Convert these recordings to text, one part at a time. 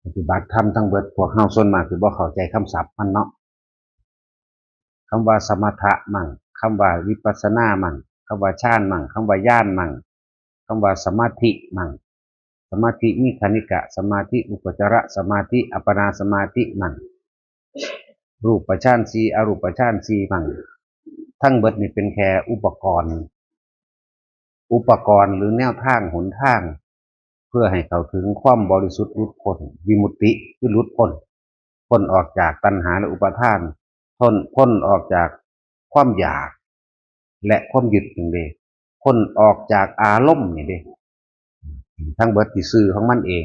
ປະຕິບັດທຳທັງເບິດ ພວກເຮົາສ່ວນມາກຊິບໍ່ເຂົ້າໃຈຄຳສັບມັນເນາະ. ຄຳວ່າສະມະຖະມັ້ງ, ຄຳວ່າວິປັດສະນາມັ້ງ, ຄຳວ່າຊານມັ້ງ, ຄຳວ່າຍານມັ້ງ, ຄຳວ່າສະມາທິມັ້ງ. ສະມາທິມີຄະນິກະສະມາທິ, ອຸປະຈາລະສະມາທິ, ອັບປະນາສະມາທິມັ້ງ, ຮູບປະຊານສີ່, ອະຮູບປະຊານສີ່ມັ້ງ. ທັງເບິດນີ້ເປັນແຄ່ອຸປະກອນ ອຸປະກອນ ຫຼື ແນວທາງຫົນທາງ ເພື່ອໃຫ້ເຂົ້າເຖິງຄວາມບໍລິສຸດ ຫຼຸດພົ້ນ ວິມຸດຕິ ຄືຫຼຸດພົ້ນ ພົ້ນອອກຈາກຕັນຫາ ແລະ ອຸປາທານ ພົ້ນ ພົ້ນອອກຈາກຄວາມຢາກ ແລະ ຄວາມຍຶດນັ້ນເດ້ ພົ້ນອອກຈາກອາລົມນີ້ເດ້. ທັງເບິດທີ່ຊື່ຂອງມັນເອງ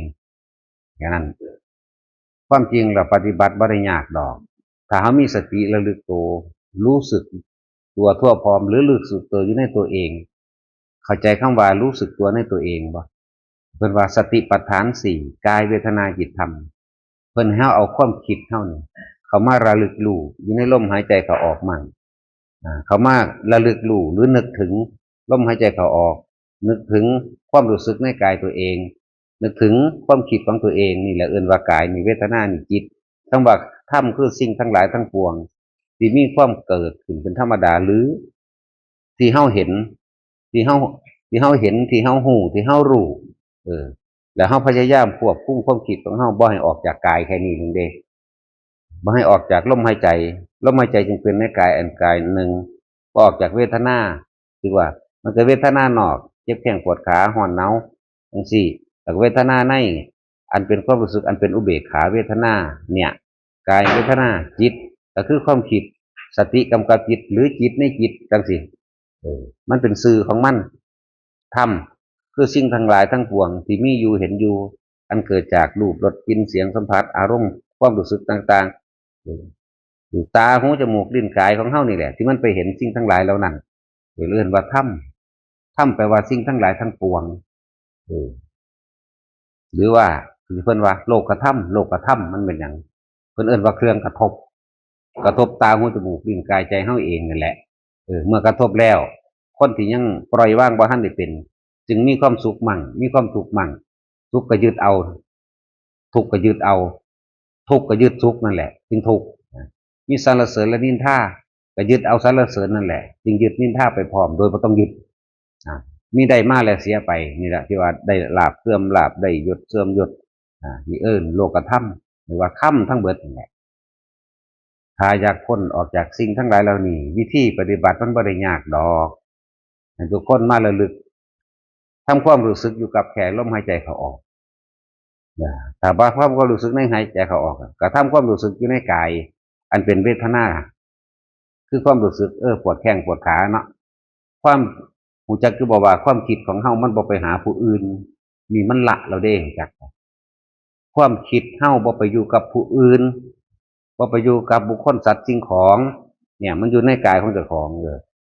ແຄ່ນັ້ນ. ຄວາມຈິງແລ້ວປະຕິບັດບໍ່ໄດ້ຍາກດອກ ຖ້າເຮົາມີສະຕິລະລຶກໂຕ ຮູ້ສຶກຕົວທົ່ວພ້ອມ ຫຼື ຮູ້ສຶກຕົວຢູ່ໃນຕົວເອງ. ເຂົ້າໃຈຄຳວ່າຮູ້ສຶກຕົວໃນຕົວເອງບໍ່? ເພິ່ນວ່າສະຕິປັດຖານສີ່ ກາຍ ເວທະນາ ຈິດ ທຳ. ເພິ່ນໃຫ້ເຮົາເອົາຄວາມຄິດເຮົານີ້ເຂົ້າມາລະລຶກຮູ້ຢູ່ໃນລົມຫາຍໃຈເຂົ້າອອກມັ້ງ ອາ ເຂົ້າມາລະລຶກຮູ້ ຫຼື ນຶກເຖິງລົມຫາຍໃຈເຂົ້າອອກ, ນຶກເຖິງຄວາມຮູ້ສຶກໃນກາຍຕົວເອງ, ນຶກເຖິງຄວາມຄິດຂອງຕົວເອງ. ນີ້ແຫຼະເອີ້ນວ່າກາຍ, ນີ້ເວທະນາ, ນີ້ຈິດ. ຄຳວ່າທຳ ຄືສິ່ງທັງຫຼາຍທັງປວງທີ່ມີຄວາມເກີດຂຶ້ນເປັນທຳມະດາ ຫຼື ທີ່ເຮົາເຫັນ ທີ່ເຮົາ ທີ່ເຮົາເຫັນ ທີ່ເຮົາຮູ້ ທີ່ເຮົາຮູ້ ເອີ ແລ້ວເຮົາພະຍາຍາມຄວບຄຸມຄວາມຄິດຂອງເຮົາບໍ່ໃຫ້ອອກຈາກກາຍແຄ່ນີ້ໜຶ່ງເດ້ ບໍ່ໃຫ້ອອກຈາກລົມຫາຍໃຈ. ລົມຫາຍໃຈຈຶ່ງເປັນໃນກາຍອັນກາຍໜຶ່ງ, ບໍ່ອອກຈາກເວທະນາ. ຄືວ່າມັນເກີດເວທະນານອກ ເຈັບແຂ້ງປວດຂາ ຮ້ອນໜາວ ຈັ່ງຊີ້ ແລ້ວກໍເວທະນາໃນ ອັນເປັນຄວາມຮູ້ສຶກ ອັນເປັນອຸເບກຂາເວທະນາເນີ້ຍ ກາຍເວທະນາ ຈິດ ກໍຄືຄວາມຄິດ, ສະຕິກຳກັບຈິດ ຫຼື ຈິດໃນຈິດ ຈັ່ງຊີ້. ເອີ ມັນເປັນຊື່ຂອງມັນ. ທຳ ຄືສິ່ງທັງຫຼາຍທັງປວງທີ່ມີຢູ່ເຫັນຢູ່ ອັນເກີດຈາກຮູບ ລົດ ກິ່ນ ສຽງ ສຳຜັດ ອາລົມ ຄວາມຮູ້ສຶກຕ່າງໆ ເອີ ຕາ ຫູ ຈະມູກ ລີ້ນ ກາຍຂອງເຮົານີ້ແຫຼະ ທີ່ມັນໄປເຫັນສິ່ງທັງຫຼາຍເຫຼົ່ານັ້ນ ເອີ້ນວ່າທຳ. ທຳແປວ່າສິ່ງທັງຫຼາຍທັງປວງ ເອີ ຫຼືວ່າທີ່ເພິ່ນວ່າໂລກະທຳ, ໂລກະທຳມັນແມ່ນຫຍັງ? ເພິ່ນເອີ້ນວ່າເຄື່ອງກະທົບ, ກະທົບຕາ ຫູ ຈະມູກ ລີ້ນ ກາຍ ໃຈເຮົາເອງນັ້ນແຫຼະ. ເອີ ເມື່ອກະທົບແລ້ວ ຄົນທີ່ຍັງປ່ອຍວາງບໍ່ທັນໄດ້ເປັນ ຈຶ່ງມີຄວາມສຸກມັ້ງ ມີຄວາມທຸກມັ້ງ. ສຸກກະຍຶດເອົາ ທຸກກະຍຶດເອົາ ທຸກກະຍຶດສຸກນັ້ນແຫຼະ ຈຶ່ງທຸກ. ມີສັນລະເສີນ ແລະ ນິນທາ ກະຍຶດເອົາສັນລະເສີນນັ້ນແຫຼະ ຈຶ່ງຍຶດນິນທາໄປພ້ອມ ໂດຍບໍ່ຕ້ອງຍຶດ. ອາ ມີໄດ້ມາແລ້ວເສຍໄປ ນີ້ລະທີ່ວ່າໄດ້ລາບເສື່ອມລາບ ໄດ້ຍົດເສື່ອມຍົດ. ອາ ນີ້ເອີ້ນໂລກະທຳ ຫຼືວ່າທຳທັງເບິດນັ້ນແຫຼະ. ຖ້າຢາກພົ້ນອອກຈາກສິ່ງທັງຫຼາຍເຫຼົ່ານີ້ ວິທີປະຕິບັດມັນບໍ່ໄດ້ຍາກດອກ. ໃຫ້ທຸກຄົນມາລະລຶກ ທຳຄວາມຮູ້ສຶກຢູ່ກັບແຄ່ລົມຫາຍໃຈເຂົ້າອອກ. ຖ້າບໍ່ທຳຄວາມຮູ້ສຶກໃນຫາຍໃຈເຂົ້າອອກ ກໍທຳຄວາມຮູ້ສຶກຢູ່ໃນກາຍ ອັນເປັນເວທະນາ ຄືຄວາມຮູ້ສຶກ ເອີ ປວດແຂ້ງປວດຂາເນາະ. ຄວາມ ຮູ້ຈັກຄືບໍ່ວ່າຄວາມຄິດຂອງເຮົາມັນບໍ່ໄປຫາຜູ້ອື່ນ? ນີ້ມັນລະແລ້ວເດ້ ຮູ້ຈັກບໍ່? ຄວາມຄິດເຮົາບໍ່ໄປຢູ່ກັບຜູ້ອື່ນ, ບໍ່ໄປຢູ່ກັບບຸກຄົນ ສັດ ສິ່ງຂອງ, ເນ່ຍ ມັນຢູ່ໃນກາຍຂອງເຈົ້າຂອງ. ເອີ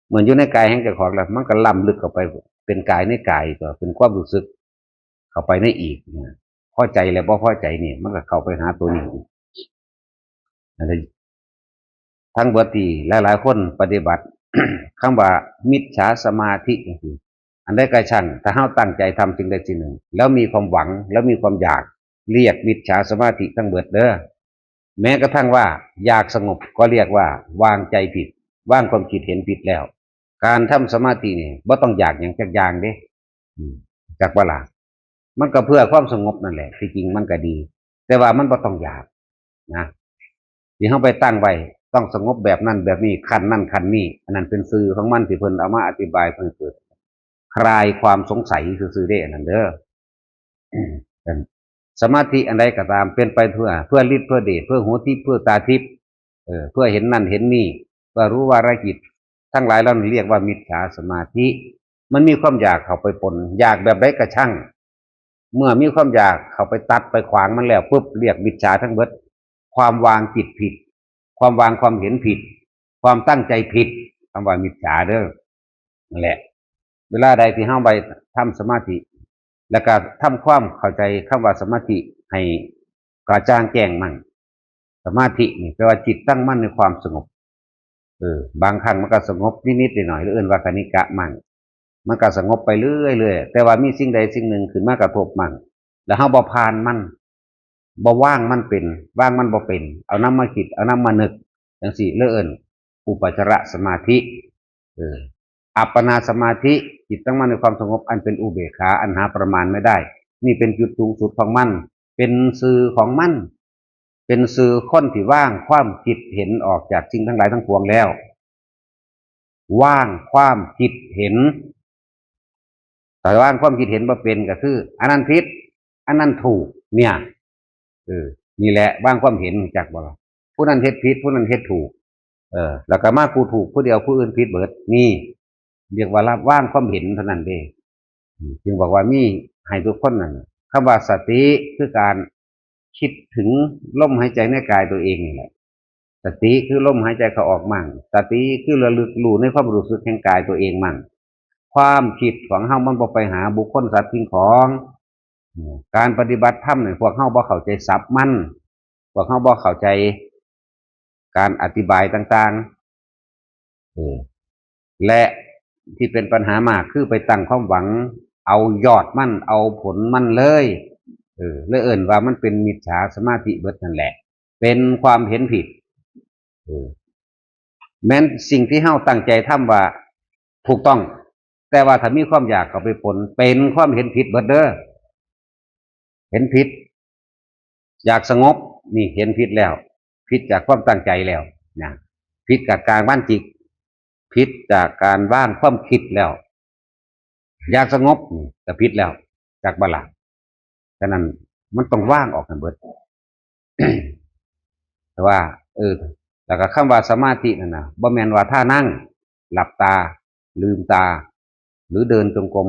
ເມື່ອຢູ່ໃນກາຍຂອງເຈົ້າຂອງແລ້ວ ມັນກໍລ້ຳລຶກເຂົ້າໄປເປັນກາຍໃນກາຍ ກໍເປັນຄວາມຮູ້ສຶກເຂົ້າໄປໃນອີກ. ພໍໃຈ ແລະ ບໍ່ພໍໃຈນີ້ ມັນກໍເຂົ້າໄປຫາຕົວນີ້ອີກ. ທັງເບິດທີ່ຫຼາຍໆຄົນປະຕິບັດ ຄຳວ່າມິດສາສະມາທິຈັ່ງຊີ້ ອັນໃດກໍຊ່າງ ຖ້າເຮົາຕັ້ງໃຈທຳສິ່ງໃດສິ່ງໜຶ່ງ ແລ້ວມີຄວາມຫວັງ ແລ້ວມີຄວາມຢາກ ລຽກມິດສາສະມາທິທັງເບິດເດີ. ແມ້ກະທັ່ງວ່າຢາກສະຫງົບກໍລຽກວ່າວາງໃຈຜິດ ວາງຄວາມຄິດເຫັນຜິດແລ້ວ. ການທຳສະມາທິນີ້ບໍ່ຕ້ອງຢາກຫຍັງຈັກຢ່າງເດ້ ອືມ ຈັກບໍ່ລະ? ມັນກໍເພື່ອຄວາມສະຫງົບນັ້ນແຫຼະ ທີ່ຈິງມັນກໍດີ ແຕ່ວ່າມັນບໍ່ຕ້ອງຢາກນະ ທີ່ເຮົາໄປຕັ້ງໄວ້ຕ້ອງສະຫງົບແບບນັ້ນແບບນີ້ ຂັ້ນນັ້ນຂັ້ນນີ້ ອັນນັ້ນເປັນຊື່ຂອງມັນ ທີ່ເພິ່ນເອົາມາອະທິບາຍເພື່ອໃຫ້ເກີດຄລາຍຄວາມສົງໄສຊື່ໆເດ້ ອັນນັ້ນເດີ. ສະມາທິອັນໃດກໍຕາມ ເປັນໄປເພື່ອ ເພື່ອລິດ ເພື່ອເດດ ເພື່ອຫູທິບ ເພື່ອຕາທິບ ເອີ ເພື່ອເຫັນນັ້ນເຫັນນີ້ ເພື່ອຮູ້ວ່າລະຈິດ ທັງຫຼາຍເຫຼົ່ານັ້ນລຽກວ່າມິດສາສະມາທິ. ມັນມີຄວາມຢາກເຂົ້າໄປປົນ ຢາກແບບໃດກະຊ່າງ ເມື່ອມີຄວາມຢາກເຂົ້າໄປຕັດໄປຂວາງມັນແລ້ວປຶບ ລຽກມິດສາທັງເບິດ. ຄວາມວາງຈິດຜິດ ຄວາມວາງຄວາມເຫັນຜິດ ຄວາມຕັ້ງໃຈຜິດ ຄຳວ່າມິດສາເດີ. ນັ້ນແຫຼະ ເວລາໃດທີ່ເຮົາໄປທຳສະມາທິ ແລ້ວກໍທຳຄວາມເຂົ້າໃຈຄຳວ່າສະມາທິໃຫ້ກະຈ່າງແຈ້ງມັ້ງ. ສະມາທິນີ້ແປວ່າຈິດຕັ້ງໝັ້ນໃນຄວາມສະຫງົບ. ເອີ ບາງຄັ້ງມັນກໍສະຫງົບນິດໆໜ້ອຍໆ ເອີ້ນວ່າຄະນິກະມັ້ງ ມັນກໍສະຫງົບໄປເລື້ອຍໆ ແຕ່ວ່າມີສິ່ງໃດສິ່ງໜຶ່ງຂຶ້ນມາກະທົບມັ້ງ ແລ້ວເຮົາບໍ່ຜ່ານມັນ ບໍ່ວາງມັນເປັນ ວາງມັນບໍ່ເປັນ ເອົານຳມາຄິດ ເອົານຳມານຶກ ຈັ່ງຊີ້ ເລີຍເອີ້ນອຸປະຈາລະສະມາທິ. ເອີ ອັບປະນາສະມາທິ ຈິດຕັ້ງໝັ້ນໃນຄວາມສະຫງົບ ອັນເປັນອຸເບກຂາ ອັນຫາປະມານໄມ່ໄດ້ ນີ້ເປັນຈຸດສູງສຸດຂອງມັນ ເປັນຊື່ຂອງມັນ ເປັນຊື່ຄົນທີ່ວາງຄວາມຄິດເຫັນອອກຈາກສິ່ງທັງຫຼາຍທັງປວງແລ້ວ ວາງຄວາມຄິດເຫັນ ຖ້າວາງຄວາມຄິດເຫັນບໍ່ເປັນກໍຄື ອັນນັ້ນຜິດ ອັນນັ້ນຖືກ ເນຍ ເອີ ນີ້ແຫຼະ ວາງຄວາມເຫັນ ຮູ້ຈັກບໍ່ລະ? ຜູ້ນັ້ນເຮັດຜິດ ຜູ້ນັ້ນເຮັດຖືກ ເອີ ແລ້ວກໍມາຜູ້ຖືກຜູ້ດຽວ ຜູ້ອື່ນຜິດເບິດ ນີ້ ຮຽກວ່າລະວາງຄວາມເຫັນເທົ່ານັ້ນເດ້. ອືມ ຈຶ່ງບອກວ່າມີໃຫ້ທຸກຄົນນັ້ນ ຄຳວ່າສະຕິຄືການຄິດເຖິງລົມຫາຍໃຈໃນກາຍຕົວເອງນີ້ແຫຼະ. ສະຕິຄືລົມຫາຍໃຈເຂົ້າອອກມັ້ງ ສະຕິຄືລະລຶກຮູ້ໃນຄວາມຮູ້ສຶກແຫ່ງກາຍຕົວເອງມັ້ງ. ຄວາມຄິດຂອງເຮົາມັນບໍ່ໄປຫາບຸກຄົນສັດສິ່ງຂອງ. ອາ ການປະຕິບັດທຳນີ້ ພວກເຮົາບໍ່ເຂົ້າໃຈສັບມັນ ພວກເຮົາບໍ່ເຂົ້າໃຈການອະທິບາຍຕ່າງໆ ເອີ ແລະ ທີ່ເປັນປັນຫາມາກຄືໄປຕັ້ງຄວາມຫວັງເອົາຍອດມັນ ເອົາຜົນມັນເລີຍ ເອີ ເລີຍເອີ້ນວ່າມັນເປັນມິດສາສະມາທິເບິດນັ້ນແຫຼະ ເປັນຄວາມເຫັນຜິດ ເອີ ແມ່ນສິ່ງທີ່ເຮົາຕັ້ງໃຈທຳວ່າຖືກຕ້ອງ ແຕ່ວ່າຖ້າມີຄວາມຢາກເຂົ້າໄປປົນ ເປັນຄວາມເຫັນຜິດເບິດເດີ ເຫັນຜິດ ຢາກສະຫງົບ ນີ້ເຫັນຜິດແລ້ວ ຜິດຈາກຄວາມຕັ້ງໃຈແລ້ວນະ ຜິດຈາກການວາງຈິດ ຜິດຈາກການວາງຄວາມຄິດແລ້ວ ຢາກສະຫງົບ ນີ້ກໍຜິດແລ້ວ ຈັກບໍ່ລະ? ສະນັ້ນ ມັນຕ້ອງວາງອອກໃຫ້ເບິດ ແຕ່ວ່າ ເອີ ແລ້ວກໍຄຳວ່າສະມາທິນັ້ນນະ ບໍ່ແມ່ນວ່າທ່ານັ່ງ ຫຼັບຕາ ລືມຕາ ຫຼືເດີນຈົງກົມ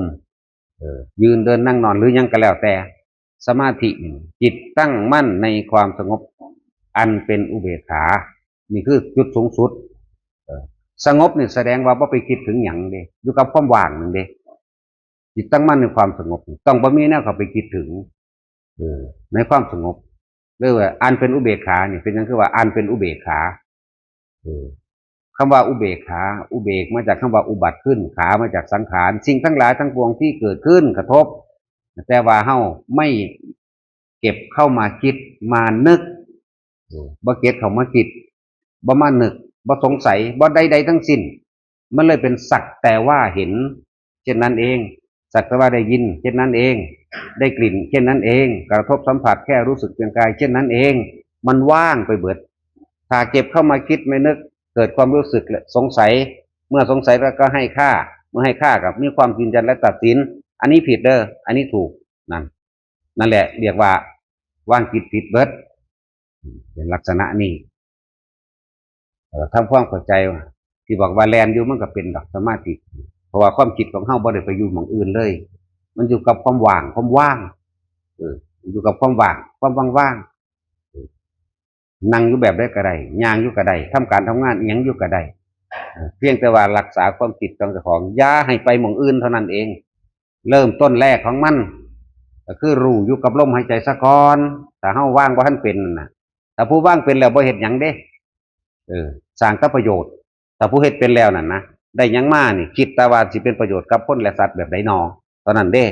ເອີ ຢືນເດີນນັ່ງນອນ ຫຼືຫຍັງກໍແລ້ວແຕ່ ສະມາທິນີ້ ຈິດຕັ້ງໝັ້ນໃນຄວາມສະຫງົບ ອັນເປັນອຸເບກຂາ ນີ້ຄືຈຸດສູງສຸດ ເອີ ສະຫງົບນີ້ສະແດງວ່າບໍ່ໄປຄິດເຖິງຫຍັງເດ້ ຢູ່ກັບຄວາມວ່າງນັ້ນເດ້ ຈິດຕັ້ງໝັ້ນໃນຄວາມສະຫງົບ ຕ້ອງບໍ່ມີແນວເຂົ້າໄປຄິດເຖິງ ເອີ ໃນຄວາມສະຫງົບ ຫຼືວ່າອັນເປັນອຸເບກຂານີ້ ເປັນຫຍັງຄືວ່າອັນເປັນອຸເບກຂາ? ເອີ ຄຳວ່າອຸເບກຂາ ອຸເບກມາຈາກຄຳວ່າອຸບັດຂຶ້ນ ຂາມາຈາກສັງຂານ ສິ່ງທັງຫຼາຍທັງປວງທີ່ເກີດຂຶ້ນກະທົບ ແຕ່ວ່າເຮົາໄມ່ເກັບເຂົ້າມາຄິດມານຶກ ເອີ ບໍ່ເກັບເຂົ້າມາຄິດ ບໍ່ມານຶກ ບໍ່ສົງໄສ ບໍ່ໃດໆທັງສິ້ນ ມັນເລີຍເປັນສັກແຕ່ວ່າເຫັນ ເຊັ່ນນັ້ນເອງ ສັກແຕ່ວ່າໄດ້ຍິນ ເຊັ່ນນັ້ນເອງ ໄດ້ກິ່ນ ເຊັ່ນນັ້ນເອງ ກະທົບສຳຜັດແຄ່ຮູ້ສຶກພຽງກາຍ ເຊັ່ນນັ້ນເອງ ມັນວ່າງໄປເບິດ. ຖ້າເກັບເຂົ້າມາຄິດມານຶກ ເກີດຄວາມຮູ້ສຶກ ແລະ ສົງໄສ ເມື່ອສົງໄສແລ້ວກໍໃຫ້ຄ່າ ເມື່ອໃຫ້ຄ່າກໍມີຄວາມຢືນຢັນ ແລະ ຕັດສິນ ອັນນີ້ຜິດເດີ ອັນນີ້ຖືກ ນັ້ນ ນັ້ນແຫຼະ ຮຽກວ່າວາງຈິດຜິດເບິດ ເປັນລັກສະນະນີ້. ເອີ ທຳຄວາມເຂົ້າໃຈວ່າ ທີ່ບອກວ່າແລ່ນຢູ່ ມັນກໍເປັນດອກສະມາທິ ເພາະວ່າຄວາມຄິດຂອງເຮົາບໍ່ໄດ້ໄປຢູ່ໝ່ອງອື່ນເລີຍ ມັນຢູ່ກັບຄວາມວ່າງ ຄວາມວ່າງ ເອີ ຢູ່ກັບຄວາມວ່າງ ຄວາມວ່າງໆ ເອີ ນັ່ງຢູ່ແບບໃດກໍໄດ້ ຍ່າງຢູ່ກໍໄດ້ ທຳການທຳງານອີ່ຫຍັງຢູ່ກໍໄດ້ ເອີ ພຽງແຕ່ວ່າລັກສາຄວາມຄິດຂອງເຈົ້າຂອງ ຢ່າໃຫ້ໄປໝ່ອງອື່ນເທົ່ານັ້ນເອງ. ເລີ່ມຕົ້ນແລກຂອງມັນ ກໍຄືຮູ້ຢູ່ກັບລົມຫາຍໃຈຊະກ່ອນ ຖ້າເຮົາວາງບໍ່ທັນເປັນນັ້ນນະ. ຖ້າຜູ້ວາງເປັນແລ້ວບໍ່ເຮັດຫຍັງເດ້ ເອີ ສ້າງແຕ່ປະໂຫຍດ. ຖ້າຜູ້ເຮັດເປັນແລ້ວນັ້ນນະ ໄດ້ຫຍັງມານີ້ ຄິດແຕ່ວ່າຊິເປັນປະໂຫຍດກັບຄົນ ແລະ ສັດແບບໃດນໍ ເທົ່ານັ້ນເດ້.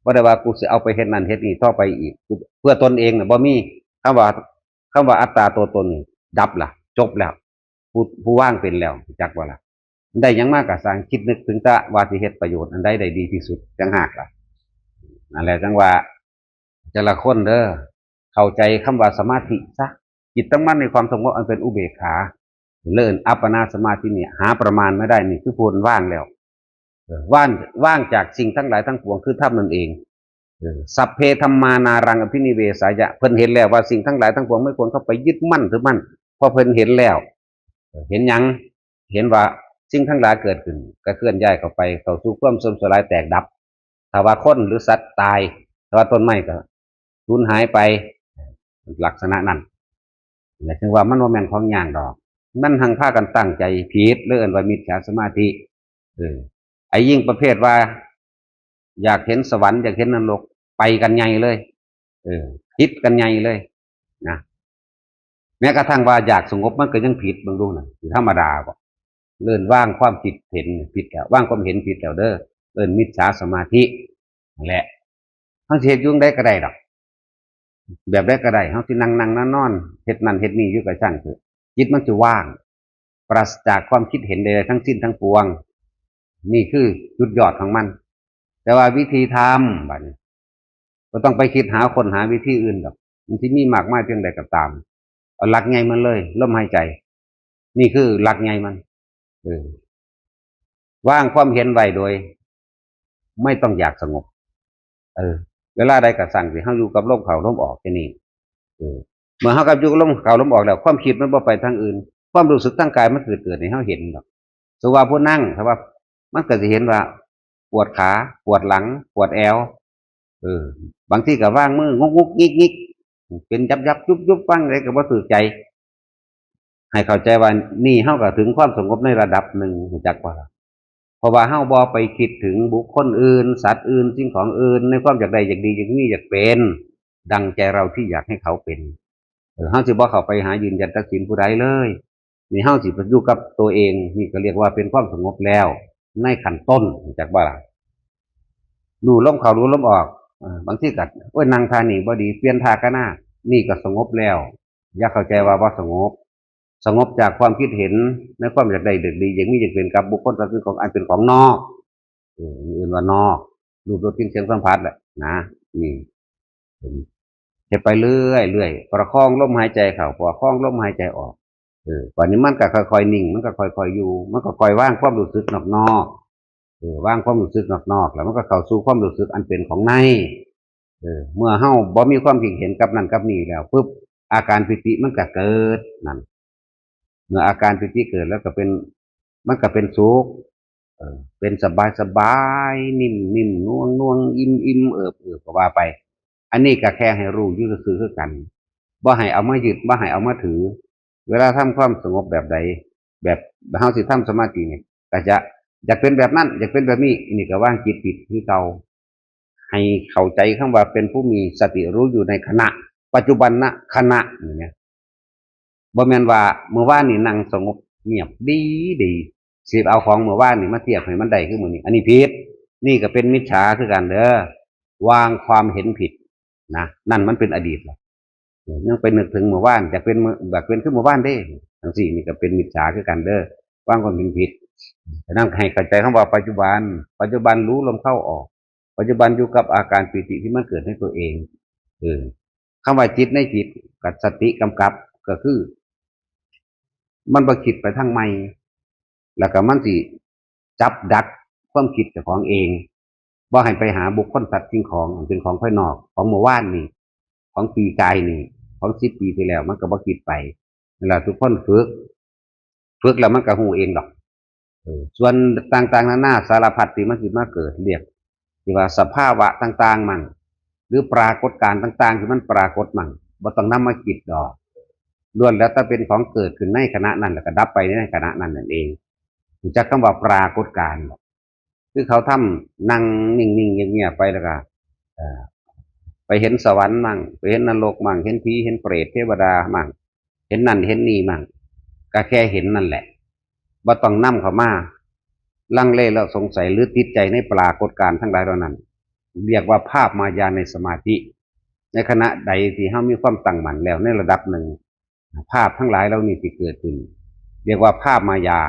ບໍ່ໄດ້ວ່າກູຊິເອົາໄປເຮັດນັ້ນເຮັດນີ້ຕໍ່ໄປອີກ ເພື່ອຕົນເອງນະ ບໍ່ມີ. ຄຳວ່າ ຄຳວ່າອັດຕາຕົວຕົນນີ້ດັບລະ ຈົບແລ້ວ. ຜູ້ ຜູ້ວາງເປັນແລ້ວ ຮູ້ຈັກບໍ່ລະ? ໄດ້ຫຍັງມາກໍຊ່າງ ຄິດນຶກເຖິງແຕ່ວ່າຊິເຮັດປະໂຫຍດອັນໃດໄດ້ດີທີ່ສຸດ ຕ່າງຫາກລະ. ນັ້ນແຫຼະ ຈັ່ງວ່າແຕ່ລະຄົນເດີ ເຂົ້າໃຈຄຳວ່າສະມາທິຊະ ຈິດຕັ້ງໝັ້ນໃນຄວາມສະຫງົບອັນເປັນອຸເບກຂາ ເລີຍເອີ້ນອັບປະນາສະມາທິນີ້ ຫາປະມານໄມ່ໄດ້ ນີ້ຄືຜູ້ເພິ່ນວາງແລ້ວ ເອີ ວ່າງ ວ່າງຈາກສິ່ງທັງຫຼາຍທັງປວງ ຄືທຳນັ້ນເອງ. ເອີ ສັບເພທຳມານາລັງອະພິນິເວສາຍະ ເພິ່ນເຫັນແລ້ວວ່າສິ່ງທັງຫຼາຍທັງປວງ ມັນຄວນເຂົ້າໄປຍຶດໝັ້ນຖືໝັ້ນ ເພາະເພິ່ນເຫັນແລ້ວ. ເອີ ເຫັນຫຍັງ? ເຫັນວ່າສິ່ງທັງຫຼາຍເກີດຂຶ້ນ ກໍເຄື່ອນຍ້າຍເຂົ້າໄປ ເຂົ້າສູ່ຄວາມເສື່ອມສະຫຼາຍແຕກດັບ. ຖ້າວ່າຄົນ ຫຼື ສັດຕາຍ ຖ້າວ່າຕົ້ນໄມ້ກໍສູນຫາຍໄປ ລັກສະນະນັ້ນ. ແລະ ເຖິງວ່າມັນບໍ່ແມ່ນຂອງຍາກດອກ ມັນຮັ່ງພາກັນຕັ້ງໃຈຜິດ ເລີຍເອີ້ນວ່າມິດສາສະມາທິ. ເອີ ໄອ້ຍິ່ງປະເພດວ່າຢາກເຫັນສະຫວັນ ຢາກເຫັນນະລົກ ໄປກັນໃຫຍ່ເລີຍ ເອີ ຜິດກັນໃຫຍ່ເລີຍນະ. ແມ້ກະທັ່ງວ່າຢາກສະຫງົບມັນກໍຍັງຜິດ ເບິ່ງດູນະ ຊິທຳມະດາບໍ່? ເອີ້ນວາງຄວາມຄິດເຫັນຜິດແລ້ວ ວາງຄວາມເຫັນຜິດແລ້ວເດີ ເອີ້ນມິດສາສະມາທິ. ນັ້ນແຫຼະ ເຮົາຊິເຮັດຢູ່ໃດກໍໄດ້ດອກ ແບບໃດກໍໄດ້ ເຮົາຊິນັ່ງໆນອນໆ ເຮັດນັ້ນເຮັດນີ້ຢູ່ກໍຊ່າງເຖາະ ຈິດມັນຊິວ່າງ ປາສະຈາກຄວາມຄິດເຫັນໃດໆທັງສິ້ນທັງປວງ. ນີ້ຄືຈຸດຍອດຂອງມັນ. ແຕ່ວ່າວິທີທຳ ບາດນີ້ ບໍ່ຕ້ອງໄປຄິດຫາຄົ້ນຫາວິທີອື່ນດອກ ມັນຊິມີມາກມາຍພຽງໃດກໍຕາມ ເອົາຫຼັກໃຫຍ່ມັນເລີຍ ລົມຫາຍໃຈ ນີ້ຄືຫຼັກໃຫຍ່ມັນ. ເອີ ວາງຄວາມເຫັນໄວ້ໂດຍ ໄມ່ຕ້ອງຢາກສະຫງົບ. ເອີ ເວລາໃດກໍຊ່າງທີ່ເຮົາຢູ່ກັບລົມເຂົ້າລົມອອກແຄ່ນີ້. ເອີ ເມື່ອເຮົາກັບຢູ່ກັບລົມເຂົ້າລົມອອກແລ້ວ ຄວາມຄິດມັນບໍ່ໄປທາງອື່ນ ຄວາມຮູ້ສຶກທາງກາຍມັນເກີດ ເກີດໃຫ້ເຮົາເຫັນດອກ. ສົມມຸດວ່າຜູ້ນັ່ງ ຖ້າວ່າ ມັນກໍຊິເຫັນວ່າປວດຂາ ປວດຫຼັງ ປວດແອວ ເອີ ບາງທີກໍວາງມືງຸກໆງິກໆ ເປັນຫຍັບໆຍຸບໆ ວາງໃດກໍບໍ່ຖືກໃຈ. ໃຫ້ເຂົ້າໃຈວ່ານີ້ເຮົາກໍເຖິງຄວາມສະຫງົບໃນລະດັບໜຶ່ງ ຮູ້ຈັກບໍ່ລະ? ເພາະວ່າເຮົາບໍ່ໄປຄິດເຖິງບຸກຄົນອື່ນ ສັດອື່ນ ສິ່ງຂອງອື່ນ ໃນຄວາມຢາກໄດ້ ຢາກດີ ຢາກມີ ຢາກເປັນ ດັ່ງใจเราที่อยากให้เขาเป็น. ເອີ ເຮົາຊິບໍ່ເຂົ້າໄປຫາຢືນຢັນຕັດສິນຜູ້ໃດເລີຍ. ນີ້ເຮົາຊິໄປຢູ່ກັບຕົວເອງ ນີ້ກໍຮຽກວ່າເປັນຄວາມສະຫງົບແລ້ວໃນຂັ້ນຕົ້ນ ຮູ້ຈັກບໍ່ລະ? ຮູ້ລົມເຂົ້າ ຮູ້ລົມອອກ. ເອີ ບາງທີກໍ ໂອ້ຍ ນັ່ງທ່ານີ້ບໍ່ດີ ປ່ຽນທ່າກະນາ. ນີ້ກໍສະຫງົບແລ້ວ. ຢ່າເຂົ້າໃຈວ່າບໍ່ສະຫງົບ. ສະຫງົບຈາກຄວາມຄິດເຫັນໃນຄວາມຢາກໄດ້ ຢາກດີ ຢາກມີ ຢາກເປັນ ກັບບຸກຄົນ ສັດ ສິ່ງຂອງ ອັນເປັນຂອງນອກ. ເອີ ນີ້ເອີ້ນວ່ານອກ ຮູບ ລົດ ກິ່ນ ສຽງ ສຳຜັດແຫຼະນະ. ນີ້ ເຫັນ ເຮັດໄປເລື້ອຍໆ ປະຄອງລົມຫາຍໃຈເຂົ້າ ປະຄອງລົມຫາຍໃຈອອກ. ເອີ ບາດນີ້ມັນກໍຄ່ອຍໆນິ່ງ ມັນກໍຄ່ອຍໆຢູ່ ມັນກໍຄ່ອຍວາງຄວາມຮູ້ສຶກນອກໆ. ເອີ ວາງຄວາມຮູ້ສຶກນອກໆ ແລ້ວມັນກໍເຂົ້າສູ່ຄວາມຮູ້ສຶກອັນເປັນຂອງໃນ. ເອີ ເມື່ອເຮົາບໍ່ມີຄວາມຄິດເຫັນກັບນັ້ນກັບນີ້ແລ້ວປຶບ ອາການປີຕິມັນກໍເກີດນັ້ນ. ເມື່ອອາການປີຕິເກີດແລ້ວກໍເປັນ ມັນກໍເປັນສຸກ ເອີ ເປັນສະບາຍໆ ໜິ່ມໆ ນວງໆ ອີ່ມໆ ເອີບໆ ກໍວ່າໄປ. ອັນນີ້ກໍແຄ່ໃຫ້ຮູ້ຢູ່ຊື່ໆຄືກັນ ບໍ່ໃຫ້ເອົາມາຍຶດ ບໍ່ໃຫ້ເອົາມາຖື. ເວລາທຳຄວາມສະຫງົບແບບໃດ ແບບເຮົາຊິທຳສະມາທິນີ້ ກໍຈະ ຢາກເປັນແບບນັ້ນ ຢາກເປັນແບບນີ້ ນີ້ກໍວາງຈິດຜິດຄືເກົ່າ. ໃຫ້ເຂົ້າໃຈຄຳວ່າເປັນຜູ້ມີສະຕິຮູ້ຢູ່ໃນຂະນະ ປັດຈຸບັນນະຂະນະນີ້ນະ. ບໍ່ແມ່ນວ່າມື້ວານນີ້ນັ່ງສະຫງົບງຽບດີໆ ຊິເອົາຂອງມື້ວານນີ້ມາທຽບໃຫ້ມັນໄດ້ຄືມື້ນີ້ ອັນນີ້ຜິດ. ນີ້ກໍເປັນມິດສາຄືກັນເດີ ວາງຄວາມເຫັນຜິດນະ. ນັ້ນມັນເປັນອະດີດແລ້ວ ຍັງໄປນຶກເຖິງມື້ວານ ຢາກເປັນມື້ ຢາກເປັນຄືມື້ວານເດ້ ຈັ່ງຊີ້ນີ້ກໍເປັນມິດສາຄືກັນເດີ ວາງຄວາມເຫັນຜິດ. ສະນັ້ນໃຫ້ເຂົ້າໃຈຄຳວ່າປັດຈຸບັນ ປັດຈຸບັນຮູ້ລົມເຂົ້າອອກ ປັດຈຸບັນຢູ່ກັບອາການປີຕິທີ່ມັນເກີດໃນຕົວເອງ. ເອີ ຄຳວ່າຈິດໃນຈິດ ກັບສະຕິກຳກັບ ກໍຄື ມັນບໍ່ຄິດໄປທາງໃໝ່ ແລ້ວກໍມັນຊິຈັບດັກຄວາມຄິດເຈົ້າຂອງເອງ ບໍ່ໃຫ້ໄປຫາບຸກຄົນ ສັດ ສິ່ງຂອງອັນເປັນຂອງພາຍນອກ ຂອງມື້ວານນີ້ ຂອງປີກາຍນີ້ ຂອງສິບປີທີ່ແລ້ວ ມັນກໍບໍ່ຄິດໄປ. ນັ້ນລະ ທຸກຄົນຝຶກ ຝຶກແລ້ວມັນກໍຮູ້ເອງດອກ. ເອີ ສ່ວນຕ່າງໆນານາສາລະພັດທີ່ມັນຊິມາເກີດ ເອີ້ນ ທີ່ວ່າສະພາວະຕ່າງໆມັ້ງ ຫຼືປາກົດການຕ່າງໆທີ່ມັນປາກົດມັ້ງ ບໍ່ຕ້ອງນຳມາຄິດດອກ ລ້ວນແລ້ວແຕ່ເປັນຂອງເກີດຂຶ້ນໃນຂະນະນັ້ນ ແລ້ວກໍດັບໄປໃນຂະນະນັ້ນນັ້ນເອງ. ຮູ້ຈັກຄຳວ່າປາກົດການບໍ່? ຄືເຂົາທຳນັ່ງນິ່ງໆງຽບໆໄປ ແລ້ວກໍ ເອີ ໄປເຫັນສະຫວັນມັ້ງ ໄປເຫັນນະລົກມັ້ງ ເຫັນຜີເຫັນເປດເທວະດາມັ້ງ ເຫັນນັ້ນເຫັນນີ້ມັ້ງ ກໍແຄ່ເຫັນນັ້ນແຫຼະ ບໍ່ຕ້ອງນຳເຂົ້າມາລັງເລ ແລະ ສົງໄສ ຫຼື ຕິດໃຈໃນປາກົດການທັງຫຼາຍເຫຼົ່ານັ້ນ. ເອີ້ນວ່າພາບມາຍາໃນສະມາທິ. ໃນຂະນະໃດທີ່ເຮົາມີຄວາມຕັ້ງໝັ້ນແລ້ວໃນລະດັບໜຶ່ງ ພາບທັງຫຼາຍເຫຼົ່ານີ້ທີ່ເກີດຂຶ້ນ ເອີ້ນວ່າພາບມາຍາ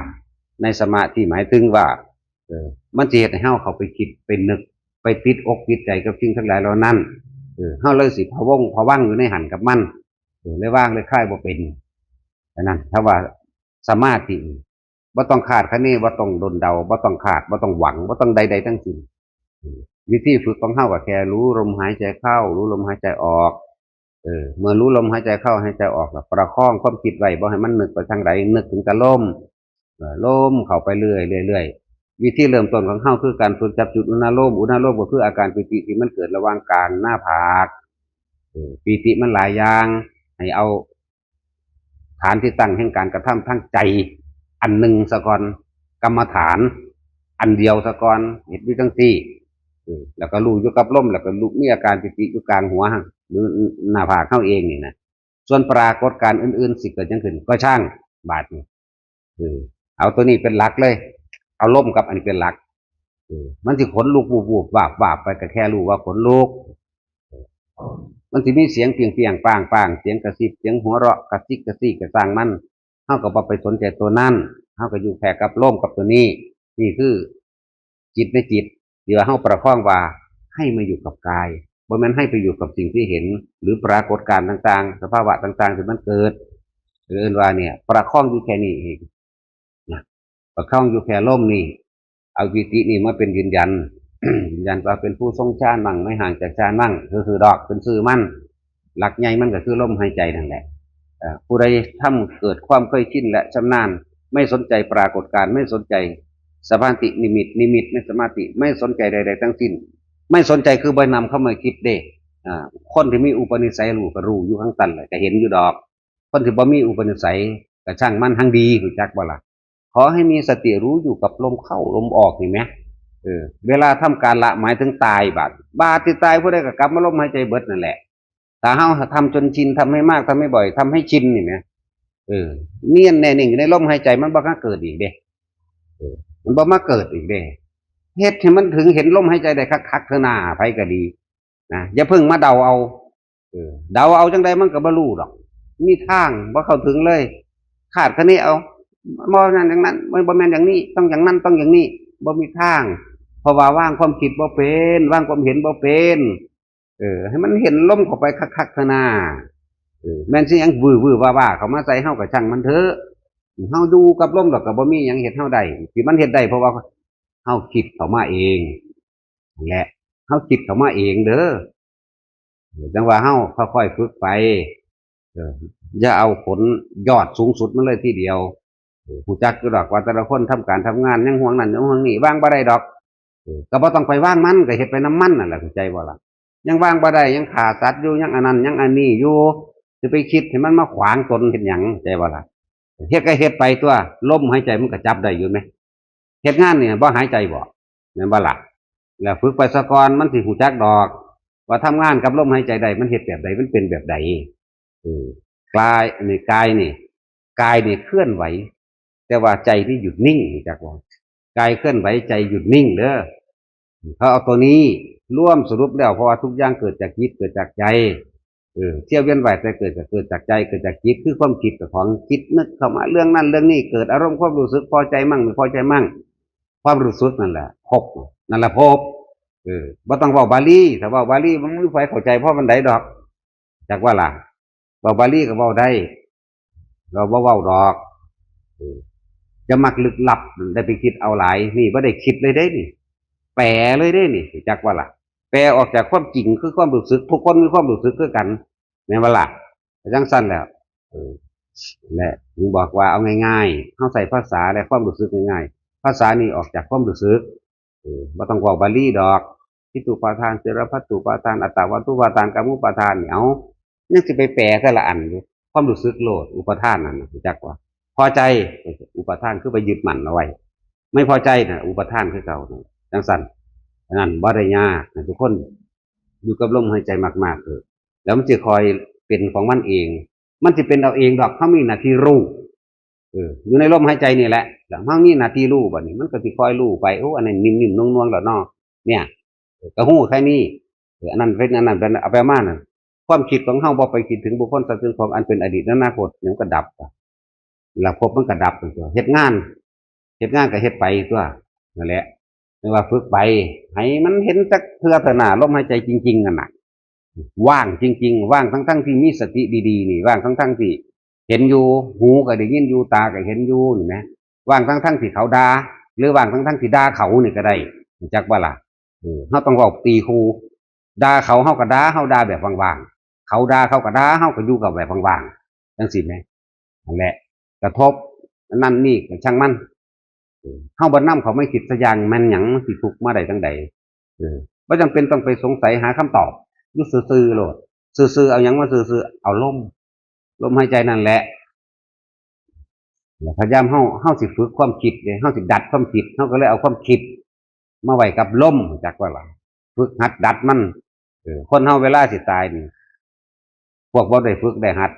ໃນສະມາທິ ໝາຍເຖິງວ່າ ເອີ ມັນຊິເຮັດໃຫ້ເຮົາເຂົ້າໄປຄິດໄປນຶກ ໄປຕິດອົກຕິດໃຈກັບສິ່ງທັງຫຼາຍເຫຼົ່ານັ້ນ. ເອີ ເຮົາເລີຍຊິພະວົງພະວັງຢູ່ໃນຫັ້ນກັບມັນ ເອີ ເລີຍວາງເລີຍຄາຍບໍ່ເປັນ. ອັນນັ້ນ ຖ້າວ່າສະມາທິ ບໍ່ຕ້ອງຄາດຄະເນ ບໍ່ຕ້ອງດົນເດົາ ບໍ່ຕ້ອງຄາດ ບໍ່ຕ້ອງຫວັງ ບໍ່ຕ້ອງໃດໆທັງສິ້ນ. ເອີ ວິທີຝຶກຂອງເຮົາກໍແຄ່ຮູ້ລົມຫາຍໃຈເຂົ້າ ຮູ້ລົມຫາຍໃຈອອກ. ເອີ ເມື່ອຮູ້ລົມຫາຍໃຈເຂົ້າຫາຍໃຈອອກແລ້ວ ປະຄອງຄວາມຄິດໄວ້ ບໍ່ໃຫ້ມັນນຶກໄປທາງໃດ ນຶກເຖິງແຕ່ລົມ ເອີ ລົມເຂົ້າໄປເລື້ອຍໆ ເລື້ອຍໆ. ວິທີເລີ່ມຕົ້ນຂອງເຮົາຄືການຝຶກຈັບຈຸດອຸນາໂລມ. ອຸນາໂລມກໍຄືອາການປີຕິທີ່ມັນເກີດລະຫວ່າງກາງໜ້າຜາກ. ເອີ ປີຕິມັນຫຼາຍຢ່າງ ໃຫ້ເອົາ ຖານທີ່ຕັ້ງແຫ່ງການກະທຳທາງໃຈອັນໜຶ່ງສາກ່ອນ ກຳມະຖານອັນດຽວສາກ່ອນ ເຮັດຢູ່ຈັ່ງຊີ້ ເອີ ແລ້ວກໍຮູ້ຢູ່ກັບລົມ ແລ້ວກໍຮູ້ ມີອາການປີຕິຢູ່ກາງຫົວ ຫຼື ໜ້າຜາກເຮົາເອງນີ້ນະ. ສ່ວນປາກົດການອື່ນໆຊິເກີດຫຍັງຂຶ້ນກໍຊ່າງ ບາດນີ້ ເອີ ເອົາຕົວນີ້ເປັນຫຼັກເລີຍ ເອົາລົມກັບອັນນີ້ເປັນຫຼັກ. ເອີ ມັນຊິຂົນລຸກວູບໆວາບໆໄປ ກໍແຄ່ຮູ້ວ່າຂົນລຸກ. ເອີ ມັນຊິມີສຽງປຽງໆປາງໆ ສຽງກະຊິບ ສຽງຫົວເຣາະກະຊິກກະຊີກະຊ່າງມັນ ເຮົາກໍບໍ່ໄປສົນໃຈຕົວນັ້ນ ເຮົາກໍຢູ່ແຄ່ກັບລົມກັບຕົວນີ້. ນີ້ຄືຈິດໃນຈິດ ທີ່ວ່າເຮົາປະຄອງວ່າໃຫ້ມາຢູ່ກັບກາຍ ບໍ່ແມ່ນໃຫ້ໄປຢູ່ກັບສິ່ງທີ່ເຫັນ ຫຼື ປາກົດການຕ່າງໆ ສະພາວະຕ່າງໆທີ່ມັນເກີດ. ເອີ້ນວ່າ ເອີ ເອີ້ນວ່າ ເອີ ເອີ່ຍ ປະຄອງຢູ່ແຄ່ນີ້ເອງນະ ປະຄອງຢູ່ແຄ່ລົມນີ້ ເອົາປີຕິນີ້ມາເປັນຢືນຢັນ ຢືນຢັນວ່າເປັນຜູ້ຊົງຊານໝັ້ງ ໄມ່ຫ່າງຈາກຊານໝັ້ງ ຄືໆດອກ ເປັນຊື່ມັນ. ຫຼັກໃຫຍ່ມັນກໍຄືລົມຫາຍໃຈນັ້ນແຫຼະ. ເອີ ຜູ້ໃດທຳເກີດຄວາມເຄີຍຊິນ ແລະ ຊຳນານ ໄມ່ສົນໃຈປາກົດການ ໄມ່ສົນໃຈສະມາທິນິມິດ ນິມິດໃນສະມາທິ ໄມ່ສົນໃຈໃດໆທັງສິ້ນ ໄມ່ສົນໃຈຄືບໍ່ນຳເຂົ້າມາຄິດເດ້. ອາ ຄົນທີ່ມີອຸປະນິໄສຮູ້ກໍຮູ້ຢູ່ຂ້າງຊັ້ນແຫຼະ ກໍເຫັນຢູ່ດອກ. ຄົນທີ່ບໍ່ມີອຸປະນິໄສກໍຊ່າງມັນ ຮັ່ງດີ ຮູ້ຈັກບໍ່ລະ? ຂໍໃຫ້ມີສະຕິຮູ້ຢູ່ກັບລົມເຂົ້າລົມອອກນີ້ແໝ. ເອີ ເວລາທຳການລະໝາຍເຖິງຕາຍບາດ ບາດຊິຕາຍຜູ້ໃດກໍກັບມາລົມຫາຍໃຈເບິດນັ້ນແຫຼະ. ຖ້າເຮົາທຳຈົນຊິນ ທຳໃຫ້ມາກ ທຳໃຫ້ບ່ອຍ ທຳໃຫ້ຊິນນີ້ແໝ ເອີ ນຽນແນ່ນິ່ງຢູ່ໃນລົມຫາຍໃຈ ມັນບໍ່ມາເກີດອີກເດ້. ເອີ ມັນບໍ່ມາເກີດອີກເດ້. ເຮັດໃຫ້ມັນເຖິງເຫັນລົມຫາຍໃຈໄດ້ຄັກໆເທື່ອໜ້າ ໃຜກໍດີນະ ຢ່າເພິ່ງມາເດົາເອົາ. ເອີ ເດົາເອົາຈັ່ງໃດມັນກໍບໍ່ຮູ້ດອກ ມີທາງບໍ່ເຂົ້າເຖິງເລີຍ ຄາດຄະເນເອົາ ບໍ່ນັ້ນຢ່າງນັ້ນ ບໍ່ ບໍ່ແມ່ນຢ່າງນີ້ ຕ້ອງຢ່າງນັ້ນ ຕ້ອງຢ່າງນີ້ ບໍ່ມີທາງ. ເພາະວ່າວາງຄວາມຄິດບໍ່ເປັນ ວາງຄວາມເຫັນບໍ່ເປັນ. ເອີ ໃຫ້ມັນເຫັນລົມເຂົ້າໄປຄັກໆເທື່ອໜ້າ. ເອີ ແມ່ນຊິຫຍັງວືໆວາໆເຂົ້າມາໃສ່ເຮົາກໍຊ່າງມັນເຖາະ ເຮົາຢູ່ກັບລົມແລ້ວກໍບໍ່ມີຫຍັງເຮັດເຮົາໄດ້. ທີ່ມັນເຮັດໄດ້ເພາະວ່າເຮົາຄິດເຂົ້າມາເອງ ແລະ ເຮົາຄິດເຂົ້າມາເອງເດີ. ຈັ່ງວ່າເຮົາຄ່ອຍໆຝຶກໄປ ເອີ ຢ່າເອົາຜົນຍອດສູງສຸດມາເລີຍທີດຽວ. ເອີ ຮູ້ຈັກຢູ່ດອກວ່າແຕ່ລະຄົນທຳການທຳງານ ຍັງຫ່ວງນັ້ນຍັງຫ່ວງນີ້ ວາງບໍ່ໄດ້ດອກ. ເອີ ກໍບໍ່ຕ້ອງໄປວາງມັນ ກໍເຮັດໄປນຳມັນນັ້ນແຫຼະ ເຂົ້າໃຈບໍ່ລະ? ຍັງວາງບໍ່ໄດ້ ຍັງຂ້າສັດຢູ່ ຍັງອັນນັ້ນຍັງອັນນີ້ຢູ່ ຊິໄປຄິດໃຫ້ມັນມາຂວາງຕົນເຮັດຫຍັງ ເຂົ້າໃຈບໍ່ລະ? ເຮັດກໍເຮັດໄປຕົວະ ລົມຫາຍໃຈມັນກໍຈັບໄດ້ຢູ່ແມ. ເຮັດງານນີ້ບໍ່ຫາຍໃຈບໍ? ແມ່ນບໍ່ລະ? ແລ້ວຝຶກໄປສາກ່ອນ ມັນຊິຮູ້ຈັກດອກ ວ່າທຳງານກັບລົມຫາຍໃຈໄດ້ ມັນເຮັດແບບໃດ ມັນເປັນແບບໃດ. ເອີ ກາຍ ອັນນີ້ ກາຍນີ້ ກາຍນີ້ເຄື່ອນໄຫວ ແຕ່ວ່າໃຈນີ້ຢຸດນິ່ງ ຮູ້ຈັກບໍ່? ກາຍເຄື່ອນໄຫວ ໃຈຢຸດນິ່ງເດີ. ເຂົາເອົາຕົວນີ້ລວມສະຫຼຸບແລ້ວ ເພາະວ່າທຸກຢ່າງເກີດຈາກຈິດ ເກີດຈາກໃຈ. ເອີ ທ່ຽວວຽນວ່າຍແຕ່ເກີດ ກໍເກີດຈາກໃຈ ເກີດຈາກຈິດ ຄືຄວາມຄິດຂອງຈິດ ນຶກເຂົ້າມາເລື່ອງນັ້ນເລື່ອງນີ້ ເກີດອາລົມຄວາມຮູ້ສຶກພໍໃຈໝັ້ງ ບໍ່ພໍໃຈໝັ້ງ ຄວາມຮູ້ສຶກນັ້ນແຫຼະພົບ ນັ້ນລະພົບ. ເອີ ບໍ່ຕ້ອງເວົ້າບາລີ ຖ້າເວົ້າບາລີມັນບໍ່ມີໃຜເຂົ້າໃຈພໍປານໃດດອກ ຈັກວ່າລະ. ເວົ້າບາລີກໍເວົ້າໄດ້ ເຮົາບໍ່ເວົ້າດອກ. ເອີ ຢ່າມັກລຶກລັບ ໄດ້ໄປຄິດເອົາຫຼາຍ. ນີ້ບໍ່ໄດ້ຄິດເລີຍເດ້ນີ້ ແປເລີຍເດ້ນີ້ ຮູ້ຈັກບໍ່ລະ? ແປອອກຈາກຄວາມຈິງ ຄືຄວາມຮູ້ສຶກ ທຸກຄົນມີຄວາມຮູ້ສຶກຄືກັນ ແມ່ນບໍ່ລະ? ກໍຈັ່ງຊັ້ນແຫຼະ. ເອີ ແລະ ເຖິງບອກວ່າເອົາງ່າຍໆ ເຮົາໃຊ້ພາສາ ແລະ ຄວາມຮູ້ສຶກງ່າຍໆ ພາສານີ້ອອກຈາກຄວາມຮູ້ສຶກ. ເອີ ບໍ່ຕ້ອງເວົ້າບາລີດອກ ພິດທຸປາທານ ເສລະພັດຖຸປາທານ ອັດຕະວັດຖຸປາທານ ກຳມຸປາທານນີ້ ເອົາ ຍັງຊິໄປແປແຕ່ລະອັນຢູ່ ຄວາມຮູ້ສຶກໂລດ ອຸປາທານນັ້ນ ຮູ້ຈັກບໍ່? ພໍໃຈ ອຸປາທານ ຄືໄປຍຶດໝັ້ນເອົາໄວ້ ໄມ່ພໍໃຈນະ ອຸປາທານຄືເກົ່າ. ຈັ່ງຊັ້ນ ອັນນັ້ນບໍ່ໄດ້ຍາກ ໃຫ້ທຸກຄົນຢູ່ກັບລົມຫາຍໃຈມາກໆເທີະ ແລ້ວມັນຊິຄ່ອຍເປັນຂອງມັນເອງ ມັນຊິເປັນເອົາເອງດອກ ເຮົາມີໜ້າທີ່ຮູ້. ເອີ ຢູ່ໃນລົມຫາຍໃຈນີ້ແຫຼະ ແລ້ວເຮົາມີໜ້າທີ່ຮູ້ ບັດນີ້ມັນກໍຊິຄ່ອຍຮູ້ໄປ. ໂອ້ ອັນນັ້ນນິ່ມໆນົງໆແລ້ວເນາະ ເນຍ ເອີ ກໍຮູ້ແຄ່ນີ້. ເອີ ອັນນັ້ນເປັນ ອັນນັ້ນເປັນ ເອົາໄປມານັ້ນ ຄວາມຄິດຂອງເຮົາບໍ່ໄປຄິດເຖິງບຸກຄົນ ສັດ ສິ່ງ ຂອງ ອັນເປັນອະດີດ ອະນາຄົດ ຫຍັງກໍດັບ ລະພົບມັນກໍດັບໄປຕົວະ ເຮັດງານ ເຮັດງານກໍເຮັດໄປຕົວະ ນັ້ນແຫຼະ. ແຕ່ວ່າຝຶກໄປ ໃຫ້ມັນເຫັນຈັກເທື່ອເທື່ອໜ້າ ລົມຫາຍໃຈຈິງໆນັ້ນນະ ວ່າງຈິງໆ ວ່າງທັງໆທີ່ມີສະຕິດີໆນີ້ ວ່າງທັງໆທີ່ເຫັນຢູ່ ຫູກໍໄດ້ຍິນຢູ່ ຕາກໍເຫັນຢູ່ນີ້ແໝ ວ່າງທັງໆທີ່ເຂົາດ່າ ຫຼືວ່າງທັງໆທີ່ດ່າເຂົານີ້ກໍໄດ້ ຮູ້ຈັກບໍ່ລະ? ເອີ ເຮົາຕ້ອງເວົ້າຕີຄູ່ ດ່າເຂົາ ເຮົາກໍດ່າ ເຮົາດ່າແບບວ່າງໆ ເຂົາດ່າ ເຂົາກໍດ່າ ເຮົາກໍຢູ່ກັບແບບວ່າງໆ ຈັ່ງຊີ້ແໝ. ນັ້ນແຫຼະ ກະທົບອັນນັ້ນນີ້ກໍຊ່າງມັນ ເອີ ເຮົາບໍ່ນຳເຂົາມາຄິດຊະຢ່າງ ແມ່ນຫຍັງ ມັນຊິທຸກມາໄດ້ຈັ່ງໃດ? ເອີ ບໍ່ຈຳເປັນຕ້ອງໄປສົງໄສຫາຄຳຕອບ ຢູ່ຊື່ໆໂລດ ຊື່ໆ ເອົາຫຍັງມາຊື່ໆ ເອົາລົມ ລົມຫາຍໃຈນັ້ນແຫຼະ. ແລ້ວພະຍາຍາມເຮົາ ເຮົາຊິຝຶກຄວາມຄິດເດ້ ເຮົາຊິດັດຄວາມຄິດ ເຮົາກໍເລີຍເອົາຄວາມຄິດມາໄວ້ກັບລົມ ຮູ້ຈັກບໍ່ລະ? ຝຶກຫັດດັດມັນ. ເອີ ຄົນເຮົາເວລາຊິຕາຍນີ້ ພວກບໍ່ໄດ້ຝຶກໄດ້ຫັດ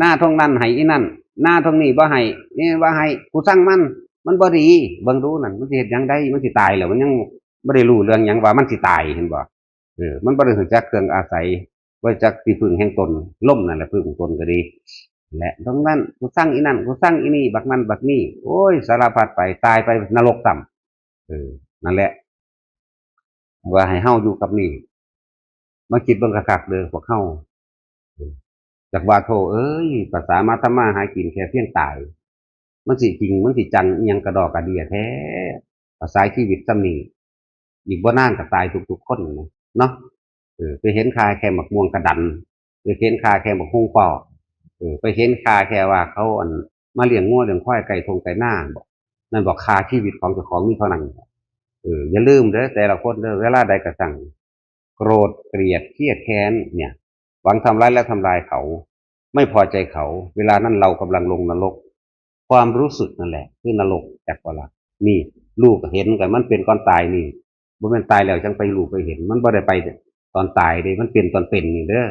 ນາທົ່ງນັ້ນໃຫ້ອີ່ນັ້ນ ນາທົ່ງນີ້ບໍ່ໃຫ້ ນີ້ບໍ່ໃຫ້ ກູຊ່າງມັນ ມັນບໍ່ດີ. ເບິ່ງດູນັ້ນ ມັນຊິເຮັດຫຍັງໄດ້? ມັນຊິຕາຍແລ້ວ ມັນຍັງບໍ່ໄດ້ຮູ້ເລື່ອງຫຍັງວ່າມັນຊິຕາຍ ເຫັນບໍ່? ເອີ ມັນບໍ່ໄດ້ຮູ້ຈັກເຄື່ອງອາໄສ ບໍ່ຮູ້ຈັກທີ່ເພິ່ງແຫ່ງຕົນ. ລົມນັ້ນແຫຼະເພິ່ງຕົນກໍດີ ແລະ ດັ່ງນັ້ນ ກູຊັງອີ່ນັ້ນ ກູຊັງອີ່ນີ້ ບັກນັ້ນບັກນີ້ ໂອ້ຍ ສາລະພັດໄປ ຕາຍໄປນະລົກຊ້ຳ. ເອີ ນັ້ນແຫຼະ ວ່າໃຫ້ເຮົາຢູ່ກັບນີ້ ມາຄິດເບິ່ງຄັກໆເດີພວກເຮົາ. ເອີ ຈັກວ່າ ໂທ້ເອີຍ ປະສາມາທຳມາຫາກິນແຄ່ພຽງຕາຍ ມັນຊິຈິງ ມັນຊິຈັງອີ່ຫຍັງກະດໍກະເດຍແທ້ ປະສາຊີວິດສ່ຳນີ້ ອີກບໍ່ນານກໍຕາຍທຸກໆຄົນເນາະ. ເອີ ໄປເຫັນຄ່າແຄ່ໝາກມ່ວງກະດັນ ໄປເຫັນຄ່າແຄ່ໝາກຫຸ່ງປອກ ເອີ ໄປເຫັນຄ່າແຄ່ວ່າເຂົາ ອັນ ມາລ້ຽງງົວລ້ຽງຄວາຍໃກ້ທົ່ງໃກ້ນາບໍ? ນັ້ນບໍ ຄ່າຊີວິດຂອງເຈົ້າຂອງມີເທົ່ານັ້ນ. ເອີ ຢ່າລືມເດີ ແຕ່ລະຄົນເດີ ເວລາໃດກໍຊ່າງ ໂກຣດ ເກລຽດ ເຄຍດແຄ້ນເນຍ ຫວັງທຳລາຍແລະທຳລາຍເຂົາ ໄມ່ພໍໃຈເຂົາ ເວລານັ້ນເຮົາກຳລັງລົງນະລົກ. ຄວາມຮູ້ສຶກນັ້ນແຫຼະຄືນະລົກ ຈັກບໍ່ລະ? ນີ້ ຮູ້ກໍເຫັນກັນ ມັນເປັນກ່ອນຕາຍນີ້ ບໍ່ແມ່ນຕາຍແລ້ວຈັ່ງໄປຮູ້ໄປເຫັນ ມັນບໍ່ໄດ້ໄປຕອນຕາຍເດ້ ມັນເປັນຕອນເປັນນີ້ເດີ.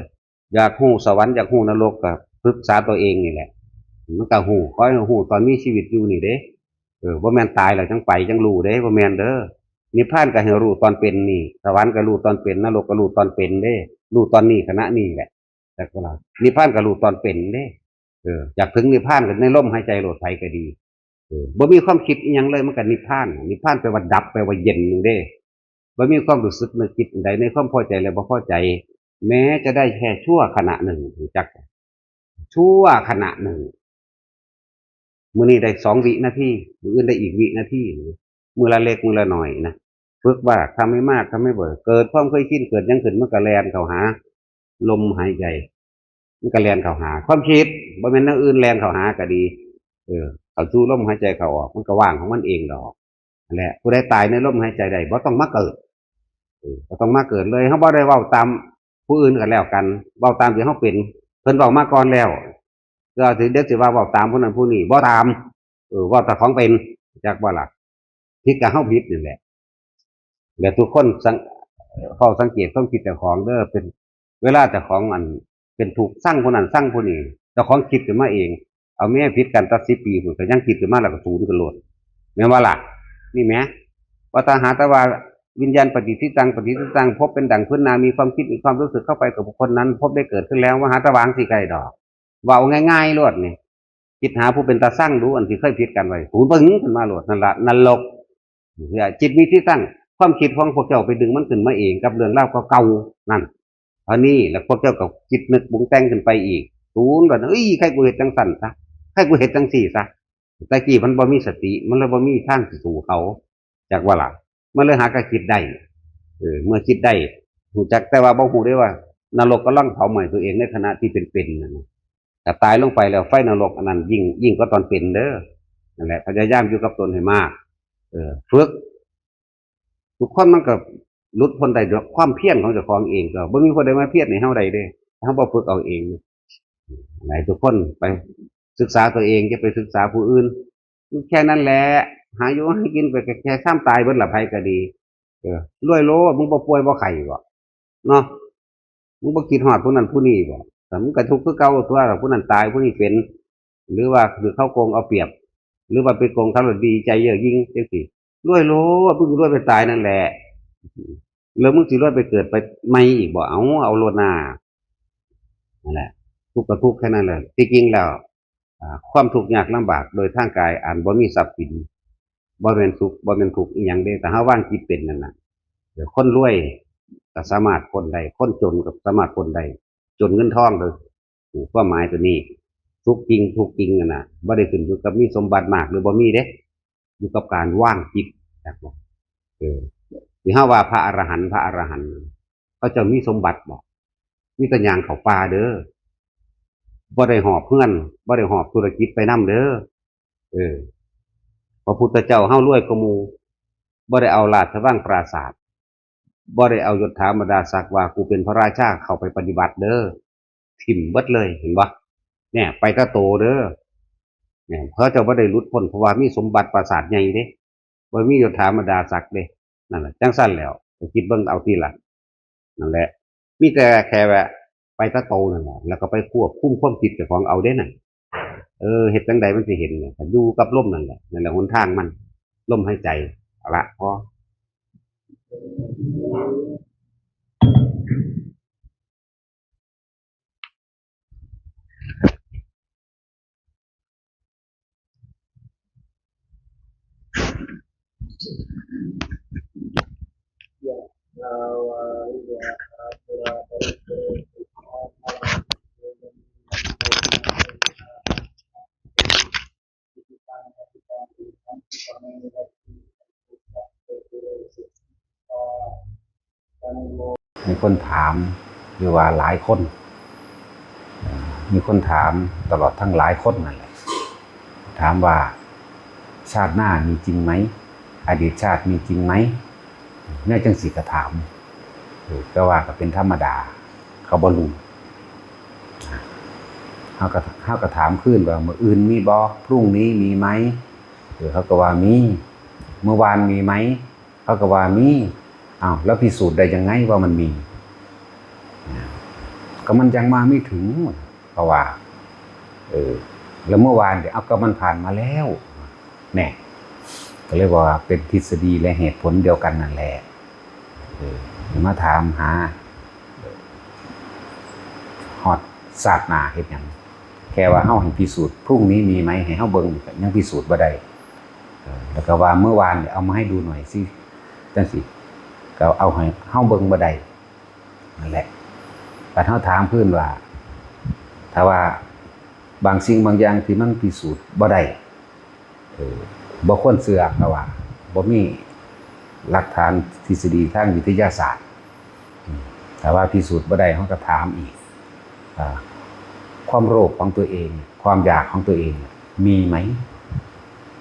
ຢາກຮູ້ສະຫວັນ ຢາກຮູ້ນະລົກ ກໍສຶກສາຕົວເອງນີ້ແຫຼະ ມັນກໍຮູ້ ຂໍໃຫ້ຮູ້ຕອນມີຊີວິດຢູ່ນີ້ເດ້. ເອີ ບໍ່ແມ່ນຕາຍແລ້ວຈັ່ງໄປຈັ່ງຮູ້ເດ້ ບໍ່ແມ່ນເດີ. ນິບພານກໍໃຫ້ຮູ້ຕອນເປັນນີ້ ສະຫວັນກໍຮູ້ຕອນເປັນ ນະລົກກໍຮູ້ຕອນເປັນເດ້ ຮູ້ຕອນນີ້ຂະນະນີ້ແຫຼະ. ຈັກບໍ່ລະ? ນິບພານກໍຮູ້ຕອນເປັນເດ້. ເອີ ຢາກເຖິງນິບພານກໍໃນລົມຫາຍໃຈໂລດ ໃຜກໍດີ. ເອີ ບໍ່ມີຄວາມຄິດອີ່ຫຍັງເລີຍ ມັນກໍນິບພານ. ນິບພານແປວ່າດັບ ແປວ່າເຢັນເດ້. ບໍ່ມີຄວາມຮູ້ສຶກນຶກຄິດອັນໃດ ໃນຄວາມພໍໃຈ ແລະ ບໍ່ພໍໃຈ ແມ້ຈະໄດ້ແຄ່ຊົ່ວຂະນະໜຶ່ງ ຮູ້ຈັກ ຊົ່ວຂະນະໜຶ່ງ. ມື້ນີ້ໄດ້ສອງວິນາທີ ມື້ອື່ນໄດ້ອີກວິນາທີ ມື້ລະເລັກມື້ລະໜ້ອຍນະ. ຝຶກວ່າທຳໃຫ້ມາກ ທຳໃຫ້ເບີ ເກີດຄວາມເຄີຍຊິນ ເກີດຫຍັງຂຶ້ນ ມັນກໍແລ່ນເຂົ້າຫາລົມຫາຍໃຈ ມັນກໍແລ່ນເຂົ້າຫາຄວາມຄິດ ບໍ່ແມ່ນແນວອື່ນ ແລ່ນເຂົ້າຫາກໍດີ. ເອີ ເຂົ້າສູ່ລົມຫາຍໃຈເຂົ້າອອກ ມັນກໍວ່າງຂອງມັນເອງດອກ. ນັ້ນແຫຼະ ຜູ້ໃດຕາຍໃນລົມຫາຍໃຈໄດ້ ບໍ່ຕ້ອງມາເກີດ. ເອີ ບໍ່ຕ້ອງມາເກີດເລີຍ. ເຮົາບໍ່ໄດ້ເວົ້າຕາມຜູ້ອື່ນກໍແລ້ວກັນ ເວົ້າຕາມທີ່ເຮົາເປັນ. ເພິ່ນເວົ້າມາກ່ອນແລ້ວ ກໍຊິ ດຽວຊິວ່າເວົ້າຕາມຜູ້ນັ້ນຜູ້ນີ້ ບໍ່ຕາມ. ເອີ ເວົ້າແຕ່ຂອງເປັນ ຈັກບໍ່ລະ? ຜິດກໍເຮົາຜິດນັ້ນແຫຼະ. ແລະ ທຸກຄົນສັງ ເຝົ້າສັງເກດຄວາມຄິດເຈົ້າຂອງເດີ ເປັນ ເວລາເຈົ້າຂອງ ອັນ ເປັນທຸກ ຊັງຜູ້ນັ້ນຊັງຜູ້ນີ້ ເຈົ້າຂອງຄິດຂຶ້ນມາເອງ. ເອົາແມ້ ຜິດກັນຕັ້ງສິບປີພຸ້ນ ກໍຍັງຄິດຂຶ້ນມາແລ້ວກໍສູນຂຶ້ນໂລດ ແມ່ນບໍ່ລະ? ນີ້ແໝ ວ່າຖ້າຫາກແຕ່ວ່າວິນຍານປະຕິດສິດຕັງ ປະຕິດສິດຕັງ ພົບເປັນດັ່ງພື້ນໜ້າ ມີຄວາມຄິດ ມີຄວາມຮູ້ສຶກເຂົ້າໄປກັບບຸກຄົນນັ້ນ ພົບໄດ້ເກີດຂຶ້ນແລ້ວ ວ່າຫາແຕ່ວ່າຈັ່ງຊີ້ກໍໄດ້ດອກ. ເວົ້າງ່າຍໆໂລດນີ້ ຄິດຫາຜູ້ເປັນຕາຊັງດູ ອັນທີ່ເຄີຍຜິດກັນໄວ້ ສູນປຶ້ງຂຶ້ນມາໂລດ ນັ້ນລະນະລົກ. ຈິດມີທີ່ຕັ້ງ ຄວາມຄິດຂອງພວກເຈົ້າໄປດຶງມັນຂຶ້ນມາເອງກັບເລື່ອງລາວເກົ່າໆນັ້ນ. ອັນນີ້ລະພວກເຈົ້າກໍຄິດນຶກປຸງແຕ່ງຂຶ້ນໄປອີກ ສູນວ່າ ເອີຍ ໃຄກູເຮັດຈັ່ງຊັ້ນຊະ ໃຄກູເຮັດຈັ່ງຊີ້ຊະ. ແຕ່ກີ້ມັນບໍ່ມີສະຕິ ມັນເລີຍບໍ່ມີທາງຊິສູ້ເຂົາ ຈັກວ່າລະ? ມັນເລີຍຫາກໍຄິດໄດ້. ເອີ ເມື່ອຄິດໄດ້ ຮູ້ຈັກ ແຕ່ວ່າບໍ່ຮູ້ເດ້ວ່ານະລົກກຳລັງເຜົາໄໝ້ຕົວເອງໃນຂະນະທີ່ເປັນໆນັ້ນນະ. ຖ້າຕາຍລົງໄປແລ້ວ ໄຟນະລົກອັນນັ້ນຍິ່ງ ຍິ່ງກວ່າຕອນເປັນເດີ. ນັ້ນແຫຼະ ພະຍາຍາມຢູ່ກັບຕົນໃຫ້ມາກ. ເອີ ຝຶກ ທຸກຄົນມັນກໍຫຼຸດພົ້ນໄດ້ດ້ວຍຄວາມພຽນຂອງເຈົ້າຂອງເອງ. ກໍບໍ່ມີຜູ້ໃດມາພຽນໃຫ້ເຮົາໄດ້ເດ້ ເຮົາບໍ່ຝຶກເອົາເອງ. ໃຫ້ທຸກຄົນໄປສຶກສາຕົວເອງ ຢ່າໄປສຶກສາຜູ້ອື່ນ. ແຄ່ນັ້ນແຫຼະ ຫາຢູ່ຫາກິນໄປ ກໍແຄ່ຊາມຕາຍເບິດລະ ໃຜກໍດີ. ເອີ ລວຍໂລດ ມຶງບໍ່ປ່ວຍບໍ່ໄຂ້ບໍ? ເນາະ ມຶງບໍ່ຄິດຮອດຜູ້ນັ້ນຜູ້ນີ້ບໍ? ແຕ່ມຶງກໍທຸກຄືເກົ່າຕົວະ ຜູ້ນັ້ນຕາຍ ຜູ້ນີ້ເປັນ ຫຼືວ່າຖືກເຂົາໂກງເອົາປຽບ ຫຼືວ່າໄປໂກງເຂົາແລ້ວດີໃຈເຍີ້ອຍິ່ງ ຈັ່ງຊີ້. ລວຍໂລດ ມຶງລວຍໄປຕາຍນັ້ນແຫຼະ ແລ້ວມຶງຊິລວຍໄປເກີດໄປໃໝ່ອີກບໍ? ເອົາ ເອົາໂລດນາ. ນັ້ນແຫຼະ ທຸກກໍທຸກແຄ່ນັ້ນແຫຼະ. ທີ່ຈິງແລ້ວ ອ່າ ຄວາມທຸກຍາກລຳບາກໂດຍທາງກາຍອັນບໍ່ມີຊັບສິນ ບໍ່ແມ່ນສຸກ ບໍ່ແມ່ນທຸກອີ່ຫຍັງເດ້ ຖ້າເຮົາວາງຈິດເປັນນັ້ນນະ. ເອີ ຄົນລວຍກໍສາມາດພົ້ນໄດ້ ຄົນຈົນກໍສາມາດພົ້ນໄດ້ ຈົນເງິນທອງເດີ. ຄວາມໝາຍຕົວນີ້ ສຸກຈິງ ທຸກຈິງນັ້ນນະ ບໍ່ໄດ້ຂຶ້ນຢູ່ກັບມີສົມບັດມາກ ຫຼື ບໍ່ມີເດ້ ຢູ່ກັບການວາງຈິດ. ເອີ ທີ່ເຮົາວ່າພະອະລະຫັນ ພະອະລະຫັນ ເຂົາເຈົ້າມີສົມບັດບໍ? ມີແຕ່ຍ່າງເຂົ້າປ່າເດີ ບໍ່ໄດ້ຫອບເຮືອນ ບໍ່ໄດ້ຫອບທຸລະກິດໄປນຳເດີ. ເອີ ພະພຸດທະເຈົ້າເຮົາລວຍກວ່າໝູ່ ບໍ່ໄດ້ເອົາລາຊະວັງປາສາດ ບໍ່ໄດ້ເອົາຍົດຖາບັນດາສັກວ່າ ກູເປັນພະລາຊາ ເຂົ້າໄປປະຕິບັດເດີ. ຖິ້ມເບິດເລີຍ ເຫັນບໍ່? ແນ່ ໄປແຕ່ໂຕເດີ. ແນ່ ເຂົາເຈົ້າບໍ່ໄດ້ຫຼຸດພົ້ນ ເພາະວ່າມີສົມບັດປາສາດໃຫຍ່ເດ້ ບໍ່ມີຍົດຖາບັນດາສັກເດ້. ນັ້ນແຫຼະ ຈັ່ງຊັ້ນແລ້ວ ໄປຄິດເບິ່ງເອົາຕິລະ. ນັ້ນແຫຼະ ມີແຕ່ແຄ່ວ່າໄປແຕ່ໂຕນັ້ນແຫຼະ ແລ້ວກໍໄປຄວບຄຸມຄວາມຄິດເຈົ້າຂອງເອົາເດ້ນັ້ນ. ເອີ ເຮັດຈັ່ງໃດມັນຊິເຫັນ? ກໍຢູ່ກັບລົມນັ້ນແຫຼະ ນັ້ນແຫຼະຫົນທາງມັນ ລົມຫາຍໃຈ. ເອົາລະ ພໍ. ມີຄົນຖາມ ຫຼືວ່າຫຼາຍຄົນ ເອີ່ ມີຄົນຖາມຕະຫຼອດທັງຫຼາຍຄົນນັ້ນແຫຼະ ຖາມວ່າ ຊາດໜ້າມີຈິງໄໝ? ອະດີດຊາດມີຈິງໄໝ? ແນວຈັ່ງຊີ້ກໍຖາມ ເອີ່ ແຕ່ວ່າກໍເປັນທຳມະດາ ເຂົາບໍ່ຮູ້ ເຮົາກໍ ເຮົາກໍຖາມຄືນວ່າ ມື້ອື່ນມີບໍ່? ພລຸ້ງນີ້ມີໄໝ? ເອີ່ ເຂົາກໍວ່າມີ ມື້ວານມີໄໝ? ເຂົາກໍວ່າມີ ອ້າວ ແລ້ວພິສູດໄດ້ຍັງໄງວ່າມັນມີ? ກໍມັນຍັງມາໄມ່ເຖິງ ເຂົາວ່າ ເອີ ແລ້ວເມື່ອວານເດ ເອົາ ກໍມັນຜ່ານມາແລ້ວ ແນ່ ກໍເລີຍວ່າເປັນທິດສະດີ ແລະ ເຫດຜົນດຽວກັນນັ້ນແຫຼະ ເອີ ມາຖາມຫາຮອດຊາດໜ້າເຮັດຫຍັງ? ແຄ່ວ່າເຮົາໃຫ້ພິສູດ ພລຸ້ງນີ້ມີໄໝ? ໃຫ້ເຮົາເບິ່ງ ຍັງພິສູດບໍ່ໄດ້. ເອີ ແລ້ວກໍວ່າ ເມື່ອວານນີ້ເອົາມາໃຫ້ດູໜ້ອຍຊິ ຈັ່ງຊີ້ ກໍເອົາໃຫ້ເຮົາເບິ່ງບໍ່ໄດ້ ນັ້ນແຫຼະ ບັດເຮົາຖາມຄືນວ່າ ຖ້າວ່າບາງສິ່ງບາງຢ່າງທີ່ມັນພິສູດບໍ່ໄດ້ ເອີ ບໍ່ຄວນເຊື່ອ ເພາະວ່າບໍ່ມີຫຼັກຖານທິດສະດີທາງວິທະຍາສາດ ອືມ ຖ້າວ່າພິສູດບໍ່ໄດ້ ເຮົາກໍຖາມອີກ ອ່າ ຄວາມໂລບຂອງຕົວເອງ ຄວາມຢາກຂອງຕົວເອງມີໄໝ?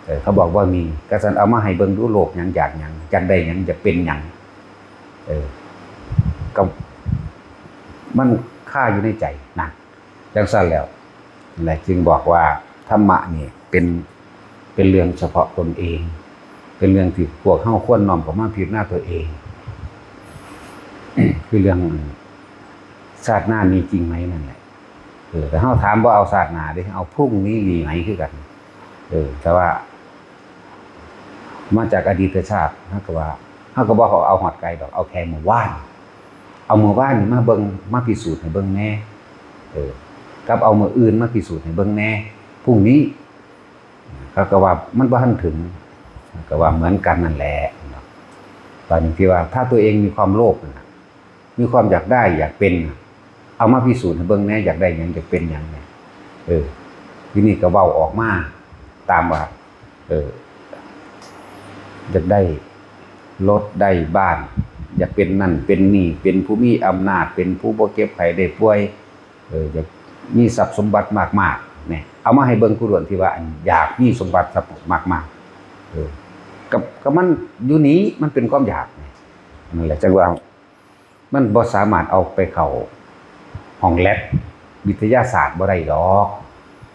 ເອີ ເຂົາບອກບໍ່ມີ ກະຊັ້ນເອົາມາໃຫ້ເບິ່ງດູ ໂລບຫຍັງ? ຢາກຫຍັງ? ຢາກໄດ້ຫຍັງ? ຢາກເປັນຫຍັງ? ເອີ ກໍມັນຄາຢູ່ໃນໃຈ ນັ້ນ ຈັ່ງຊັ້ນແລ້ວ ແລະ ຈຶ່ງບອກວ່າທຳມະນີ້ເປັນ ເປັນເລື່ອງສະເພາະຕົນເອງ ເປັນເລື່ອງທີ່ພວກເຮົາຄວນນ້ອມເຂົ້າມາພິຈາລະນາຕົວເອງ ຄືເລື່ອງຊາດໜ້າມີຈິງໄໝນັ້ນແຫຼະ ເອີ ແຕ່ເຮົາຖາມບໍ່ເອົາຊາດໜ້າເດ້ ເອົາພລຸ້ງນີ້ມີໄໝຄືກັນ ເອີ ແຕ່ວ່າມາຈາກອະດີດຕະຊາດ ເຮົາກໍວ່າ ເຮົາກໍບໍ່ເອົາຮອດໄກດອກ ເອົາແຄ່ມື້ວານ ເອົາມື້ວານນີ້ມາເບິ່ງ ມາພິສູດໃຫ້ເບິ່ງແດ່ ເອີ ກັບເອົາມື້ອື່ນມາພິສູດໃຫ້ເບິ່ງແດ່ ພລຸ້ງນີ້ ເຂົາກໍວ່າມັນບໍ່ທັນເຖິງ ກໍວ່າເໝືອນກັນນັ້ນແຫຼະເນາະ ບາດນີ້ທີ່ວ່າ ຖ້າຕົວເອງມີຄວາມໂລບນະ ມີຄວາມຢາກໄດ້ຢາກເປັນນະ ເອົາມາພິສູດໃຫ້ເບິ່ງແດ່ ຢາກໄດ້ຫຍັງ ຢາກເປັນຫຍັງແດ່ ເອີ ທີນີ້ກໍເວົ້າອອກມາຕາມວ່າ ເອີ ຢາກໄດ້ລົດໄດ້ບ້ານ ຢາກເປັນນັ້ນເປັນນີ້ ເປັນຜູ້ມີອຳນາດ ເປັນຜູ້ບໍ່ເຈັບໄຂ້ໄດ້ປ່ວຍ ເອີ ຢາກມີຊັບສົມບັດມາກໆ ແນ່ ເອົາມາໃຫ້ເບິ່ງຜູ້ລ້ວນທີ່ວ່າ ອັນ ຢາກມີສົມບັດຊັບມາກໆ ເອີ ກໍ ກໍມັນຢູ່ນີ້ ມັນເປັນຄວາມຢາກ ນັ້ນແຫຼະ ຈັ່ງວ່າມັນບໍ່ສາມາດເອົາໄປເຂົ້າຫ້ອງແລັບວິທະຍາສາດບໍ່ໄດ້ດອກ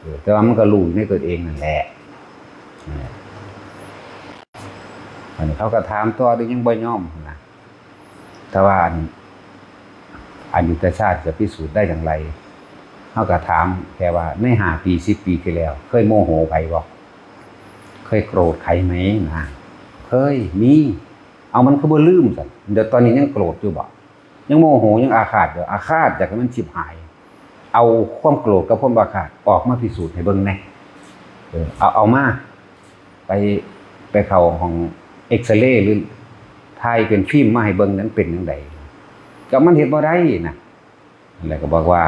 ເອີ ແຕ່ວ່າມັນກໍຮູ້ຢູ່ໃນຕົນເອງນັ້ນແຫຼະ ເອີ ອັນນີ້ເຂົາກໍຖາມຕໍ່ ຫຼືຍັງບໍ່ຍອມນະ ຖ້າວ່າອັນ ອະດີດຕະຊາດຈະພິສູດໄດ້ຢ່າງໃດ? ເຮົາກໍຖາມແຄ່ວ່າ ໃນຫ້າປີ ສິບປີທີ່ແລ້ວ ເຄີຍໂມໂຫໃຜບໍ່? ເຄີຍໂກຣດໃຜໄໝນະ? ເຄີຍ ມີ. ເອົາ ມັນຄືບໍ່ລືມຊັ້ນ? ດຽວຕອນນີ້ຍັງໂກຣດຢູ່ບໍ່? ຍັງໂມໂຫ ຍັງອາຄາດຢູ່? ອາຄາດ ຢາກໃຫ້ມັນຊິບຫາຍ. ເອົາຄວາມໂກຣດກັບຄວາມອາຄາດອອກມາພິສູດໃຫ້ເບິ່ງແດ່. ເອີ ເອົາ ເອົາມາ. ໄປ ໄປເຂົ້າຫ້ອງເອັກຊະເລ ຫຼືຖ່າຍເປັນຟີມມາໃຫ້ເບິ່ງນັ້ນ ເປັນຈັ່ງໃດ? ກໍມັນເຮັດບໍ່ໄດ້ນະ. ແລ້ວກໍບອກວ່າ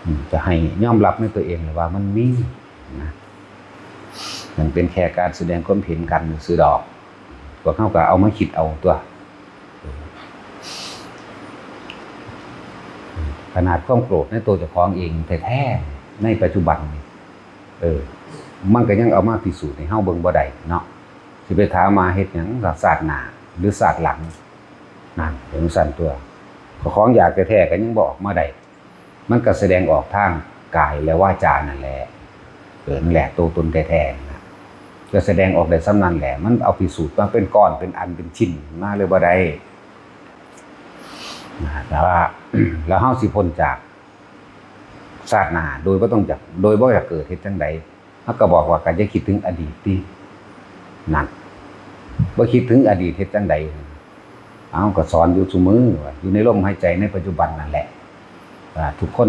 ອືມ ຈະໃຫ້ຍອມຮັບໃນຕົວເອງແຫຼະວ່າມັນມີນະ. ມັນເປັນແຄ່ການສະແດງຄວາມເຫັນກັນຊື່ໆດອກ. ພວກເຮົາກໍເອົາມາຄິດເອົາຕົວະ. ຂະໜາດຄວາມໂກຣດໃນຕົວເຈົ້າຂອງເອງແທ້ໆ ໃນປັດຈຸບັນນີ້ ເອີ ມັນກໍຍັງເອົາມາພິສູດໃຫ້ເຮົາເບິ່ງບໍ່ໄດ້ເນາະ. ຊິໄປຖາມວ່າເຮັດຫຍັງຊາດໜ້າ ຫຼືຊາດຫຼັງ? ນັ້ນ ເປັນຈັ່ງຊັ້ນຕົວະ. ຂອງຢາກແທ້ໆກໍຍັງບໍ່ອອກມາໄດ້. ມັນກໍສະແດງອອກທາງກາຍ ແລະ ວາຈານັ້ນແຫຼະ. ເອີ ນັ້ນແຫຼະ ໂຕຕົນແທ້ໆນະ ກໍສະແດງອອກໄດ້ສ່ຳນັ້ນແຫຼະ. ມັນເອົາພິສູດມາເປັນກ້ອນ ເປັນອັນ ເປັນຊິ້ນມາເລີຍບໍ່ໄດ້ນະ. ແຕ່ວ່າ ແລ້ວເຮົາຊິພົ້ນຈາກຊາດໜ້າໂດຍບໍ່ຕ້ອງຢາກ ໂດຍບໍ່ຢາກເກີດ ເຮັດຈັ່ງໃດ? ເຮົາກໍບອກວ່າ ກໍຢ່າຄິດເຖິງອະດີດຕິ. ນັ້ນ ບໍ່ຄິດເຖິງອະດີດເຮັດຈັ່ງໃດ? ເອົາ ກໍສອນຢູ່ຊຸມື້ວ່າ ຢູ່ໃນລົມຫາຍໃຈໃນປັດຈຸບັນນັ້ນແຫຼະ. ອ່າ ທຸກຄົນ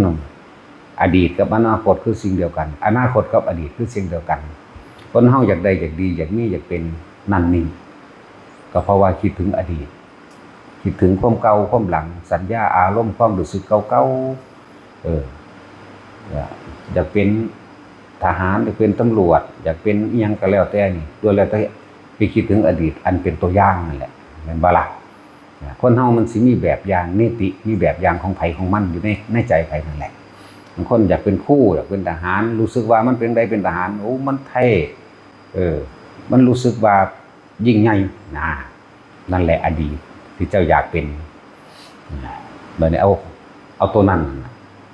ອະດີດກັບອະນາຄົດຄືສິ່ງດຽວກັນ, ອະນາຄົດກັບອະດີດຄືສິ່ງດຽວກັນ. ຄົນເຮົາຢາກໄດ້ ຢາກດີ ຢາກມີ ຢາກເປັນນັ້ນນີ້ ກໍເພາະວ່າຄິດເຖິງອະດີດ, ຄິດເຖິງຄວາມເກົ່າຄວາມຫຼັງ, ສັນຍາອາລົມຄວາມຮູ້ສຶກເກົ່າໆ. ເອີ ຢາກເປັນທະຫານ, ຢາກເປັນຕຳຫຼວດ, ຢາກເປັນອີ່ຫຍັງກໍແລ້ວແຕ່ນີ້ ລ້ວນແລ້ວແຕ່ໄປຄິດເຖິງອະດີດອັນເປັນຕົວຢ່າງນັ້ນແຫຼະ ແມ່ນບໍ່ລະ? ຄົນເຮົາມັນຊິມີແບບຢ່າງ ນິຕິ ມີແບບຢ່າງຂອງໃຜຂອງມັນຢູ່ໃນ ໃນໃຈໃຜນັ້ນແຫຼະ. ບາງຄົນຢາກເປັນຄູ ຢາກເປັນທະຫານ ຮູ້ສຶກວ່າມັນເປັນໃດເປັນທະຫານ ໂອ້ ມັນເທ່ ເອີ ມັນຮູ້ສຶກວ່າຍິ່ງໃຫຍ່ນາ. ນັ້ນແຫຼະອະດີດທີ່ເຈົ້າຢາກເປັນ. ບາດນີ້ເອົາ ເອົາໂຕນັ້ນນະ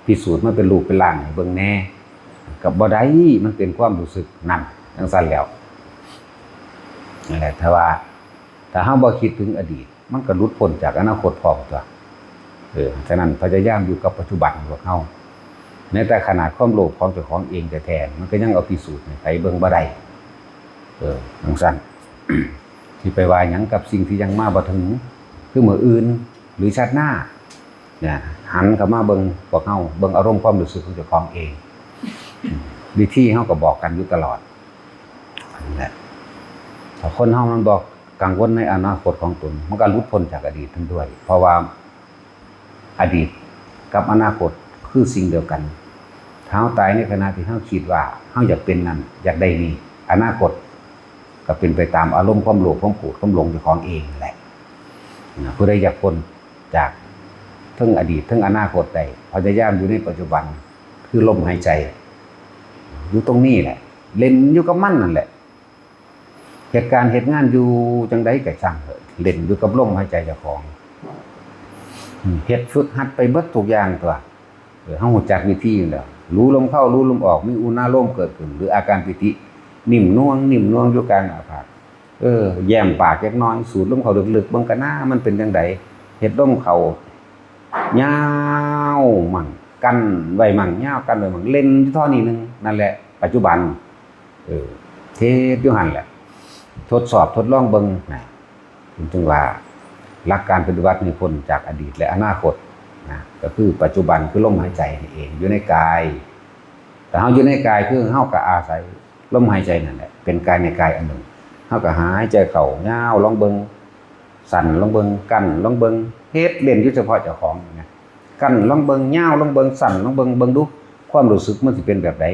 ພິສູດມາເປັນຮູບເປັນຮ່າງໃຫ້ເບິ່ງແດ່. ກໍບໍ່ໄດ້ ມັນເປັນຄວາມຮູ້ສຶກນັ້ນ ຈັ່ງຊັ້ນແລ້ວ. ນັ້ນແຫຼະ ຖ້າວ່າ ຖ້າເຮົາບໍ່ຄິດເຖິງອະດີດ ມັນກໍຫຼຸດພົ້ນຈາກອະນາຄົດພ້ອມຕົວະ. ເອີ ສະນັ້ນພະຍາຍາມຢູ່ກັບປັດຈຸບັນຂອງພວກເຮົາ. ແມ້ແຕ່ຂະໜາດຄວາມໂລບຂອງເຈົ້າຂອງເອງແທ້ໆ ມັນກໍຍັງເອົາພິສູດໃຫ້ໃຜເບິ່ງບໍ່ໄດ້. ເອີ ຈັ່ງຊັ້ນ ຊິໄປວ່າຫຍັງກັບສິ່ງທີ່ຍັງມາບໍ່ເຖິງ ຄືມື້ອື່ນ ຫຼື ຊາດໜ້າ ນະ ຫັນເຂົ້າມາເບິ່ງພວກເຮົາ ເບິ່ງອາລົມຄວາມຮູ້ສຶກຂອງເຈົ້າຂອງເອງ. ວິທີເຮົາກໍບອກກັນຢູ່ຕະຫຼອດ. ນັ້ນແຫຼະ ຖ້າຄົນເຮົາມັນບໍ່ກັງວົນໃນອະນາຄົດຂອງຕົນ ມັນກໍຫຼຸດພົ້ນຈາກອະດີດນັ້ນດ້ວຍ ເພາະວ່າອະດີດກັບອະນາຄົດຄືສິ່ງດຽວກັນ. ຖ້າເຮົາຕາຍໃນຂະນະທີ່ເຮົາຄິດວ່າເຮົາຢາກເປັນນັ້ນ ຢາກໄດ້ນີ້ ອະນາຄົດກໍເປັນໄປຕາມອາລົມຄວາມໂລບ ຄວາມໂກດ ຄວາມຫຼົງເຈົ້າຂອງເອງນັ້ນແຫຼະ. ນະ ຜູ້ໃດຢາກພົ້ນຈາກເທິງອະດີດເທິງອະນາຄົດໄດ້ ພະຍາຍາມຢູ່ໃນປັດຈຸບັນ ຄືລົມຫາຍໃຈ ຢູ່ຕົງນີ້ແຫຼະ ເລ່ນຢູ່ກັບມັນນັ້ນແຫຼະ. ເຮັດການເຮັດງານຢູ່ຈັ່ງໃດກໍຊ່າງເຖາະ ເລ່ນຢູ່ກັບລົມຫາຍໃຈເຈົ້າຂອງ. ເຮັດຝຶກຫັດໄປເບິດທຸກຢ່າງຕົວະ. ເອີ ເຮົາຮູ້ຈັກວິທີຢູ່ແລ້ວ ຮູ້ລົມເຂົ້າ ຮູ້ລົມອອກ ມີອຸນາໂລມເກີດຂຶ້ນ ຫຼື ອາການປີຕິ ນິ້ມນວງ ນິ້ມນວງຢູ່ກາງໜ້າຜາກ. ເອີ ແຍ້ມປາກຈັກໜ້ອຍ ສູດລົມເຂົ້າເລິກໆ ເບິ່ງກັນນາ ມັນເປັນຈັ່ງໃດ. ເຮັດລົມເຂົ້າຍາວໝັ່ງ ກັ້ນໄວ້ໝັ່ງ ຍາວ ກັ້ນໄວ້ໝັ່ງ ເຫຼັ້ນຢູ່ທໍ່ນີ້ໜຶ່ງ ນັ້ນແຫຼະປັດຈຸບັນ. ເອີ ເຮັດຢູ່ຫັ້ນແຫຼະ ທົດສອບທົດລອງເບິ່ງນະ. ເພິ່ນຈຶ່ງວ່າ ຫຼັກການປະຕິບັດໃຫ້ພົ້ນຈາກອະດີດ ແລະ ອະນາຄົດນະ ກໍຄືປັດຈຸບັນ ຄືລົມຫາຍໃຈນີ້ເອງ ຢູ່ໃນກາຍ. ແຕ່ເຮົາຢູ່ໃນກາຍ ຄືເຮົາກໍອາໄສລົມຫາຍໃຈນັ້ນແຫຼະ ເປັນກາຍໃນກາຍອັນໜຶ່ງ. ເຮົາກໍຫາຍໃຈເຂົ້າຍາວລອງເບິ່ງ ສັ້ນລອງເບິ່ງ ກັ້ນລອງເບິ່ງ ເຮັດເຫຼັ້ນຢູ່ສະເພາະເຈົ້າຂອງນະ. ກັ້ນລອງເບິ່ງ ຍາວລອງເບິ່ງ ສັ້ນລອງເບິ່ງ ເບິ່ງດູ ຄວາມຮູ້ສຶກມັນຊິເປັນແບບໃດ.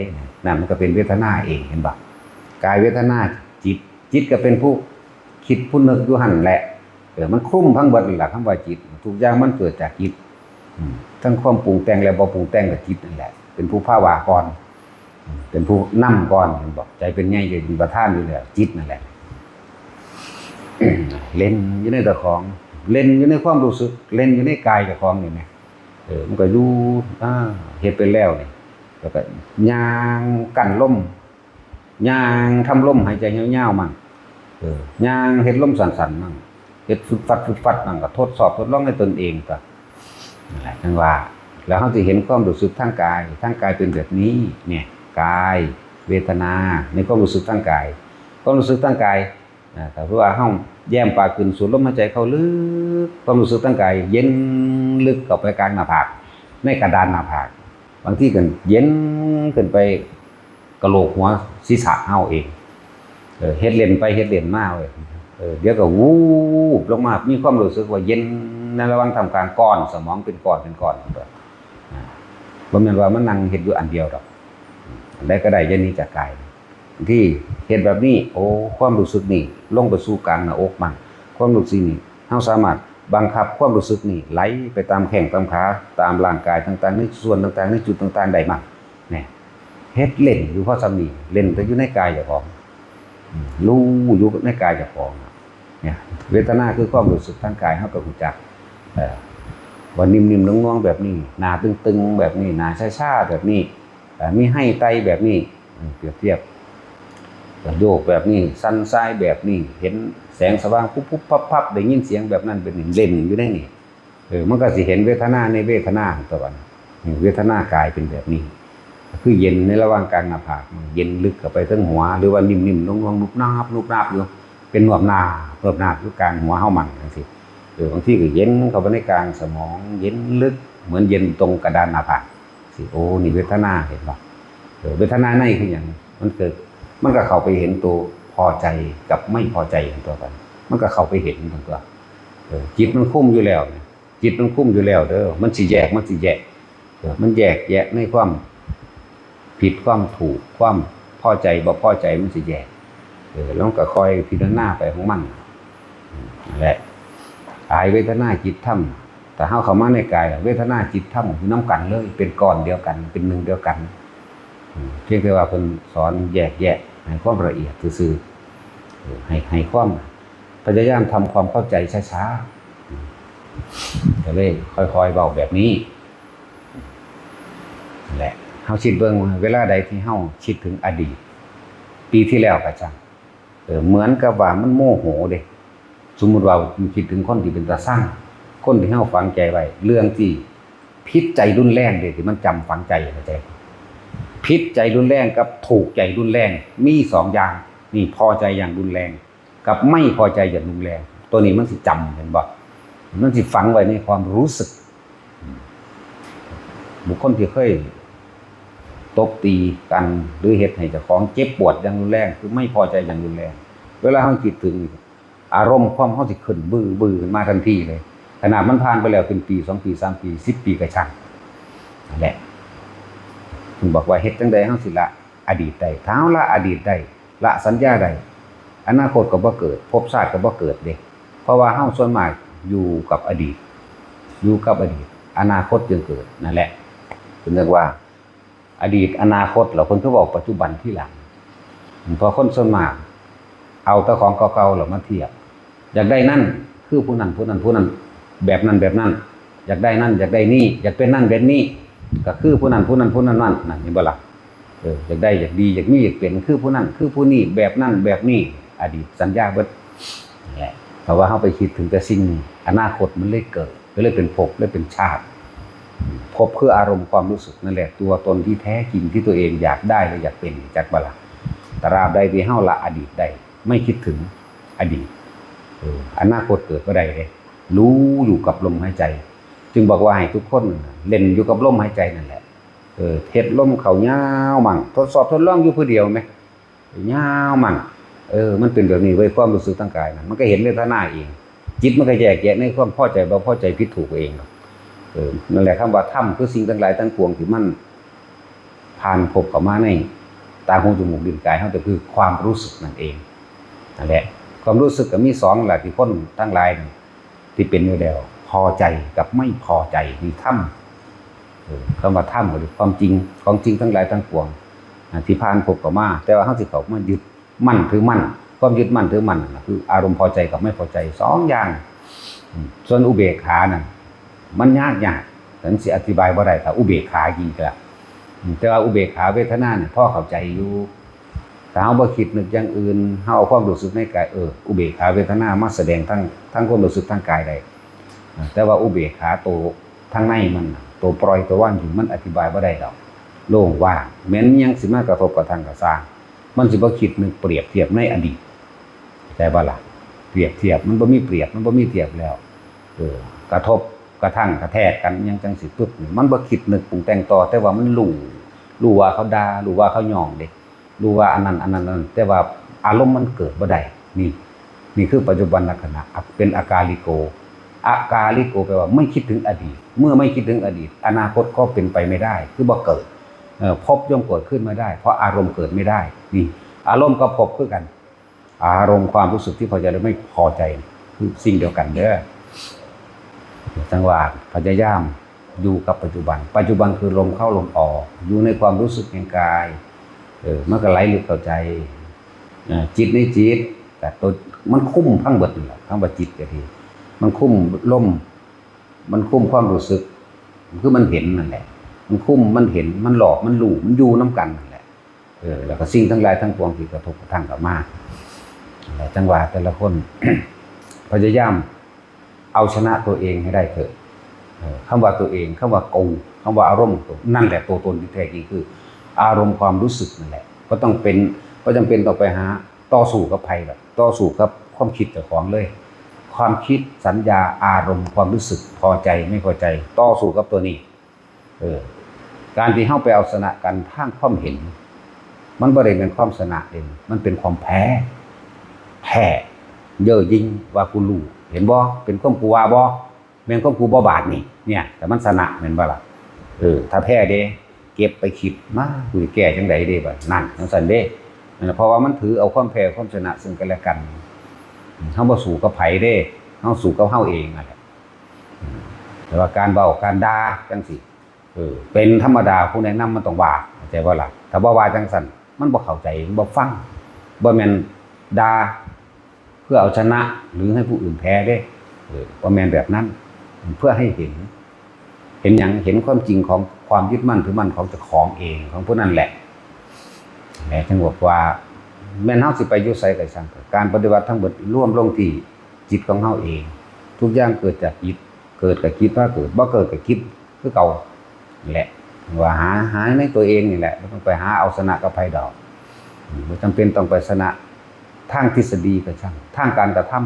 ນັ້ນມັນກໍເປັນເວທະນາເອງ ເຫັນບໍ່? ກາຍເວທະນາ ຈິດ ຈິດກໍເປັນຜູ້ຄິດຜູ້ນຶກຢູ່ຫັ້ນແຫຼະ. ເອີ ມັນຄຸມທັງເບິດນັ້ນລະ ຄຳວ່າຈິດ ທຸກຢ່າງມັນເກີດຈາກຈິດ. ອືມ ທັງຄວາມປຸງແຕ່ງ ແລະ ບໍ່ປຸງແຕ່ງກໍຈິດນັ້ນແຫຼະ ເປັນຜູ້ພາວາກ່ອນ ເປັນຜູ້ນຳກ່ອນ ເຫັນບໍ່? ໃຈເປັນໃຫຍ່ ໃຈເປັນປະທານຢູ່ແລ້ວ ຈິດນັ້ນແຫຼະ. ເຫຼັ້ນຢູ່ໃນເຈົ້າຂອງ ເຫຼັ້ນຢູ່ໃນຄວາມຮູ້ສຶກ ເຫຼັ້ນຢູ່ໃນກາຍເຈົ້າຂອງນີ້ແໝ່. ເອີ ມັນກໍຢູ່ ອາ ເຮັດໄປແລ້ວນີ້ ແລ້ວກໍຍ່າງກັ້ນລົມ ຍ່າງທຳລົມຫາຍໃຈຍາວໆມັ່ງ ເອີ ຍ່າງເຮັດລົມສັ້ນໆມັ່ງ ເຮັດຟຶດຟັດຟຶດຟັດມັ່ງ ກໍທົດສອບທົດລອງໃຫ້ຕົນເອງ ກໍນັ້ນແຫຼະ ຈັ່ງວ່າ ແລ້ວເຮົາຊິເຫັນຄວາມຮູ້ສຶກທາງກາຍ ທາງກາຍເປັນແບບນີ້ ນີ້ ກາຍ ເວທະນາ ໃນຄວາມຮູ້ສຶກທາງກາຍ ຄວາມຮູ້ສຶກທາງກາຍ ນະ ຖ້າເກີດວ່າເຮົາແຍ້ມປາກຂຶ້ນ ສູດລົມຫາຍໃຈເຂົ້າເລິກ ຄວາມຮູ້ສຶກທາງກາຍເຢັນເລິກເຂົ້າໄປກາງໜ້າຜາກ ໃນກະດານໜ້າຜາກ ບາງທີກໍເຢັນຂຶ້ນໄປກະໂຫຼກຫົວສີສະເຮົາເອງ ເອີ ເຮັດເຫຼັ້ນໄປເຮັດເຫຼັ້ນມາເວີຍ ເອີ ດຽວກໍວູບລົງມາ ມີຄວາມຮູ້ສຶກວ່າເຢັນໃນລະຫວ່າງທ່າມກາງກ້ອນສະໝອງເປັນກ້ອນເປັນກ້ອນ ອາ ບໍ່ແມ່ນວ່າມານັ່ງເຮັດຢູ່ອັນດຽວດອກ ອັນໃດກໍໄດ້ ຢ່າໜີຈາກກາຍ. ທີ່ເຮັດແບບນີ້ ໂອ້ ຄວາມຮູ້ສຶກນີ້ລົງໄປສູ່ກາງໜ້າອົກມັນ ຄວາມຮູ້ສຶກນີ້ ເຮົາສາມາດບັງຄັບຄວາມຮູ້ສຶກນີ້ໄຫຼໄປຕາມແຂ້ງຕາມຂາ ຕາມຮ່າງກາຍຕ່າງໆ ໃນສ່ວນຕ່າງໆ ໃນຈຸດຕ່າງໆໄດ້ມັນ ແນ່ ເຮັດເຫຼັ້ນຢູ່ພໍສ່ຳນີ້ ເຫຼັ້ນແຕ່ຢູ່ໃນກາຍເຈົ້າຂອງ ອືມ ຮູ້ຢູ່ໃນກາຍເຈົ້າຂອງ ເນຍ ເວທະນາຄືຄວາມຮູ້ສຶກທາງກາຍ ເຮົາກໍຮູ້ຈັກ ເອີ ວ່ານິ້ມໆນວງໆແບບນີ້ ໜ້າຕຶງໆແບບນີ້ ໜ້າຊາໆແບບນີ້ ເອີ ມີໄຮ່ໄຕ່ແບບນີ້ ເອີ ປຽບທຽບ ໂຍກແບບນີ້ ສັ່ນຊາຍແບບນີ້ ເຫັນແສງສະຫວ່າງປຸບໆພັບໆ ໄດ້ຍິນສຽງແບບນັ້ນແບບນີ້ ເຫຼັ້ນຢູ່ໃນນີ້ ເອີ ມັນກໍຊິເຫັນເວທະນາໃນເວທະນາຕົວະ ເວທະນາກາຍເປັນແບບນີ້ ກໍຄືເຢັນໃນລະຫວ່າງກາງໜ້າຜາກ ເຢັນເລິກເຂົ້າໄປເທິງຫົວ ຫຼືວ່ານິ້ມໆນວງໆນຸບໜາບນຸບໜາບຢູ່ ເປັນໜວບໜາບເພີບໜາບຢູ່ກາງຫົວເຮົາມັນຈັ່ງຊີ້ ເອີ ບາງທີກໍເຢັນເຂົ້າໄປໃນກາງສະໝອງ ເຢັນເລິກ ເໝືອນເຢັນຕົງກະດານໜ້າຜາກ ຊິ ໂອ້ ນີ້ເວທະນາ ເຫັນບໍ່? ເອີ ເວທະນາໃນຄືຫຍັງ? ມັນເກີດ ມັນກໍເຂົ້າໄປເຫັນໂຕພໍໃຈກັບໄມ່ພໍໃຈຂອງຕົວກັນ ມັນກໍເຂົ້າໄປເຫັນຂອງຕົວ ເອີ ຈິດມັນຄຸມຢູ່ແລ້ວ ຈິດມັນຄຸມຢູ່ແລ້ວເດີ ມັນຊິແຍກ ມັນຊິແຍກ ເອີ ມັນແຍກແຍະໃນຄວາມຜິດຄວາມຖືກ ຄວາມພໍໃຈບໍ່ພໍໃຈ ມັນຊິແຍກ ເອີ ແລ້ວມັນກໍຄ່ອຍພິຈາລະນາໄປຂອງມັນ ນັ້ນແຫຼະ ກາຍເວທະນາຈິດທຳ ຖ້າເຮົາເຂົ້າມາໃນກາຍ ເວທະນາຈິດທຳຢູ່ນຳກັນເລີຍ ເປັນກ້ອນດຽວກັນ ເປັນໜຶ່ງດຽວກັນ. ອືມ ພຽງແຕ່ວ່າເພິ່ນສອນແຍກແຍະໃຫ້ຄວາມລະອຽດຊື່ໆ ເອີ ໃຫ້ ໃຫ້ຄວາມ ພະຍາຍາມທຳຄວາມເຂົ້າໃຈຊ້າໆ ອືມ ກໍເລີຍຄ່ອຍໆເວົ້າແບບນີ້ແຫຼະ. ເຮົາຄິດເບິ່ງວ່າ ເວລາໃດທີ່ເຮົາຄິດເຖິງອະດີດ ປີທີ່ແລ້ວກໍຊ່າງ ເອີ ເໝືອນກັບວ່າມັນໂມໂຫເດ້. ສົມມຸດວ່າຄິດເຖິງຄົນທີ່ເປັນຕາຊັງ ຄົນທີ່ເຮົາຝັງໃຈໄວ້ ເລື່ອງທີ່ຜິດໃຈຮຸນແຮງເດ້ ທີ່ມັນຈຳຝັງໃຈ ເຂົ້າໃຈບໍ່? ຜິດໃຈຮຸນແຮງກັບຖືກໃຈຮຸນແຮງ ມີສອງຢ່າງນີ້ ພໍໃຈຢ່າງຮຸນແຮງ ກັບໄມ່ພໍໃຈຢ່າງຮຸນແຮງ ໂຕນີ້ມັນຊິຈຳ ເຫັນບໍ່? ມັນຊິຝັງໄວ້ໃນຄວາມຮູ້ສຶກ. ອືມ ບຸກຄົນທີ່ເຄີຍຕົບຕີກັນ ຫຼື ເຮັດໃຫ້ເຈົ້າຂອງເຈັບປວດຢ່າງຮຸນແຮງ ຄືໄມ່ພໍໃຈຢ່າງຮຸນແຮງ ເວລາເຮົາຄິດເຖິງ ອາລົມຄວາມເຮົາຊິຂຶ້ນບືໆຂຶ້ນມາທັນທີເລີຍ. ຂະໜາດມັນຜ່ານໄປແລ້ວເປັນປີ ສອງປີ ສາມປີ ສິບປີກໍຊ່າງ ນັ້ນແຫຼະ ເພິ່ນບອກວ່າເຮັດຈັ່ງໃດເຮົາຊິລະອະດີດໄດ້? ຖ້າເຮົາລະອະດີດໄດ້ ລະສັນຍາໄດ້ ອະນາຄົດກໍບໍ່ເກີດ ພົບຊາດກໍບໍ່ເກີດເດ້. ເພາະວ່າເຮົາສ່ວນມາກຢູ່ກັບອະດີດ ຢູ່ກັບອະດີດ ອະນາຄົດຈຶ່ງເກີດ ນັ້ນແຫຼະ ເພິ່ນເອີ້ນວ່າ ອະດີດ ອະນາຄົດ ແລ້ວເພິ່ນຄືເວົ້າປັດຈຸບັນທີຫຼັງ? ເພາະຄົນສ່ວນມາກເອົາແຕ່ຂອງເກົ່າໆແລ້ວມາທຽບ ຢາກໄດ້ນັ້ນຄືຜູ້ນັ້ນ ຜູ້ນັ້ນ ຜູ້ນັ້ນ ແບບນັ້ນ ແບບນັ້ນ ຢາກໄດ້ນັ້ນ ຢາກໄດ້ນີ້ ຢາກເປັນນັ້ນເປັນນີ້ ກໍຄືຜູ້ນັ້ນ ຜູ້ນັ້ນ ຜູ້ນັ້ນ ນັ້ນ ນັ້ນ ເຫັນບໍ່ລະ? ເອີ ຢາກໄດ້ ຢາກດີ ຢາກມີ ຢາກເປັນຄືຜູ້ນັ້ນ ຄືຜູ້ນີ້ ແບບນັ້ນແບບນີ້ ອະດີດສັນຍາເບິດ ນັ້ນແຫຼະ. ເພາະວ່າເຮົາໄປຄິດເຖິງແຕ່ສິ່ງນີ້ ອະນາຄົດມັນເລີຍເກີດ ກໍເລີຍເປັນພົບ ເລີຍເປັນຊາດ. ພົບຄືອາລົມຄວາມຮູ້ສຶກນັ້ນແຫຼະ ຕົວຕົນທີ່ແທ້ຈິງທີ່ຕົວເອງຢາກໄດ້ ແລະ ຢາກເປັນ ຈັກບໍ່ລະ? ຕະລາບໃດທີ່ເຮົາລະອະດີດໄດ້ ໄມ່ຄິດເຖິງອະດີດ ເອີ ອະນາຄົດເກີດບໍ່ໄດ້ເດ້. ຮູ້ຢູ່ກັບລົມຫາຍໃຈ ຈຶ່ງບອກວ່າໃຫ້ທຸກຄົນເຫຼັ້ນຢູ່ກັບລົມຫາຍໃຈນັ້ນແຫຼະ. ເອີ ເຮັດລົມເຂົ້າຍາວໝັ່ງ ທົດສອບທົດລອງຢູ່ຜູ້ດຽວແມ ຍາວໝັ່ງ ເອີ ມັນເປັນແບບນີ້ເວີຍ ຄວາມຮູ້ສຶກທາງກາຍນະ ມັນກໍເຫັນເວທະນາເອງ ຈິດມັນກໍແຍກແຍະໃນຄວາມພໍໃຈບໍ່ພໍໃຈ ຜິດຖືກເອງດອກ. ເອີ ນັ້ນແຫຼະ ຄຳວ່າທຳຄືສິ່ງທັງຫຼາຍທັງປວງທີ່ມັນຜ່ານພົບເຂົ້າມາໃນຕາ ຫູ ຈະມູກ ລີ້ນ ກາຍເຮົາ ກໍຄືຄວາມຮູ້ສຶກນັ້ນເອງ. ນັ້ນແຫຼະ ຄວາມຮູ້ສຶກກໍມີສອງລະ ທີ່ຄົນທັງຫຼາຍ ທີ່ເປັນຢູ່ແລ້ວ ພໍໃຈກັບໄມ່ພໍໃຈ ນີ້ທຳ ເອີ ຄຳວ່າທຳກໍຄືຄວາມຈິງ ຂອງຈິງທັງຫຼາຍທັງປວງ ອາ ທີ່ຜ່ານພົບເຂົ້າມາ ແຕ່ວ່າເຮົາຊິເຂົ້າມາຍຶດໝັ້ນຖືໝັ້ນ ຄວາມຍຶດໝັ້ນຖືໝັ້ນນັ້ນນະ ຄືອາລົມພໍໃຈກັບໄມ່ພໍໃຈ ສອງຢ່າງ. ອືມ ສ່ວນອຸເບກຂານັ້ນ ມັນຍາກ ຍາກ ແຕ່ມັນຊິອະທິບາຍບໍ່ໄດ້ ຖ້າອຸເບກຂາຈິງໆ. ອືມ ແຕ່ວ່າອຸເບກຂາເວທະນານີ້ ພໍເຂົ້າໃຈຢູ່. ຖ້າເຮົາບໍ່ຄິດນຶກຢ່າງອື່ນ ເຮົາເອົາຄວາມຮູ້ສຶກໃນກາຍ ເອີ ອຸເບກຂາເວທະນາມາສະແດງທາງ ທາງຄວາມຮູ້ສຶກທາງກາຍໄດ້ ອາ ແຕ່ວ່າອຸເບກຂາໂຕທາງໃນມັນ ໂຕປ່ອຍ ໂຕວາງຢູ່ ມັນອະທິບາຍບໍ່ໄດ້ດອກ. ໂລ່ງວ່າງ ແມ່ນຫຍັງຊິມາກະທົບກະທັ່ງກະຊ່າງ ມັນຊິບໍ່ຄິດນຶກປຽບທຽບໃນອະດີດ ເຂົ້າໃຈບໍ່ລະ? ປຽບທຽບ ມັນບໍ່ມີປຽບ ມັນບໍ່ມີທຽບແລ້ວ. ເອີ ກະທົບກະທັ່ງກະແທກກັນຫຍັງຈັ່ງຊິປຶບນີ້ ມັນບໍ່ຄິດນຶກປຸງແຕ່ງຕໍ່ ແຕ່ວ່າມັນຮູ້ ຮູ້ວ່າເຂົາດ່າ ຮູ້ວ່າເຂົາຍ້ອງເດ້ ຮູ້ວ່າອັນນັ້ນ ອັນນັ້ນ ອັນນັ້ນ ແຕ່ວ່າອາລົມມັນເກີດບໍ່ໄດ້. ນີ້ ນີ້ຄືປັດຈຸບັນລັກຂະນະ ອາ ເປັນອາກາລິໂກ. ອາກາລິໂກ ແປວ່າໄມ່ຄິດເຖິງອະດີດ ເມື່ອໄມ່ຄິດເຖິງອະດີດ ອະນາຄົດກໍເປັນໄປໄມ່ໄດ້ ຄືບໍ່ເກີດ. ເອີ ພົບຍ່ອມເກີດຂຶ້ນມາໄດ້ ເພາະອາລົມເກີດໄມ່ໄດ້. ນີ້ ອາລົມກັບພົບຄືກັນ ອາລົມຄວາມຮູ້ສຶກທີ່ພໍໃຈ ແລະ ໄມ່ພໍໃຈ ຄືສິ່ງດຽວກັນເດີ. ຈັ່ງວ່າພະຍາຍາມຢູ່ກັບປັດຈຸບັນ ປັດຈຸບັນຄືລົມເຂົ້າລົມອອກ ຢູ່ໃນຄວາມຮູ້ສຶກແຫ່ງກາຍ ເອີ ມັນກໍໄຫຼເລິກເຂົ້າໃຈ. ເອີ ຈິດໃນຈິດ ແຕ່ໂຕ ມັນຄຸມທັງເບິດນັ້ນແຫຼະ ຄຳວ່າຈິດກໍດີ ມັນຄຸມລົມ ມັນຄຸມຄວາມຮູ້ສຶກ ຄືມັນເຫັນນັ້ນແຫຼະ ມັນຄຸມ ມັນເຫັນ ມັນຫຼອກ ມັນຮູ້ ມັນຢູ່ນຳກັນນັ້ນແຫຼະ. ເອີ ແລ້ວກໍສິ່ງທັງຫຼາຍທັງປວງທີ່ກະທົບກະທັ່ງເຂົ້າມາ ແລະ ຈັ່ງວ່າແຕ່ລະຄົນ ພະຍາຍາມເອົາຊະນະຕົວເອງໃຫ້ໄດ້ເທີ້ະ. ເອີ ຄຳວ່າຕົວເອງ ຄຳວ່າກູ ຄຳວ່າອາລົມ ນັ້ນແຫຼະ ຕົວຕົນທີ່ແທ້ຈິງຄືອາລົມຄວາມຮູ້ສຶກນັ້ນແຫຼະ. ບໍ່ຕ້ອງເປັນ ບໍ່ຈຳເປັນຕ້ອງໄປຫາຕໍ່ສູ້ກັບໃຜດອກ ຕໍ່ສູ້ກັບຄວາມຄິດເຈົ້າຂອງເລີຍ. ຄວາມຄິດ ສັນຍາ ອາລົມ ຄວາມຮູ້ສຶກ ພໍໃຈ ໄມ່ພໍໃຈ ຕໍ່ສູ້ກັບຕົວນີ້. ເອີ ການທີ່ເຮົາໄປເອົາຊະນະກັນທາງຄວາມເຫັນ ມັນບໍ່ໄດ້ແມ່ນຄວາມຊະນະເດ້ ມັນເປັນຄວາມແພ້ ແພ້ເຍີ້ອຍິງວ່າກູຮູ້ ເຫັນບໍ່? ເປັນຄວາມກູວ່າບໍ່? ແມ່ນຄວາມກູບໍ່? ບາດນີ້ ເນີ້ຍ ແຕ່ມັນຊະນະແມ່ນບໍ່ລະ? ເອີ ຖ້າແພ້ເດ້ ເກັບໄປຄິດ ມາ ກູຊິແກ້ຈັ່ງໃດເດ້ບາດ ນັ້ນ ຈັ່ງຊັ້ນເດ້. ນັ້ນລະ ເພາະວ່າມັນຖືເອົາຄວາມແພ້ຄວາມຊະນະເຊິ່ງກັນແລະກັນ ເຮົາບໍ່ສູ້ກັບໃຜເດ້. ເຮົາສູ້ກັບເຮົາເອງນັ້ນແຫຼະ. ອືມ ແຕ່ວ່າການເວົ້າການດ່າຈັ່ງຊີ້ ເອີ ເປັນທຳມະດາ ຜູ້ແນະນຳມັນຕ້ອງວ່າ ເຂົ້າໃຈບໍ່ລະ? ຖ້າບໍ່ວ່າຈັ່ງຊັ້ນ ມັນບໍ່ເຂົ້າໃຈ ມັນບໍ່ຟັງ. ບໍ່ແມ່ນດ່າເພື່ອເອົາຊະນະ ຫຼື ໃຫ້ຜູ້ອື່ນແພ້ເດ້. ເອີ ບໍ່ແມ່ນແບບນັ້ນ. ເພື່ອໃຫ້ເຫັນ ເຫັນຫຍັງ? ເຫັນຄວາມຈິງຂອງຄວາມຍຶດໝັ້ນຖືໝັ້ນຂອງເຈົ້າຂອງເອງ ຂອງຜູ້ນັ້ນແຫຼະ. ແລະ ຈຶ່ງບອກວ່າ ແມ່ນເຮົາຊິໄປຢູ່ໃສກໍຊ່າງ ການປະຕິບັດທັງເບິດລວມລົງທີ່ຈິດຂອງເຮົາເອງ. ທຸກຢ່າງເກີດຈາກຈິດ, ເກີດກໍຈິດພາເກີດ, ບໍ່ເກີດກໍຈິດຄືເກົ່າ. ແຫຼະ ວ່າຫາ ຫາໃນຕົວເອງນີ້ແຫຼະ, ບໍ່ຕ້ອງໄປຫາເອົາຊະນະກັບໃຜດອກ. ອືມ ບໍ່ຈຳເປັນຕ້ອງໄປຊະນະທາງທິດສະດີກໍຊ່າງ, ທາງການກະທຳ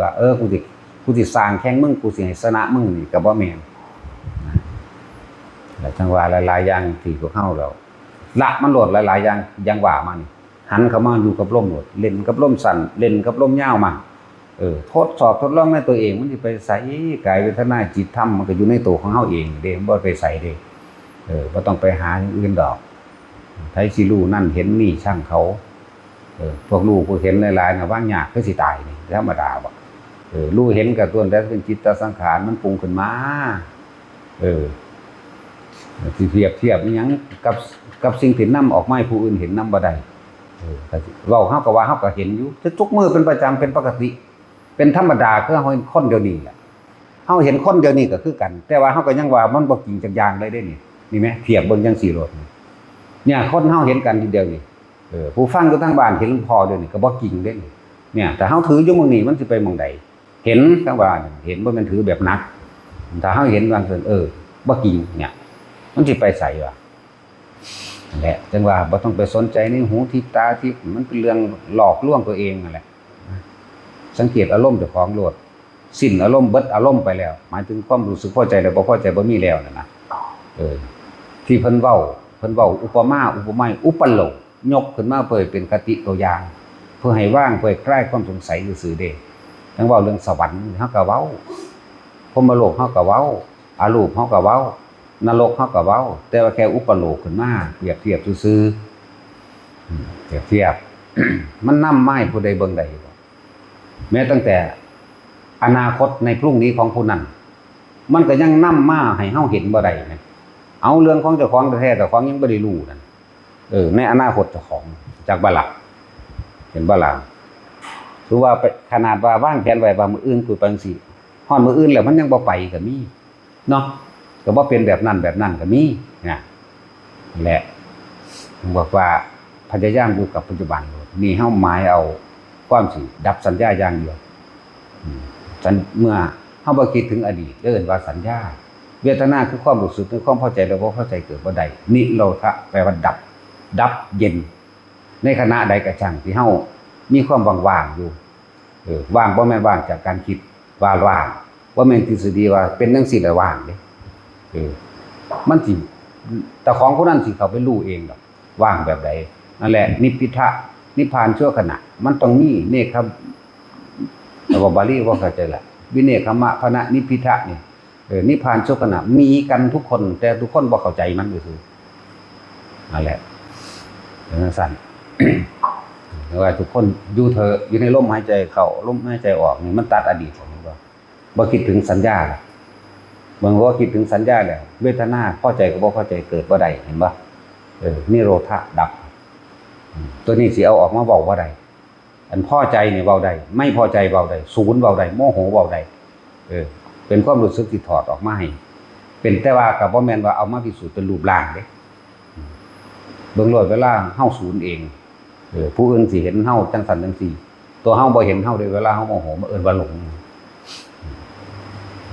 ວ່າ ເອີ ກູຊິ ກູຊິສ້າງແຂ່ງມຶງ, ກູຊິໃຫ້ຊະນະມຶງ ນີ້ກໍບໍ່ແມ່ນ. ແລະ ຈັ່ງວ່າຫຼາຍໆຢ່າງທີ່ພວກເຮົາລະ ລະມັນໂລດ ຫຼາຍໆຢ່າງ ຢ່າງວ່າມານີ້ ຫັນເຂົ້າມາຢູ່ກັບລົມໂລດ, ຫຼິ້ນກັບລົມສັ້ນ ຫຼິ້ນກັບລົມຍາວມາ. ເອີ ທົດສອບທົດລອງໃນຕົວເອງ ມັນຊິໄປໃສ? ກາຍເວທະນາຈິດທຳ ມັນກໍຢູ່ໃນໂຕຂອງເຮົາເອງເດ້, ມັນບໍ່ໄປໃສເດ້. ເອີ ບໍ່ຕ້ອງໄປຫາຢ່າງອື່ນດອກ. ໃຜຊິຮູ້ນັ້ນເຫັນນີ້ຊ່າງເຂົາ. ເອີ ພວກຮູ້ພວກເຫັນຫຼາຍໆນະ ວາງຍາກຄືຊິຕາຍນີ້ ທຳມະດາບໍ່? ເອີ ຮູ້ເຫັນກະຕົວນັ້ນແຫຼະ ເປັນຈິດຕະສັງຂານ ມັນປຸງຂຶ້ນມາ. ເອີ ຊິປຽບທຽບອີ່ຫຍັງກັບ ກັບສິ່ງທີ່ນຳອອກມາໃຫ້ຜູ້ອື່ນເຫັນນຳບໍ່ໄດ້. ເອີ ກໍເວົ້າ ເຮົາກໍວ່າເຮົາກໍເຫັນຢູ່ ແຕ່ທຸກມື້ເປັນປະຈຳ ເປັນປົກກະຕິ ເປັນທຳມະດາ ຄືເຮົາເຫັນຄົນດຽວນີ້ແຫຼະ. ເຮົາເຫັນຄົນດຽວນີ້ກໍຄືກັນ ແຕ່ວ່າເຮົາກໍຍັງວ່າມັນບໍ່ຈິງຈັກຢ່າງເລີຍເດ້ນີ້. ນີ້ແມະ ທຽບເບິ່ງຈັ່ງຊີ້ໂລດ. ເນີ້ຍ ຄົນເຮົາເຫັນກັນດຽວນີ້ ເອີ ຜູ້ຟັງຢູ່ທາງບ້ານເຫັນຫຼວງພໍ່ດຽວນີ້ກໍບໍ່ຈິງເດ້ນີ້. ເນີ້ຍ ຖ້າເຮົາຖືຢູ່ໝ່ອງນີ້ ມັນຊິໄປໝ່ອງໃດ? ເຫັນ ທາງບ້ານເຫັນ ບໍ່ແມ່ນຖືແບບໜັກ. ຖ້າເຮົາເຫັນວ່າ ເອີ ບໍ່ຈິງ ເນີ້ຍ ມັນຊິໄປໃສວະ? ນັ້ນແຫຼະ ຈັ່ງວ່າບໍ່ຕ້ອງໄປສົນໃຈໃນຫູທິບຕາທິບ ມັນເປັນເລື່ອງຫຼອກລວງຕົວເອງນັ້ນແຫຼະ. ສັງເກດອາລົມເຈົ້າຂອງໂລດ. ສິ້ນອາລົມ ເບິດອາລົມໄປແລ້ວ ໝາຍເຖິງຄວາມຮູ້ສຶກພໍໃຈ ແລະ ບໍ່ພໍໃຈບໍ່ມີແລ້ວນັ້ນນະ. ເອີ ທີ່ເພິ່ນເວົ້າ ເພິ່ນເວົ້າອຸປະມາ ອຸປະໄມ ອຸປະໂລກ ຍົກຂຶ້ນມາເພື່ອເປັນຄະຕິຕົວຢ່າງ ເພື່ອໃຫ້ວາງ ເພື່ອໃຫ້ຄລາຍຄວາມສົງໄສຊື່ໆເດ້. ຈັ່ງເວົ້າເລື່ອງສະຫວັນ ເຮົາກໍເວົ້າ, ພົມມະໂລກ ເຮົາກໍເວົ້າ, ອະຮູບ ເຮົາກໍເວົ້າ, ນະລົກ ເຮົາກໍເວົ້າ, ແຕ່ວ່າແຄ່ອຸປະໂລກຂຶ້ນມາ ປຽບທຽບຊື່ໆ. ອືມ ປຽບທຽບ ມັນນຳມາໃຫ້ຜູ້ໃດເບິ່ງໄດ້ຢູ່ບໍ່? ແມ້ຕັ້ງແຕ່ອະນາຄົດໃນພລຸ່ງນີ້ຂອງຜູ້ນັ້ນ ມັນກໍຍັງນຳມາໃຫ້ເຮົາເຫັນບໍ່ໄດ້ນະ. ເອົາ ເລື່ອງຂອງເຈົ້າຂອງແທ້ໆ ເຈົ້າຂອງຍັງບໍ່ໄດ້ຮູ້ນັ້ນ. ເອີ ໃນອະນາຄົດເຈົ້າຂອງ ຈັກບໍ່ລະ? ເຫັນບໍ່ລະ? ຄືວ່າໄປ ຂະໜາດວ່າວາງແຜນໄວ້ວ່າມື້ອື່ນກູໄປຈັ່ງຊີ້ ຮອດມື້ອື່ນແລ້ວມັນຍັງບໍ່ໄປກໍມີເນາະ, ກໍບໍ່ເປັນແບບນັ້ນແບບນັ້ນກໍມີນະ. ແລະ ເພິ່ນບອກວ່າພະຍາຍາມຢູ່ກັບປັດຈຸບັນໂລດ. ນີ້ເຮົາໝາຍເອົາຄວາມຊິດັບສັນຍາຢ່າງດຽວ. ອືມ ສັນ ເມື່ອເຮົາບໍ່ຄິດເຖິງອະດີດ ເອີ້ນວ່າສັນຍາ. ເວທະນາຄືຄວາມຮູ້ສຶກໃນຄວາມພໍໃຈ ແລະ ບໍ່ພໍໃຈເກີດບໍ່ໄດ້. ນິໂຣທະ ແປວ່າດັບ, ດັບເຢັນ. ໃນຂະນະໃດກໍຊ່າງທີ່ເຮົາມີຄວາມວ່າງໆຢູ່, ເອີ ວ່າງບໍ່ແມ່ນວ່າງຈາກການຄິດວ່າວ່າງ, ບໍ່ແມ່ນທິດສະດີວ່າເປັນຈັ່ງຊີ້ແລ້ວວ່າງເດ້. ເອີ ມັນຊິ ເຈົ້າຂອງຜູ້ນັ້ນຊິເຂົ້າໄປຮູ້ເອງດອກ ວ່າງແບບໃດ. ນັ້ນແຫຼະ ນິບພິທະ ນິບພານຊົ່ວຂະນະ ມັນຕ້ອງມີເນກຂະ ແຕ່ວ່າບາລີບໍ່ເຂົ້າໃຈລະ ວິເນກຂະມະພະນະນິບພິທະນີ້. ເອີ ນິບພານຊົ່ວຂະນະມີກັນທຸກຄົນ ແຕ່ທຸກຄົນບໍ່ເຂົ້າໃຈມັນຊື່ໆ. ນັ້ນແຫຼະ ເປັນຈັ່ງຊັ້ນ. ແຕ່ວ່າທຸກຄົນຢູ່ເທີ ຢູ່ໃນລົມຫາຍໃຈເຂົ້າ ລົມຫາຍໃຈອອກນີ້ ມັນຕັດອະດີດອອກ ເຫັນບໍ່? ບໍ່ຄິດເຖິງສັນຍາ. ເມື່ອບໍ່ຄິດເຖິງສັນຍາແລ້ວ ເວທະນາພໍໃຈກັບບໍ່ພໍໃຈເກີດບໍ່ໄດ້ ເຫັນບໍ່? ເອີ ນິໂຣທະດັບ. ອືມ ຕົວນີ້ຊິເອົາອອກມາເວົ້າບໍ່ໄດ້. ອັນພໍໃຈນີ້ເວົ້າໄດ້, ໄມ່ພໍໃຈເວົ້າໄດ້, ສູນເວົ້າໄດ້, ໂມໂຫເວົ້າໄດ້. ເອີ ເປັນຄວາມຮູ້ສຶກທີ່ຖອດອອກມາໃຫ້ເປັນ, ແຕ່ວ່າກໍບໍ່ແມ່ນວ່າເອົາມາພິສູດເປັນຮູບຮ່າງເດ້. ເບິ່ງໂລດ ເວລາເຮົາສູນເອງ, ເອີ ຜູ້ອື່ນຊິເຫັນເຮົາຈັ່ງຊັ້ນຈັ່ງຊີ້, ຕົວເຮົາບໍ່ເຫັນເຮົາເດ້. ເວລາເຮົາໂມໂຫ ມັນເອີ້ນວ່າຫຼົງ.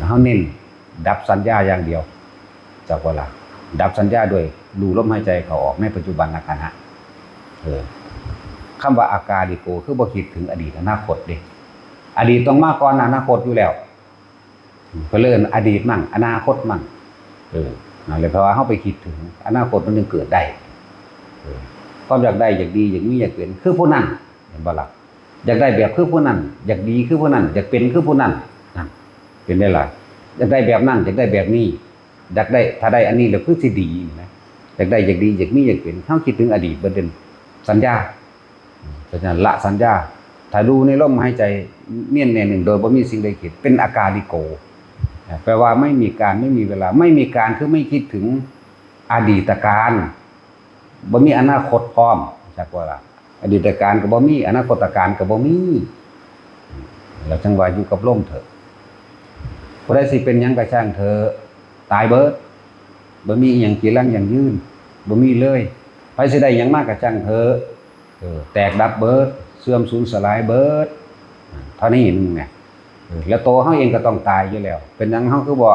ເຮົາເນັ້ນ ດັບສັນຍາຢ່າງດຽວ ຈັກວ່າລະ ດັບສັນຍາດ້ວຍຮູ້ລົມຫາຍໃຈເຂົ້າອອກໃນປັດຈຸບັນນະຂະນະ. ເອີ ຄຳວ່າອາກາລິໂກ ຄືບໍ່ຄິດເຖິງອະດີດອະນາຄົດເດ້. ອະດີດຕ້ອງມາກ່ອນອະນາຄົດຢູ່ແລ້ວ. ເພິ່ນເອີ້ນອະດີດມັ້ງ ອະນາຄົດມັ້ງ. ເອີ ນັ້ນແຫຼະ ເພາະວ່າເຮົາໄປຄິດເຖິງອະນາຄົດ ມັນຈຶ່ງເກີດໄດ້. ເອີ ຄວາມຢາກໄດ້ ຢາກດີ ຢາກມີ ຢາກເປັນ ຄືຜູ້ນັ້ນ ເຫັນບໍ່ລະ? ຢາກໄດ້ແບບຄືຜູ້ນັ້ນ, ຢາກດີຄືຜູ້ນັ້ນ, ຢາກເປັນຄືຜູ້ນັ້ນ. ນັ້ນ ເປັນໄດ້ລະ? ຢາກໄດ້ແບບນັ້ນ, ຢາກໄດ້ແບບນີ້, ຢາກໄດ້ ຖ້າໄດ້ອັນນີ້ແລ້ວຄືຊິດີນະ. ຢາກໄດ້ ຢາກດີ ຢາກມີ ຢາກເປັນ. ເຮົາຄິດເຖິງອະດີດເບິດເດ້ ສັນຍາ. ເພາະສະນັ້ນ ລະສັນຍາ ຖ້າຢູ່ໃນລົມຫາຍໃຈນຽນແນ່ໜຶ່ງໂດຍບໍ່ມີສິ່ງໃດຄິດ ເປັນອາກາລິໂກ ແປວ່າໄມ່ມີການ ໄມ່ມີເວລາ ໄມ່ມີການຄືໄມ່ຄິດເຖິງອະດີດຕະການ ບໍ່ມີອະນາຄົດພ້ອມ ຈັກວ່າລະ ອະດີດຕະການກໍບໍ່ມີ ອະນາຄົດຕະການກໍບໍ່ມີ ແລ້ວຈັ່ງວ່າຢູ່ກັບລົມເຖາະ ຜູ້ໃດຊິເປັນຫຍັງກໍຊ່າງເຖາະ ຕາຍເບີດ ບໍ່ມີອີ່ຫຍັງຈີລັງຢັ້ງຢືນ ບໍ່ມີເລີຍ ໃຜຊິໄດ້ຫຍັງມາກໍຊ່າງເຖາະ ເອີ ແຕກດັບເບີດ ເສື່ອມສູນສະຫຼາຍເບີດ ເທົ່ານີ້ໜຶ່ງແຫຼະ ເອີ ແລ້ວໂຕເຮົາເອງກໍຕ້ອງຕາຍຢູ່ແລ້ວ ເປັນຫຍັງເຮົາຄືບໍ່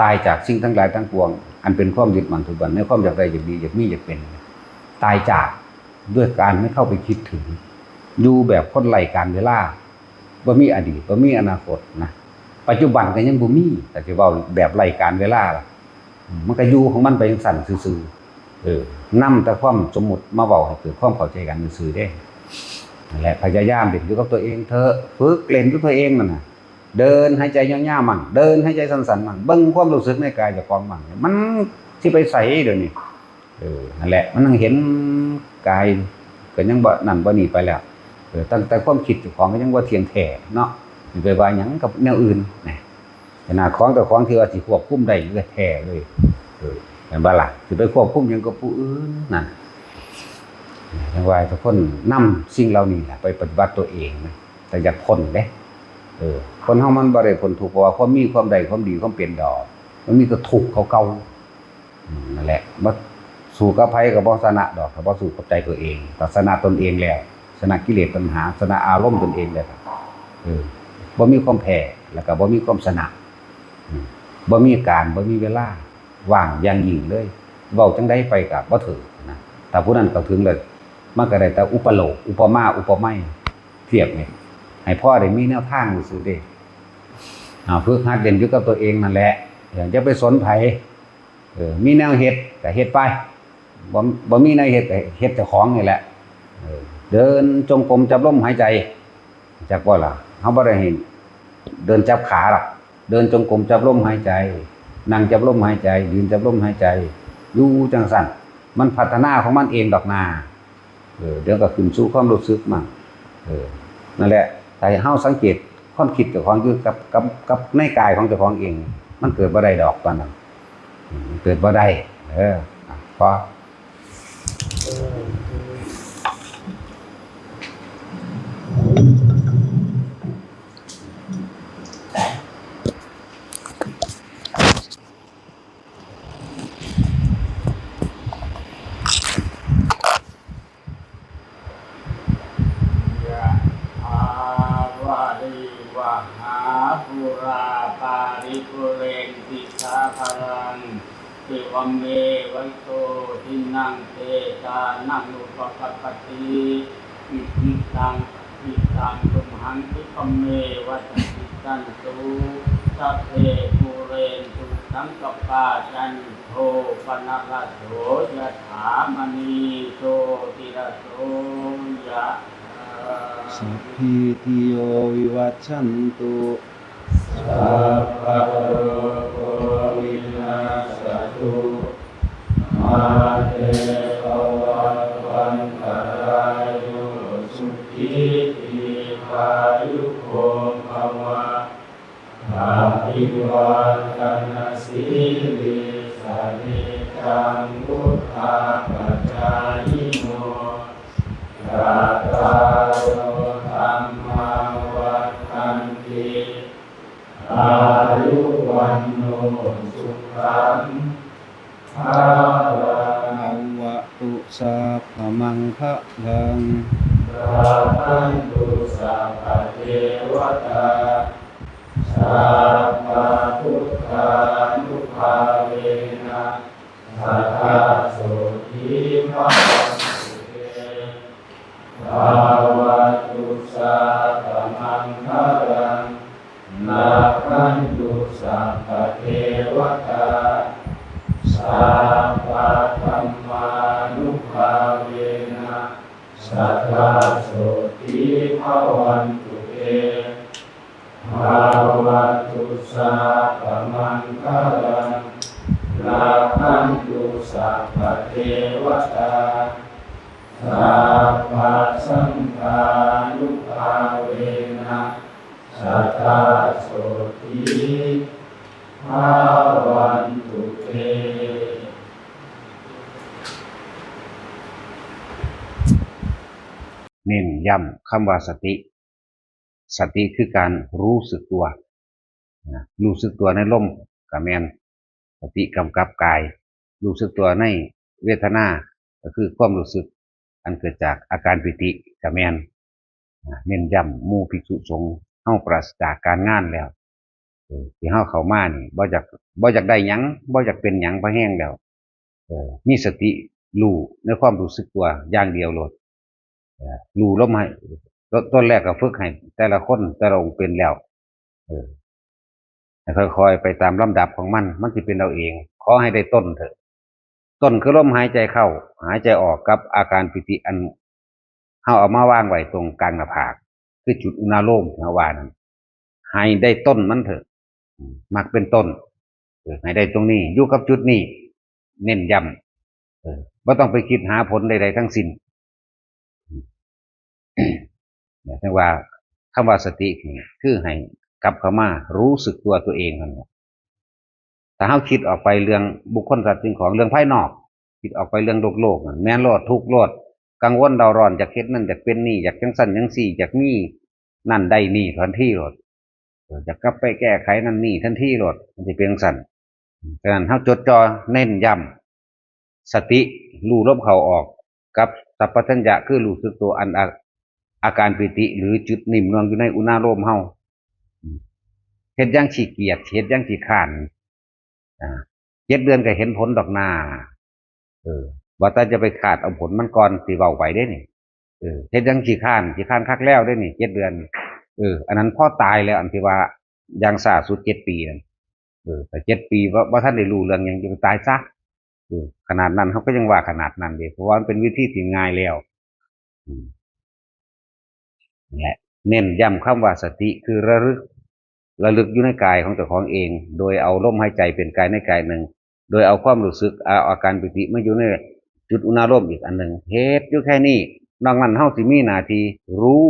ຕາຍຈາກສິ່ງທັງຫຼາຍທັງປວງ ອັນເປັນຄວາມຍຶດໝັ້ນຖືກໝັ້ນ ໃນຄວາມຢາກໄດ້ ຢາກດີ ຢາກມີ ຢາກເປັນ ຕາຍຈາກ ດ້ວຍການໃຫ້ເຂົ້າໄປຄິດເຖິງ ຢູ່ແບບຄົນໄຮ້ການເວລາ ບໍ່ມີອະດີດ ບໍ່ມີອະນາຄົດນະ ປັດຈຸບັນກໍຍັງບໍ່ມີ ຖ້າຊິເວົ້າແບບໄຮ້ການເວລາລະ ມັນກໍຢູ່ຂອງມັນໄປຈັ່ງຊັ້ນຊື່ໆ ເອີ ນຳແຕ່ຄວາມສົມມຸດມາເວົ້າໃຫ້ເກີດຄວາມເຂົ້າໃຈກັນຊື່ໆເດ້ ນັ້ນແຫຼະ ພະຍາຍາມຫຼິ້ນຢູ່ກັບຕົວເອງເຖາະ ຝຶກຫຼິ້ນຢູ່ຕົວເອງນັ້ນນະ ເດີນຫາຍໃຈຍາວໆມັ້ງ ເດີນຫາຍໃຈສັ້ນໆມັ້ງ ເບິ່ງຄວາມຮູ້ສຶກໃນກາຍເຈົ້າຂອງມັ້ງ ມັນຊິໄປໃສດຽວນີ້ ເອີ ຫັ້ນແຫຼະ ມັນຍັງເຫັນກາຍກໍຍັງບໍ່ນັ້ນບໍ່ນີ້ໄປແລ້ວ ເອີ ຕັ້ງແຕ່ຄວາມຄິດເຈົ້າຂອງກໍຍັງບໍ່ທ່ຽງແທ້ເນາະ ຊິໄປວ່າຫຍັງກັບແນວອື່ນນະ ຂະໜາດຂອງເຈົ້າຂອງທີ່ວ່າຊິຄວບຄຸມໄດ້ແທ້ເລີຍ ເອີ ແມ່ນບໍ່ລະ ຊິໄປຄວບຄຸມຫຍັງກັບຜູ້ອື່ນນັ້ນ ຈັ່ງວ່າໃຫ້ທຸກຄົນນຳສິ່ງເຫຼົ່ານີ້ລະໄປປະຕິບັດຕົວເອງນະ ແຕ່ຢາກພົ້ນເດ້ ເອີ ຄົນເຮົາມັນບໍ່ໄດ້ພົ້ນທຸກ ເພາະວ່າຄວາມມີຄວາມໄດ້ຄວາມດີຄວາມເປັນດອກ ມັນມີແຕ່ທຸກເກົ່າໆ ອືມ ນັ້ນແຫຼະ ບໍ່ສູ້ກັບໃຜກໍບໍ່ຊະນະດອກ ຖ້າບໍ່ສູ້ກັບໃຈຕົວເອງ ຖ້າຊະນະຕົນເອງແລ້ວ ຊະນະກິເລດຕັນຫາ ຊະນະອາລົມຕົນເອງແລ້ວ ເອີ ບໍ່ມີຄວາມແພ້ ແລ້ວກໍບໍ່ມີຄວາມຊະນະ ອືມ ບໍ່ມີການ ບໍ່ມີເວລາ ວ່າງຢ່າງຍິ່ງເລີຍ ເວົ້າຈັ່ງໃດໄປກໍບໍ່ເຖິງນະ ຖ້າຜູ້ນັ້ນເຂົ້າເຖິງແລ້ວ ມັນກໍໄດ້ແຕ່ອຸປະໂລກ ອຸປະມາ ອຸປະໄມ ທຽບນີ້ ໃຫ້ພໍໄດ້ມີແນວທາງຊື່ໆເດ້ ອາ ຝຶກຫັດເຫຼັ້ນຢູ່ກັບຕົວເອງນັ້ນແຫຼະ ຢ່າໄປສົນໃຜ ເອີ ມີແນວເຮັດກໍເຮັດໄປ ບໍ່ ບໍ່ມີແນວເຮັດກໍເຮັດເຈົ້າຂອງນີ້ແຫຼະ ເອີ ເດີນຈົງກົມຈັບລົມຫາຍໃຈ ຈັກບໍ່ລະ ເຮົາບໍ່ໄດ້ໃຫ້ເດີນຈັບຂາດອກ ເດີນຈົງກົມຈັບລົມຫາຍໃຈ ນັ່ງຈັບລົມຫາຍໃຈ ຢືນຈັບລົມຫາຍໃຈ ຢູ່ຈັ່ງຊັ້ນ ມັນພັດທະນາຂອງມັນເອງດອກນາ ເອີ ດຽວກໍຂຶ້ນສູ່ຄວາມຮູ້ສຶກມັ້ງ ເອີ ນັ້ນແຫຼະ ຖ້າເຮົາສັງເກດຄວາມຄິດເຈົ້າຂອງຢູ່ກັບ ກັບ ກັບໃນກາຍຂອງເຈົ້າຂອງເອງ ມັນເກີດບໍ່ໄດ້ດອກຕອນນັ້ນ ເກີດບໍ່ໄດ້ ເອີ ພໍ. ຍະຖາ ວາລິວະຫາ ປູຣາ ປາລິປູເຣນຕິ ສາຄະລັງ ເອວະເມ ວະອິໂຕ ທິນນັງ ເປຕານັງ ອຸປະກັບປະຕິ ອິທິຕັງ ປະຕິຕັງ ຕຸມຫັງ ຄິປະເມ ວະສະມິດຕັນຕຸ ສັບເພ ປູເຣນຕຸ ສັງກັບປາ ຈັນໂທ ປະນະລະໂສ ຍະຖາ ມະນີ ໂຊຕິລະໂສ ຍະຖາ ສັບພີຕິໂຍ ວິວັດຊັນຕຸ ສັບພະໂລໂກ ວິນັດສະຕຸ ມາເຕ ພະວັດວັນຕະລາໂຍ ສຸຂີ ດີຄາຍຸໂກ ພະວະ ອະພິວາທະນະສີລິສະ ນິດຈັງ ວຸດທາປະຈາຍິໂນ ຈັດຕາໂລ ທຳມາ ວັດທັນຕິ ອາຍຸ ວັນໂນ ສຸຂັງ ພະລັງ ອາວະຕຸ ສັບພະມັງຄະລັງ ລັກຂັນຕຸ ສັບພະເທວະຕາ ສັບພະພຸດທານຸພາເວນະ ສະທາໂສທີພະວັນຕຸເຕ ພະວັດຕຸ ສັບພະມັງຄະລັງ ລັກຂັນຕຸ ສັບພະເທວະຕາ ສັບພະທຳມານຸພາເວນະ ສະທາໂສທີພະວັນຕຸເຕ ພະວັດຕຸ ສັບພະມັງຄະລັງ ລັກຂັນຕຸ ສັບພະເທວະຕາ สัพพะสังฆานุภาเวนะ สะทาโสติ ภาวันตุเต ເນັ້ນຢ້ຳຄຳວ່າສະຕິ. ສະຕິຄືການຮູ້ສຶກຕົວ ນະ ຮູ້ສຶກຕົວໃນລົມກະແມ່ນ ສະຕິກຳກັບກາຍ ຮູ້ສຶກຕົວໃນເວທະນາ ກໍຄືຄວາມຮູ້ສຶກອັນເກີດຈາກອາການປີຕິກະແມ່ນ ນະ ເນັ້ນຢ້ຳໝູ່ພິກສຸສົງ ເຮົາປາສະຈາກການງານແລ້ວ ເອີ ທີ່ເຮົາເຂົ້າມານີ້ ບໍ່ຢາກ ບໍ່ຢາກໄດ້ຫຍັງ ບໍ່ຢາກເປັນຫຍັງ ພໍແຮງແລ້ວ ເອີ ມີສະຕິຮູ້ໃນຄວາມຮູ້ສຶກຕົວຢ່າງດຽວໂລດ ເອີ ຮູ້ລົມຫາຍ ຕ- ຕອນແລກກໍຝຶກໃຫ້ແຕ່ລະຄົນ ແຕ່ລະອົງເປັນແລ້ວ ເອີ ໃຫ້ຄ່ອຍໆໄປຕາມລຳດັບຂອງມັນ ມັນຊິເປັນເອົາເອງ ຂໍໃຫ້ໄດ້ຕົ້ນເຖາະ ຕົ້ນຄືລົມຫາຍໃຈເຂົ້າ ຫາຍໃຈອອກ ກັບອາການປີຕິອັນ ເຮົາເອົາມາວາງໄວ້ຕົງກາງໜ້າຜາກ ຄືຈຸດອຸນາໂລມທີ່ເຮົາວ່ານັ້ນ ໃຫ້ໄດ້ຕົ້ນມັນເຖາະ ອືມ ມັກເປັນຕົ້ນ ເອີ ໃຫ້ໄດ້ຕົງນີ້ ຢູ່ກັບຈຸດນີ້ ເນັ້ນຢ້ຳ ເອີ ບໍ່ຕ້ອງໄປຄິດຫາຜົນໃດໆທັງສິ້ນ ອືມ ຈັ່ງວ່າ ຄຳວ່າສະຕິນີ້ ຄືໃຫ້ກັບເຂົ້າມາຮູ້ສຶກຕົວຕົວເອງຫັ້ນແຫຼະ. ຖ້າເຮົາຄິດອອກໄປເລື່ອງບຸກຄົນສັດສິ່ງຂອງ ເລື່ອງພາຍນອກ ຄິດອອກໄປເລື່ອງໂລກໆນັ້ນ ແມ່ນໂລດ ທຸກໂລດ ກັງວົນເດົາຮ້ອນ ຢາກເຮັດນັ້ນ ຢາກເປັນນີ້ ຢາກຈັ່ງຊັ້ນຈັ່ງຊີ້ ຢາກມີນັ້ນໄດ້ນີ້ທັນທີໂລດ ເອີ ຢາກກັບໄປແກ້ໄຂນັ້ນນີ້ທັນທີໂລດ ມັນຊິເປັນຈັ່ງຊັ້ນ. ສະນັ້ນ ເຮົາຈົດຈ່ອ ເນັ້ນຢ້ຳ ສະຕິ ຮູ້ລົມເຂົ້າອອກ ກັບສຳປະຊັນຍະ ຄືຮູ້ສຶກໂຕ ອັນອາ ອາການປີຕິ ຫຼື ຈຸດໜິ່ມໜ່ວງຢູ່ໃນອຸນາໂລມເຮົາ ເຮັດຫຍັງຂີ້ກຽດ ເຮັດຫຍັງຂີ້ຄ້ານ ອາ ເຈັດເດືອນກໍເຫັນຜົນດອກນາ ເອີ ວ່າແຕ່ຈະໄປຄາດເອົາຜົນມັນກ່ອນ ຊິເວົ້າໄປເດ້ນີ້ ເອີ ເຮັດຫຍັງຂີ້ຄ້ານ ຂີ້ຄ້ານຄັກແລ້ວເດ້ນີ້ ເຈັດເດືອນ ເອີ ອັນນັ້ນພໍຕາຍແລ້ວ ອັນທີ່ວ່າຢ່າງຊ້າສຸດເຈັດປີນັ້ນ ເອີ ຖ້າເຈັດປີບໍ່ ບໍ່ທັນໄດ້ຮູ້ເລື່ອງຫຍັງ ຈະໄປຕາຍຊະ ເອີ ຂະໜາດນັ້ນ ເຮົາກໍຍັງວ່າຂະໜາດນັ້ນເດ້ ເພາະວ່າມັນເປັນວິທີທີ່ງ່າຍແລ້ວ ອືມ ແລະ ເນັ້ນຢ້ຳຄຳວ່າສະຕິ ຄືລະລຶກ ລະລຶກຢູ່ໃນກາຍຂອງເຈົ້າຂອງເອງ ໂດຍເອົາລົມຫາຍໃຈເປັນກາຍໃນກາຍໜຶ່ງ ໂດຍເອົາຄວາມຮູ້ສຶກ ເອົາອາການປີຕິມາຢູ່ໃນຈຸດອຸນາໂລມອີກອັນໜຶ່ງ ເຮັດຢູ່ແຄ່ນີ້ ນອກນັ້ນເຮົາຊິມີໜ້າທີ່ຮູ້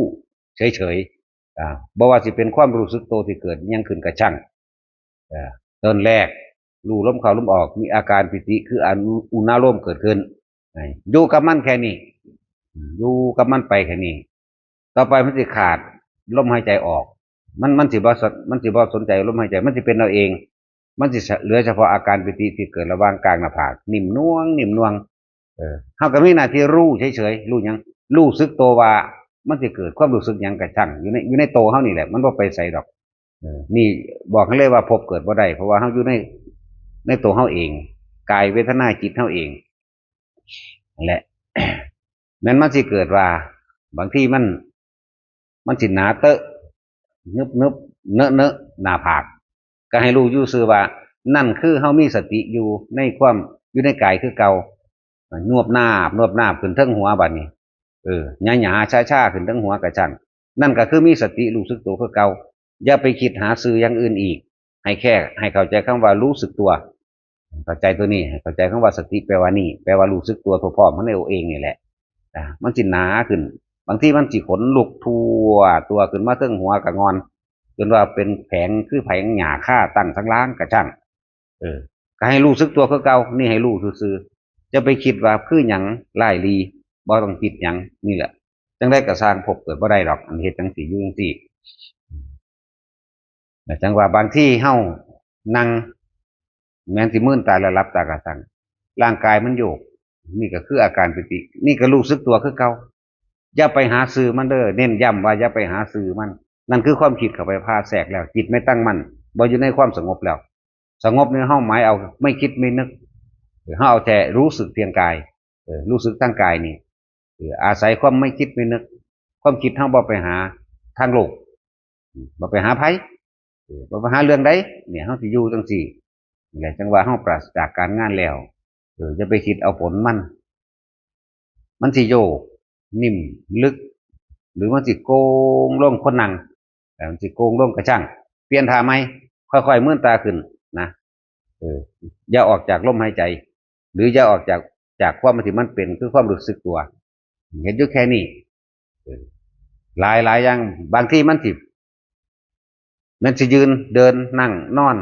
ເສີຍໆ ອາ ບໍ່ວ່າຊິເປັນຄວາມຮູ້ສຶກໂຕທີ່ເກີດຫຍັງຂຶ້ນກະຊ່າງ ເອີ ຕົ້ນແລກ ຮູ້ລົມເຂົ້າລົມອອກ ມີອາການປີຕິ ຄືອາ ອຸນາໂລມເກີດຂຶ້ນ ໃຫ້ຢູ່ກັບມັນແຄ່ນີ້ ຢູ່ກັບມັນໄປແຄ່ນີ້ ຕໍ່ໄປມັນຊິຂາດລົມຫາຍໃຈອອກ ມັນ ມັນຊິບໍ່ ມັນຊິບໍ່ສົນໃຈລົມຫາຍໃຈ ມັນຊິເປັນເອົາເອງ ມັນຊິເຫຼືອສະເພາະອາການປີຕິທີ່ເກີດລະຫວ່າງກາງໜ້າຜາກ ໜິ່ມໜ່ວງ ໜິ່ມໜ່ວງ ເອີ ເຮົາກໍມີໜ້າທີ່ຮູ້ເສີຍໆ ຮູ້ຫຍັງ? ຮູ້ສຶກໂຕວ່າມັນຊິເກີດຄວາມຮູ້ສຶກຫຍັງກະຊ່າງ ຢູ່ໃນ ຢູ່ໃນໂຕເຮົານີ້ແຫຼະ ມັນບໍ່ໄປໃສດອກ ເອີ ນີ້ບອກໃຫ້ເລີຍວ່າພົບເກີດບໍ່ໄດ້ ເພາະວ່າເຮົາຢູ່ໃນ ໃນໂຕເຮົາເອງ ກາຍເວທະນາຈິດເຮົາເອງ ແລະ ແມ່ນມັນຊິເກີດວ່າ ບາງທີມັນ ມັນຊິໜາເຕີະ ໜຶບໆ ເນີະໆ ໜ້າຜາກ ກໍໃຫ້ຮູ້ຢູ່ຊື່ວ່າ ນັ້ນຄືເຮົາມີສະຕິຢູ່ໃນຄວາມ ຢູ່ໃນກາຍຄືເກົ່າ ນວບໜາບ ນວບໜາບຂຶ້ນເທິງຫົວບາດນີ້ ເອີ ຫຍາໆ ຊາໆ ຂຶ້ນເທິງຫົວກະຊ່າງ ນັ້ນກໍຄືມີສະຕິຮູ້ສຶກໂຕຄືເກົ່າ ຢ່າໄປຄິດຫາຊື່ຢ່າງອື່ນອີກ ໃຫ້ແຄ່ ໃຫ້ເຂົ້າໃຈຄຳວ່າຮູ້ສຶກຕົວ ເຂົ້າໃຈໂຕນີ້ ໃຫ້ເຂົ້າໃຈຄຳວ່າສະຕິແປວ່ານີ້ ແປວ່າຮູ້ສຶກຕົວທົ່ວພ້ອມເຮົາໃນໂອເອງນີ້ແຫຼະ ອາ ມັນຊິໜາຂຶ້ນ ບາງທີມັນຊິຂົນລຸກທົ່ວຕົວຂຶ້ນມາເທິງຫົວກະງ່ອນ ຈົນວ່າເປັນແຜງ ຄືແຜງຫຍ້າຄາຕັ້ງສັນລາງກະຊ່າງ ເອີ ກໍໃຫ້ຮູ້ສຶກຕົວຄືເກົ່າ ນີ້ໃຫ້ຮູ້ຊື່ໆ ຢ່າໄປຄິດວ່າຄືຫຍັງຫຼາຍຫຼີ່ ບໍ່ຕ້ອງຄິດຫຍັງ ນີ້ແຫຼະ ຈັ່ງໃດກໍຊ່າງ ພົບເກີດບໍ່ໄດ້ດອກ ອັນເຮັດຈັ່ງຊີ້ ຢູ່ຈັ່ງຊີ້ ແລະ ຈັ່ງວ່າບາງທີເຮົານັ່ງ ແມ່ນຊິມືນຕາແລ້ວຫຼັບຕາກະຊ່າງ ຮ່າງກາຍມັນໂຍກ ນີ້ກໍຄືອາການປີຕິ ນີ້ກໍຮູ້ສຶກຕົວຄືເກົ່າ ຢ່າໄປຫາຊື່ມັນເດີ້ ເນັ້ນຢ້ຳວ່າຢ່າໄປຫາຊື່ມັນ ນັ້ນຄືຄວາມຄິດເຂົ້າໄປພາແຊກແລ້ວ ຈິດໄມ່ຕັ້ງໝັ້ນ ບໍ່ຢູ່ໃນຄວາມສະຫງົບແລ້ວ ສະຫງົບນີ້ເຮົາໝາຍເອົາໄມ່ຄິດໄມ່ນຶກ ເຮົາເອົາແຕ່ຮູ້ສຶກພຽງກາຍ ເອີ ຮູ້ສຶກທາງກາຍນີ້ ເອີ ອາໄສຄວາມໄມ່ຄິດໄມ່ນຶກ ຄວາມຄິດເຮົາບໍ່ໄປຫາທາງໂລກ ບໍ່ໄປຫາໃຜ ເອີ ບໍ່ໄປຫາເລື່ອງໃດ ນີ້ເຮົາຊິຢູ່ຈັ່ງຊີ້ ນີ້ແຫຼະ ຈັ່ງວ່າເຮົາປາສຈາກການງານແລ້ວ ເອີ ຢ່າໄປຄິດເອົາຜົນມັນ ມັນຊິໂຍກ ໜິ່ມ ລຶກ ຫຼືມັນຊິໂກ່ງລົງ ຄົນນັ່ງ ເອີ ມັນຊິໂກ່ງລົງກະຊ່າງ ປ່ຽນທ່າໃໝ່ ຄ່ອຍໆມືນຕາຂຶ້ນນະ ເອີ ຢ່າອອກຈາກລົມຫາຍໃຈ ຫຼືຢ່າອອກຈາກ ຈາກຄວາມທີ່ມັນເປັນ ຄືຄວາມຮູ້ສຶກຕົວ ເຮັດຢູ່ແຄ່ນີ້ ເອີ ຫຼາຍໆຢ່າງ ບາງທີມັນຊິ ແມ່ນຊິຢືນ ເດີນ ນັ່ງ ນອນ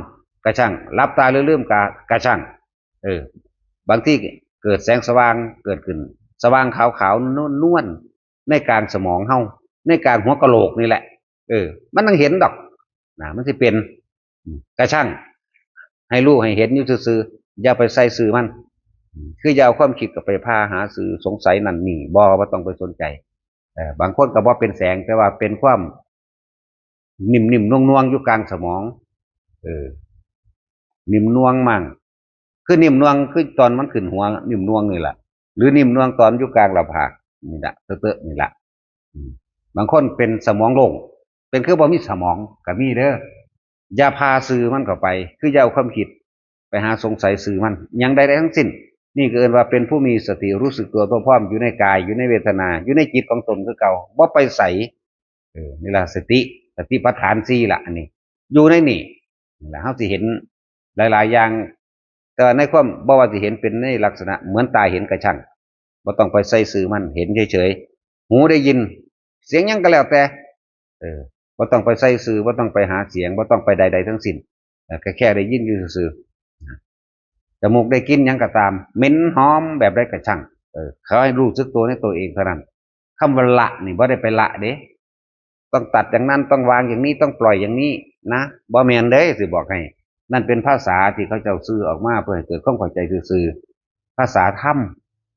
ກະຊ່າງ ຫຼັບຕາຫຼືລືມກະ ກະຊ່າງ ເອີ ບາງທີເກີດແສງສະຫວ່າງເກີດຂຶ້ນ ສະຫວ່າງຂາວໆ ນວນໆ ໃນກາງສະໝອງເຮົາ ໃນກາງຫົວກະໂຫຼກນີ້ແຫຼະ ເອີ ມັນຍັງເຫັນດອກນະ ມັນຊິເປັນ ອາ ກະຊ່າງ ໃຫ້ຮູ້ໃຫ້ເຫັນຢູ່ຊື່ໆ ຢ່າໄປໃສ່ຊື່ມັນ ອາ ຄືຢ່າເອົາຄວາມຄິດກໍໄປພາຫາຊື່ສົງໄສນັ້ນນີ້ ບໍ່ ບໍ່ຕ້ອງໄປສົນໃຈ ເອີ ບາງຄົນກໍບໍ່ເປັນແສງ ແຕ່ວ່າເປັນຄວາມ ໜິ່ມໆ ໜ່ວງໆ ຢູ່ກາງສະໝອງ ເອີ ໜິ່ມໜ່ວງມັ້ງ ຄືໜິ່ມໜ່ວງ ຄືຕອນມັນຂຶ້ນຫົວ ໜິ່ມໜ່ວງນີ້ລະ ຫຼືໜິ່ມໜ່ວງຕອນຢູ່ກາງໜ້າຜາກນີ້ລະ ເຕີະໆ ນີ້ລະ ອາ ບາງຄົນເປັນສະໝອງໂລ່ງ ເປັນຄືບໍ່ມີສະໝອງກໍມີເດີ ຢ່າພາຊື່ມັນເຂົ້າໄປ ຄືຢ່າເອົາຄວາມຄິດໄປຫາສົງໄສຊື່ມັນ ຫຍັງໃດໆທັງສິ້ນ ນີ້ກໍເອີ້ນວ່າເປັນຜູ້ມີສະຕິ ຮູ້ສຶກຕົວທົ່ວພ້ອມ ຢູ່ໃນກາຍ ຢູ່ໃນເວທະນາ ຢູ່ໃນຈິດຂອງຕົນຄືເກົ່າ ບໍ່ໄປໃສ ເອີ ນີ້ລະສະຕິ ສະຕິປັດຖານສີ່ລະ ອັນນີ້ ຢູ່ໃນນີ້ ນີ້ລະ ເຮົາຊິເຫັນຫຼາຍໆຢ່າງ ແຕ່ວ່າໃນຄວາມ ບໍ່ວ່າຊິເຫັນເປັນໃນລັກສະນະເໝືອນຕາເຫັນກະຊ່າງ ບໍ່ຕ້ອງໄປໃສ່ຊື່ມັນ ເຫັນເສີຍໆ ຫູໄດ້ຍິນສຽງຫຍັງກໍແລ້ວແຕ່ ເອີ ບໍ່ຕ້ອງໄປໃສ່ຊື່ ບໍ່ຕ້ອງໄປຫາສຽງ ບໍ່ຕ້ອງໄປໃດໆທັງສິ້ນ ເອີ ກໍແຄ່ໄດ້ຍິນຢູ່ຊື່ໆ ຈະມູກໄດ້ກິ່ນຫຍັງກໍຕາມ ເໝັນຫອມແບບໃດກໍຊ່າງ ເອີ ຂໍໃຫ້ຮູ້ສຶກຕົວໃນຕົວເອງເທົ່ານັ້ນ ຄຳວ່າລະນີ້ບໍ່ໄດ້ໄປລະເດ້ ຕ້ອງຕັດຢ່າງນັ້ນ ຕ້ອງວາງຢ່າງນີ້ ຕ້ອງປ່ອຍຢ່າງນີ້ນະ ບໍ່ແມ່ນເດ້ ຊິບອກໃຫ້ ນັ້ນເປັນພາສາທີ່ເຂົາເຈົ້າສື່ອອກມາເພື່ອໃຫ້ເກີດຄວາມເຂົ້າໃຈຊື່ໆ ພາສາທຳ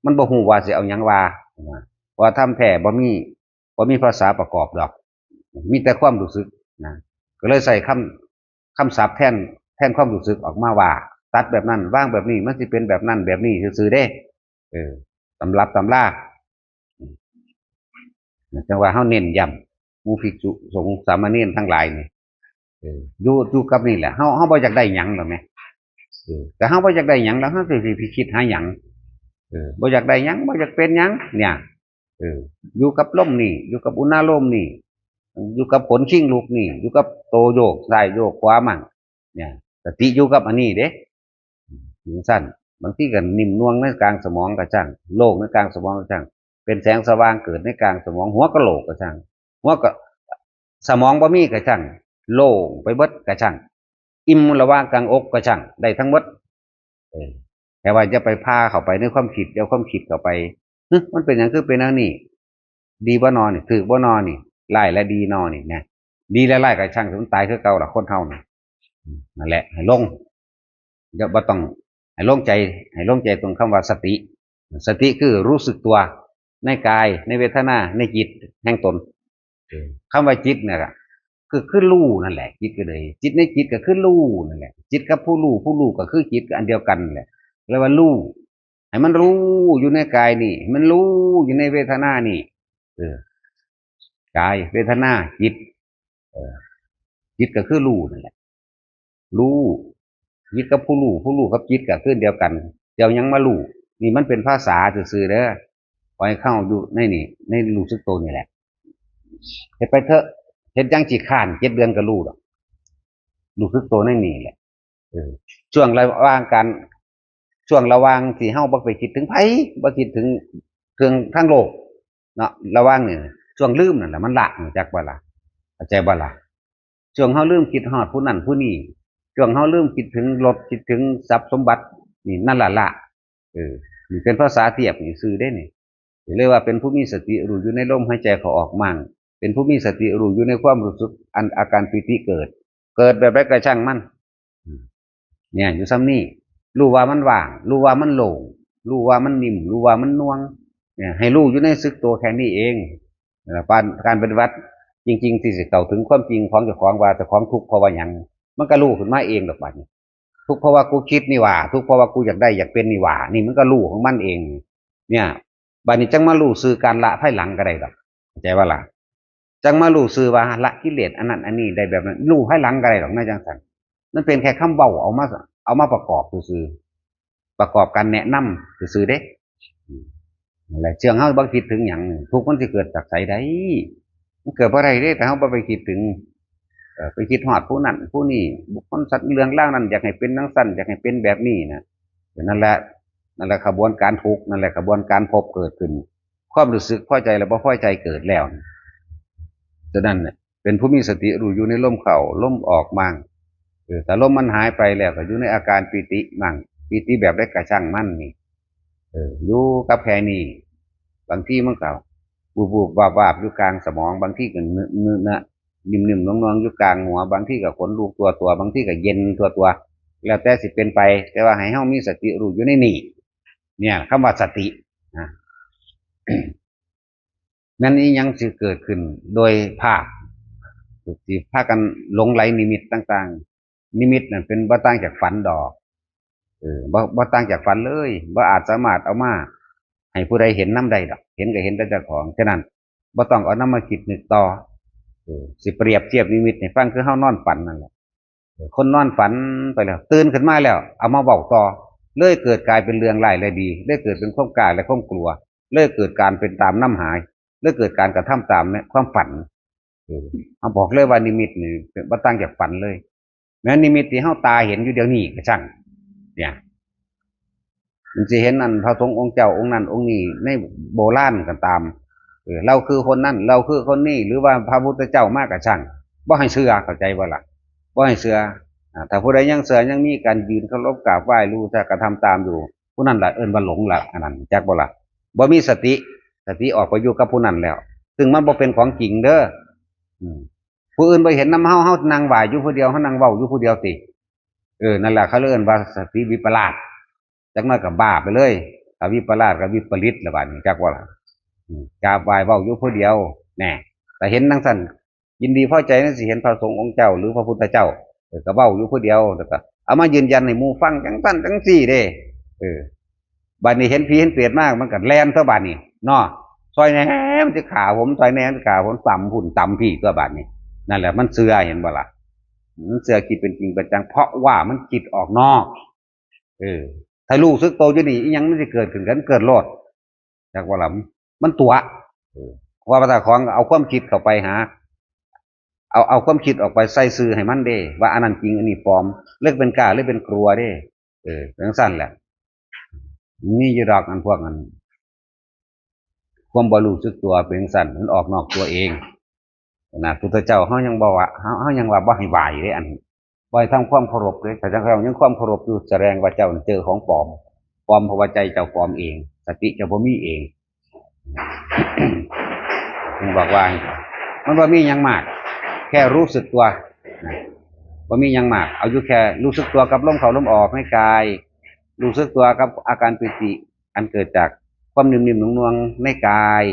ມັນບໍ່ຮູ້ວ່າຊິເອົາຫຍັງວ່ານະ ເພາະວ່າທຳແທ້ບໍ່ມີ ບໍ່ມີພາສາປະກອບດອກ ມີແຕ່ຄວາມຮູ້ສຶກນະ ກໍເລີຍໃຊ້ຄຳ ຄຳສັບແທນ ແທນຄວາມຮູ້ສຶກອອກມາວ່າ ຕັດແບບນັ້ນ ວາງແບບນີ້ ມັນຊິເປັນແບບນັ້ນແບບນີ້ຊື່ໆເດ້ ເອີ ຕຳລັບຕຳລາ ຈັ່ງວ່າເຮົາເນັ້ນຢ້ຳ ໝູ່ພິກສຸສົງສາມະເນນທັງຫຼາຍນີ້ ເອີ ຢູ່ ຢູ່ກັບນີ້ແຫຼະ ເຮົາ ເຮົາບໍ່ຢາກໄດ້ຫຍັງດອກແໝ ເອີ ແຕ່ເຮົາບໍ່ຢາກໄດ້ຫຍັງແລ້ວ ເຮົາຊິໄປຄິດຫາຫຍັງ ເອີ ບໍ່ຢາກໄດ້ຫຍັງ ບໍ່ຢາກເປັນຫຍັງ ເອີ ຢູ່ກັບລົມນີ້ ຢູ່ກັບອຸນາໂລມນີ້ ຢູ່ກັບຂົນຄີງລຸກນີ້ ຢູ່ກັບໂຕໂຍກຊ້າຍໂຍກຂວາມັ້ງ ເນຍ ສະຕິຢູ່ກັບອັນນີ້ເດ້ ຈັ່ງຊັ້ນ ບາງທີກໍໜິ່ມໜ່ວງໃນກາງສະໝອງກໍຊ່າງ ໂລ່ງໃນກາງສະໝອງກໍຊ່າງ ເປັນແສງສະຫວ່າງເກີດໃນກາງສະໝອງ ຫົວກະໂຫຼກກໍຊ່າງ ຫົວກະ ສະໝອງບໍ່ມີກໍຊ່າງ ໂລ່ງໄປເບິດກໍຊ່າງ ອີ່ມລະຫວ່າງກາງອົກກໍຊ່າງ ໄດ້ທັງໝົດ ເອີ ແຕ່ວ່າຢ່າໄປພາເຂົ້າໄປໃນຄວາມຄິດ ຢ່າເອົາຄວາມຄິດເຂົ້າໄປ ຮຶ ມັນເປັນຫຍັງຄືເປັນແນວນີ້ ດີບໍ່ນໍນີ້ ຖືກບໍ່ນໍນີ້ ຮ້າຍແລະດີນໍນີ້ນະ ດີແລະຮ້າຍກໍຊ່າງ ມັນຕາຍຄືເກົ່າລະ ຄົນເຮົານະ ນັ້ນແຫຼະ ໃຫ້ລົງ ຢ່າ ບໍ່ຕ້ອງ ໃຫ້ລົງໃຈ ໃຫ້ລົງໃຈຕົງຄຳວ່າສະຕິ ສະຕິຄືຮູ້ສຶກຕົວໃນກາຍ ໃນເວທະນາ ໃນຈິດແຫ່ງຕົນ ເອີ ຄຳວ່າຈິດນະ ກໍຄື ຄືຮູ້ນັ້ນແຫຼະ ຈິດກໍເລີຍ ຈິດໃນຈິດກໍຄືຮູ້ນັ້ນແຫຼະ ຈິດກັບຜູ້ຮູ້ ຜູ້ຮູ້ກໍຄືຈິດ ກໍອັນດຽວກັນແຫຼະ ເອີ້ນວ່າຮູ້ ໃຫ້ມັນຮູ້ຢູ່ໃນກາຍນີ້ ໃຫ້ມັນຮູ້ຢູ່ໃນເວທະນານີ້ ເອີ ກາຍ ເວທະນາ ຈິດ ເອີ ຈິດກໍຄືຮູ້ນັ້ນແຫຼະ ຮູ້ ຈິດກັບຜູ້ຮູ້ ຜູ້ຮູ້ກັບຈິດກໍຄືອັນດຽວກັນ ຈະເອົາຫຍັງມາຮູ້ ນີ້ມັນເປັນພາສາຊື່ໆເດີ ຂໍໃຫ້ເຂົ້າຢູ່ໃນນີ້ ໃນຮູ້ສຶກໂຕນີ້ແຫຼະ ເຮັດໄປເຖາະ ເຮັດຫຍັງຂີ້ຄ້ານ ເຈັດເດືອນກໍຮູ້ດອກ ຮູ້ສຶກໂຕໃນນີ້ແຫຼະ ເອີ ຊ່ວງລະຫວ່າງການ ຊ່ວງລະຫວ່າງທີ່ເຮົາບໍ່ໄປຄິດເຖິງໃຜ ບໍ່ຄິດເຖິງເຄື່ອງທາງໂລກເນາະ ລະຫວ່າງນີ້ ຊ່ວງລືມນັ້ນລະ ມັນລະ ຮູ້ຈັກບໍ່ລະ ເຂົ້າໃຈບໍ່ລະ? ຊ່ວງເຮົາລືມຄິດຮອດຜູ້ນັ້ນຜູ້ນີ້ ຊ່ວງເຮົາລືມຄິດເຖິງລົດ ຄິດເຖິງຊັບສົມບັດ ນີ້ ນັ້ນລະລະ ເອີ ນີ້ເປັນພາສາທຽບນີ້ຊື່ເດ້ນີ້ ເລີຍວ່າເປັນຜູ້ມີສະຕິຮູ້ຢູ່ໃນລົມຫາຍໃຈເຂົ້າອອກມັ້ງ ເປັນຜູ້ມີສະຕິຮູ້ຢູ່ໃນຄວາມຮູ້ສຶກ ອັນອາການປີຕິເກີດ ເກີດແບບໃດກໍຊ່າງມັນ ອາ ເນຍ ຢູ່ສ່ຳນີ້ ຮູ້ວ່າມັນວ່າງ ຮູ້ວ່າມັນໂລ່ງ ຮູ້ວ່າມັນນິ່ມ ຮູ້ວ່າມັນໜ່ວງ ເນຍ ໃຫ້ຮູ້ຢູ່ໃນສຶກໂຕແຄ່ນີ້ເອງ ແລ້ວການປະຕິບັດຈິງໆ ທີ່ຊິເຂົ້າເຖິງຄວາມຈິງຂອງເຈົ້າຂອງ ວ່າເຈົ້າຂອງທຸກເພາະວ່າຫຍັງ ມັນກໍຮູ້ຂຶ້ນມາເອງດອກບາດນີ້ ທຸກເພາະວ່າກູຄິດນີ້ຫວ່າ ທຸກເພາະວ່າກູຢາກໄດ້ຢາກເປັນນີ້ຫວ່າ ນີ້ມັນກໍຮູ້ຂອງມັນເອງ ເນຍ ບາດນີ້ຈັ່ງມາຮູ້ຊື່ການລະພາຍຫຼັງກໍໄດ້ດອກ ເຂົ້າໃຈບໍ່ລະ? ຈັ່ງມາຮູ້ຊື່ວ່າລະກິເລດອັນນັ້ນອັນນີ້ໄດ້ແບບນັ້ນ ຮູ້ພາຍຫຼັງກໍໄດ້ດອກ ແນວຈັ່ງຊັ້ນ ມັນເປັນແຄ່ຄຳເວົ້າ ເອົາມາ ເອົາມາປະກອບຊື່ໆ ປະກອບການແນະນຳຊື່ໆເດ້ ອືມ ນັ້ນແຫຼະ ເຊື່ອງເຮົາບໍ່ຄິດເຖິງຫຍັງ ທຸກມັນຊິເກີດຈາກໃສໄດ້? ມັນເກີດບໍ່ໄດ້ເດ້ ຖ້າເຮົາບໍ່ໄປຄິດເຖິງ ເອີ ໄປຄິດຮອດຜູ້ນັ້ນຜູ້ນີ້ ບຸກຄົນສັດເລື່ອງລາວນັ້ນ ຢາກໃຫ້ເປັນຈັ່ງຊັ້ນ ຢາກໃຫ້ເປັນແບບນີ້ນະ ນັ້ນແຫຼະ ນັ້ນແຫຼະຂະບວນການທຸກ ນັ້ນແຫຼະຂະບວນການພົບເກີດຂຶ້ນ ຄວາມຮູ້ສຶກພໍໃຈ ແລະ ບໍ່ພໍໃຈເກີດແລ້ວ. ສະນັ້ນ ເປັນຜູ້ມີສະຕິຮູ້ຢູ່ໃນລົມເຂົ້າລົມອອກມັ່ງ. ເອີ ຖ້າລົມມັນຫາຍໄປແລ້ວ ກໍຢູ່ໃນອາການປີຕິມັ່ງ, ປີຕິແບບໃດກໍຊ່າງມັນນີ້. ເອີ ຢູ່ກັບແຄ່ນີ້. ບາງທີມັນກໍວືບໆວາບໆຢູ່ກາງສະໝອງ, ບາງທີກໍເນາະ ນິ້ມໆໜ່ວງໆຢູ່ກາງຫົວ, ບາງທີກໍຂົນລຸກທົ່ວຕົວ, ບາງທີກໍເຢັນທົ່ວຕົວ, ແລ້ວແຕ່ຊິເປັນໄປ. ແຕ່ວ່າໃຫ້ເຮົາມີສະຕິຮູ້ຢູ່ໃນນີ້. ເນຍ ຄຳວ່າສະຕິນະ ແມ່ນອີ່ຫຍັງຊິເກີດຂຶ້ນໂດຍພາບ ຊິພາກັນຫຼົງໄຫຼນິມິດຕ່າງໆ. ນິມິດນັ້ນເປັນບໍ່ຕ່າງຈາກຝັນດອກ. ເອີ ບໍ່ ບໍ່ຕ່າງຈາກຝັນເລີຍ, ບໍ່ອາດສາມາດເອົາມາໃຫ້ຜູ້ໃດເຫັນນຳໄດ້ດອກ, ເຫັນກໍເຫັນແຕ່ເຈົ້າຂອງ. ສະນັ້ນ ບໍ່ຕ້ອງເອົານຳມາຄິດນຶກຕໍ່. ເອີ ຊິປຽບທຽບນິມິດໃຫ້ຟັງ ຄືເຮົານອນຝັນນັ້ນແຫຼະ. ເອີ ຄົນນອນຝັນໄປແລ້ວ ຕື່ນຂຶ້ນມາແລ້ວ ເອົາມາເວົ້າຕໍ່ ເລີຍເກີດກາຍເປັນເລື່ອງຮ້າຍ ແລະ ດີ, ເລີຍເກີດເປັນຄວາມກ້າ ແລະ ຄວາມກົວ, ເລີຍເກີດການເປັນຕາມນຳຫາຍ, ເລີຍເກີດການກະທຳຕາມໃນຄວາມຝັນ. ເອີ ເຮົາບອກເລີຍວ່ານິມິດນີ້ບໍ່ຕ່າງຈາກຝັນເລີຍ. ແມ່ນນິມິດທີ່ເຮົາຕາເຫັນຢູ່ດຽວນີ້ກໍຊ່າງ ເນຍ ມັນຊິເຫັນອັນພະສົງອົງເຈົ້າອົງນັ້ນອົງນີ້ໃນໂບລານກໍຕາມ, ເອີ ລາວຄືຄົນນັ້ນ ລາວຄືຄົນນີ້ ຫຼືວ່າພະພຸດທະເຈົ້າມາກໍຊ່າງ, ບໍ່ໃຫ້ເຊື່ອ, ເຂົ້າໃຈບໍ່ລະ? ບໍ່ໃຫ້ເຊື່ອ. ອາ ຖ້າຜູ້ໃດຍັງເຊື່ອ ຍັງມີການຢືນເຄົາລົບກາບໄຫວ້ ຮູ້ຈັກກະທຳຕາມຢູ່, ຜູ້ນັ້ນລະເອີ້ນວ່າຫຼົງລະ. ອັນນັ້ນ ຮູ້ຈັກບໍ່ລະ? ບໍ່ມີສະຕິ, ສະຕິອອກໄປຢູ່ກັບຜູ້ນັ້ນແລ້ວ, ຊຶ່ງມັນບໍ່ເປັນຂອງຈິງເດີ. ອືມ ຜູ້ອື່ນບໍ່ເຫັນນຳເຮົາ, ເຮົານັ່ງໄຫວ້ຢູ່ຜູ້ດຽວ, ເຮົານັ່ງເວົ້າຢູ່ຜູ້ດຽວຕິ. ເອີ ນັ້ນລະ ເຂົາເອີ້ນວ່າສະຕິວິປະລາດ. ຈັກໜ້ອຍກໍບ້າໄປເລີຍ. ຖ້າວິປະລາດກໍວິປະລິດລະບາດນີ້ ຈັກບໍ່ລະ? ອືມ ກາບໄຫວ້ເວົ້າຢູ່ຜູ້ດຽວແນ່. ຖ້າເຫັນຈັ່ງຊັ້ນ ຍິນດີພໍໃຈນະ ຊິເຫັນພະສົງອົງເຈົ້າ ຫຼື ພະພຸດທະເຈົ້າ, ເອີ ກໍເວົ້າຢູ່ຜູ້ດຽວ ແລ້ວກໍເອົາມາຢືນຢັນໃຫ້ໝູ່ຟັງ ຈັ່ງຊັ້ນຈັ່ງຊີ້ເດ້. ເອີ ບາດນີ້ເຫັນຜີເຫັນເປດມາ ມັນກໍແລ່ນຕົວະບາດນີ້ເນາະ, ຊ່ອຍແດ່ ມັນຊິຂ້າຜົມ, ຊ່ອຍແດ່ ມັນຊິຂ້າຜົມ, ຕຳພຸ້ນຕຳພີ້ຕົວະບາດນີ້. ນັ້ນແຫຼະ ມັນເຊື່ອ, ເຫັນບໍ່ລະ? ມັນເຊື່ອຄິດເປັນຈິງເປັນຈັງ ເພາະວ່າມັນຄິດອອກນອກ. ເອີ ຖ້າຮູ້ສຶກໂຕຢູ່ນີ້ ອີ່ຫຍັງມັນຊິເກີດຂຶ້ນກັນ? ເກີດໂລດ. ຈັກວ່າລະ ມັນຕົວະ. ເອີ ວ່າພາສາຂອງ ເອົາຄວາມຄິດເຂົ້າໄປຫາ ເອົາ ເອົາຄວາມຄິດອອກໄປໃສ່ຊື່ໃຫ້ມັນເດ້ ວ່າອັນນັ້ນຈິງ ອັນນີ້ປອມ, ເລີກເປັນກ້າ ເລີກເປັນກົວເດ້. ເອີ ຈັ່ງຊັ້ນແຫຼະ. ມີຢູ່ດອກ ອັນພວກນັ້ນ ຄວາມບໍ່ຮູ້ສຶກຕົວເປັນຈັ່ງຊັ້ນ, ມັນອອກນອກຕົວເອງນະ. ພຸດທະເຈົ້າ ເຮົາຍັງບໍ່ວ່າ ເຮົາ ເຮົາຍັງວ່າບໍ່ໃຫ້ໄຫວ້ເດ້, ອັນ ບໍ່ໃຫ້ທຳຄວາມເຄົາລົບເດ້. ຖ້າເຈົ້າຍັງຄວາມເຄົາລົບຢູ່ ສະແດງວ່າເຈົ້າເຈີຂອງປອມ, ປອມເພາະວ່າໃຈເຈົ້າປອມເອງ, ສະຕິເຈົ້າບໍ່ມີເອງ. ເພິ່ນບອກວ່າ ມັນບໍ່ມີຫຍັງມາກ, ແຄ່ຮູ້ສຶກຕົວ, ບໍ່ມີຫຍັງມາກ. ເອົາຢູ່ແຄ່ຮູ້ສຶກຕົວກັບລົມເຂົ້າລົມອອກໃນກາຍ, ຮູ້ສຶກຕົວກັບອາການປີຕິ ອັນເກີດຈາກຄວາມນຸ້ມໆໜ່ວງໆໃນກາຍ.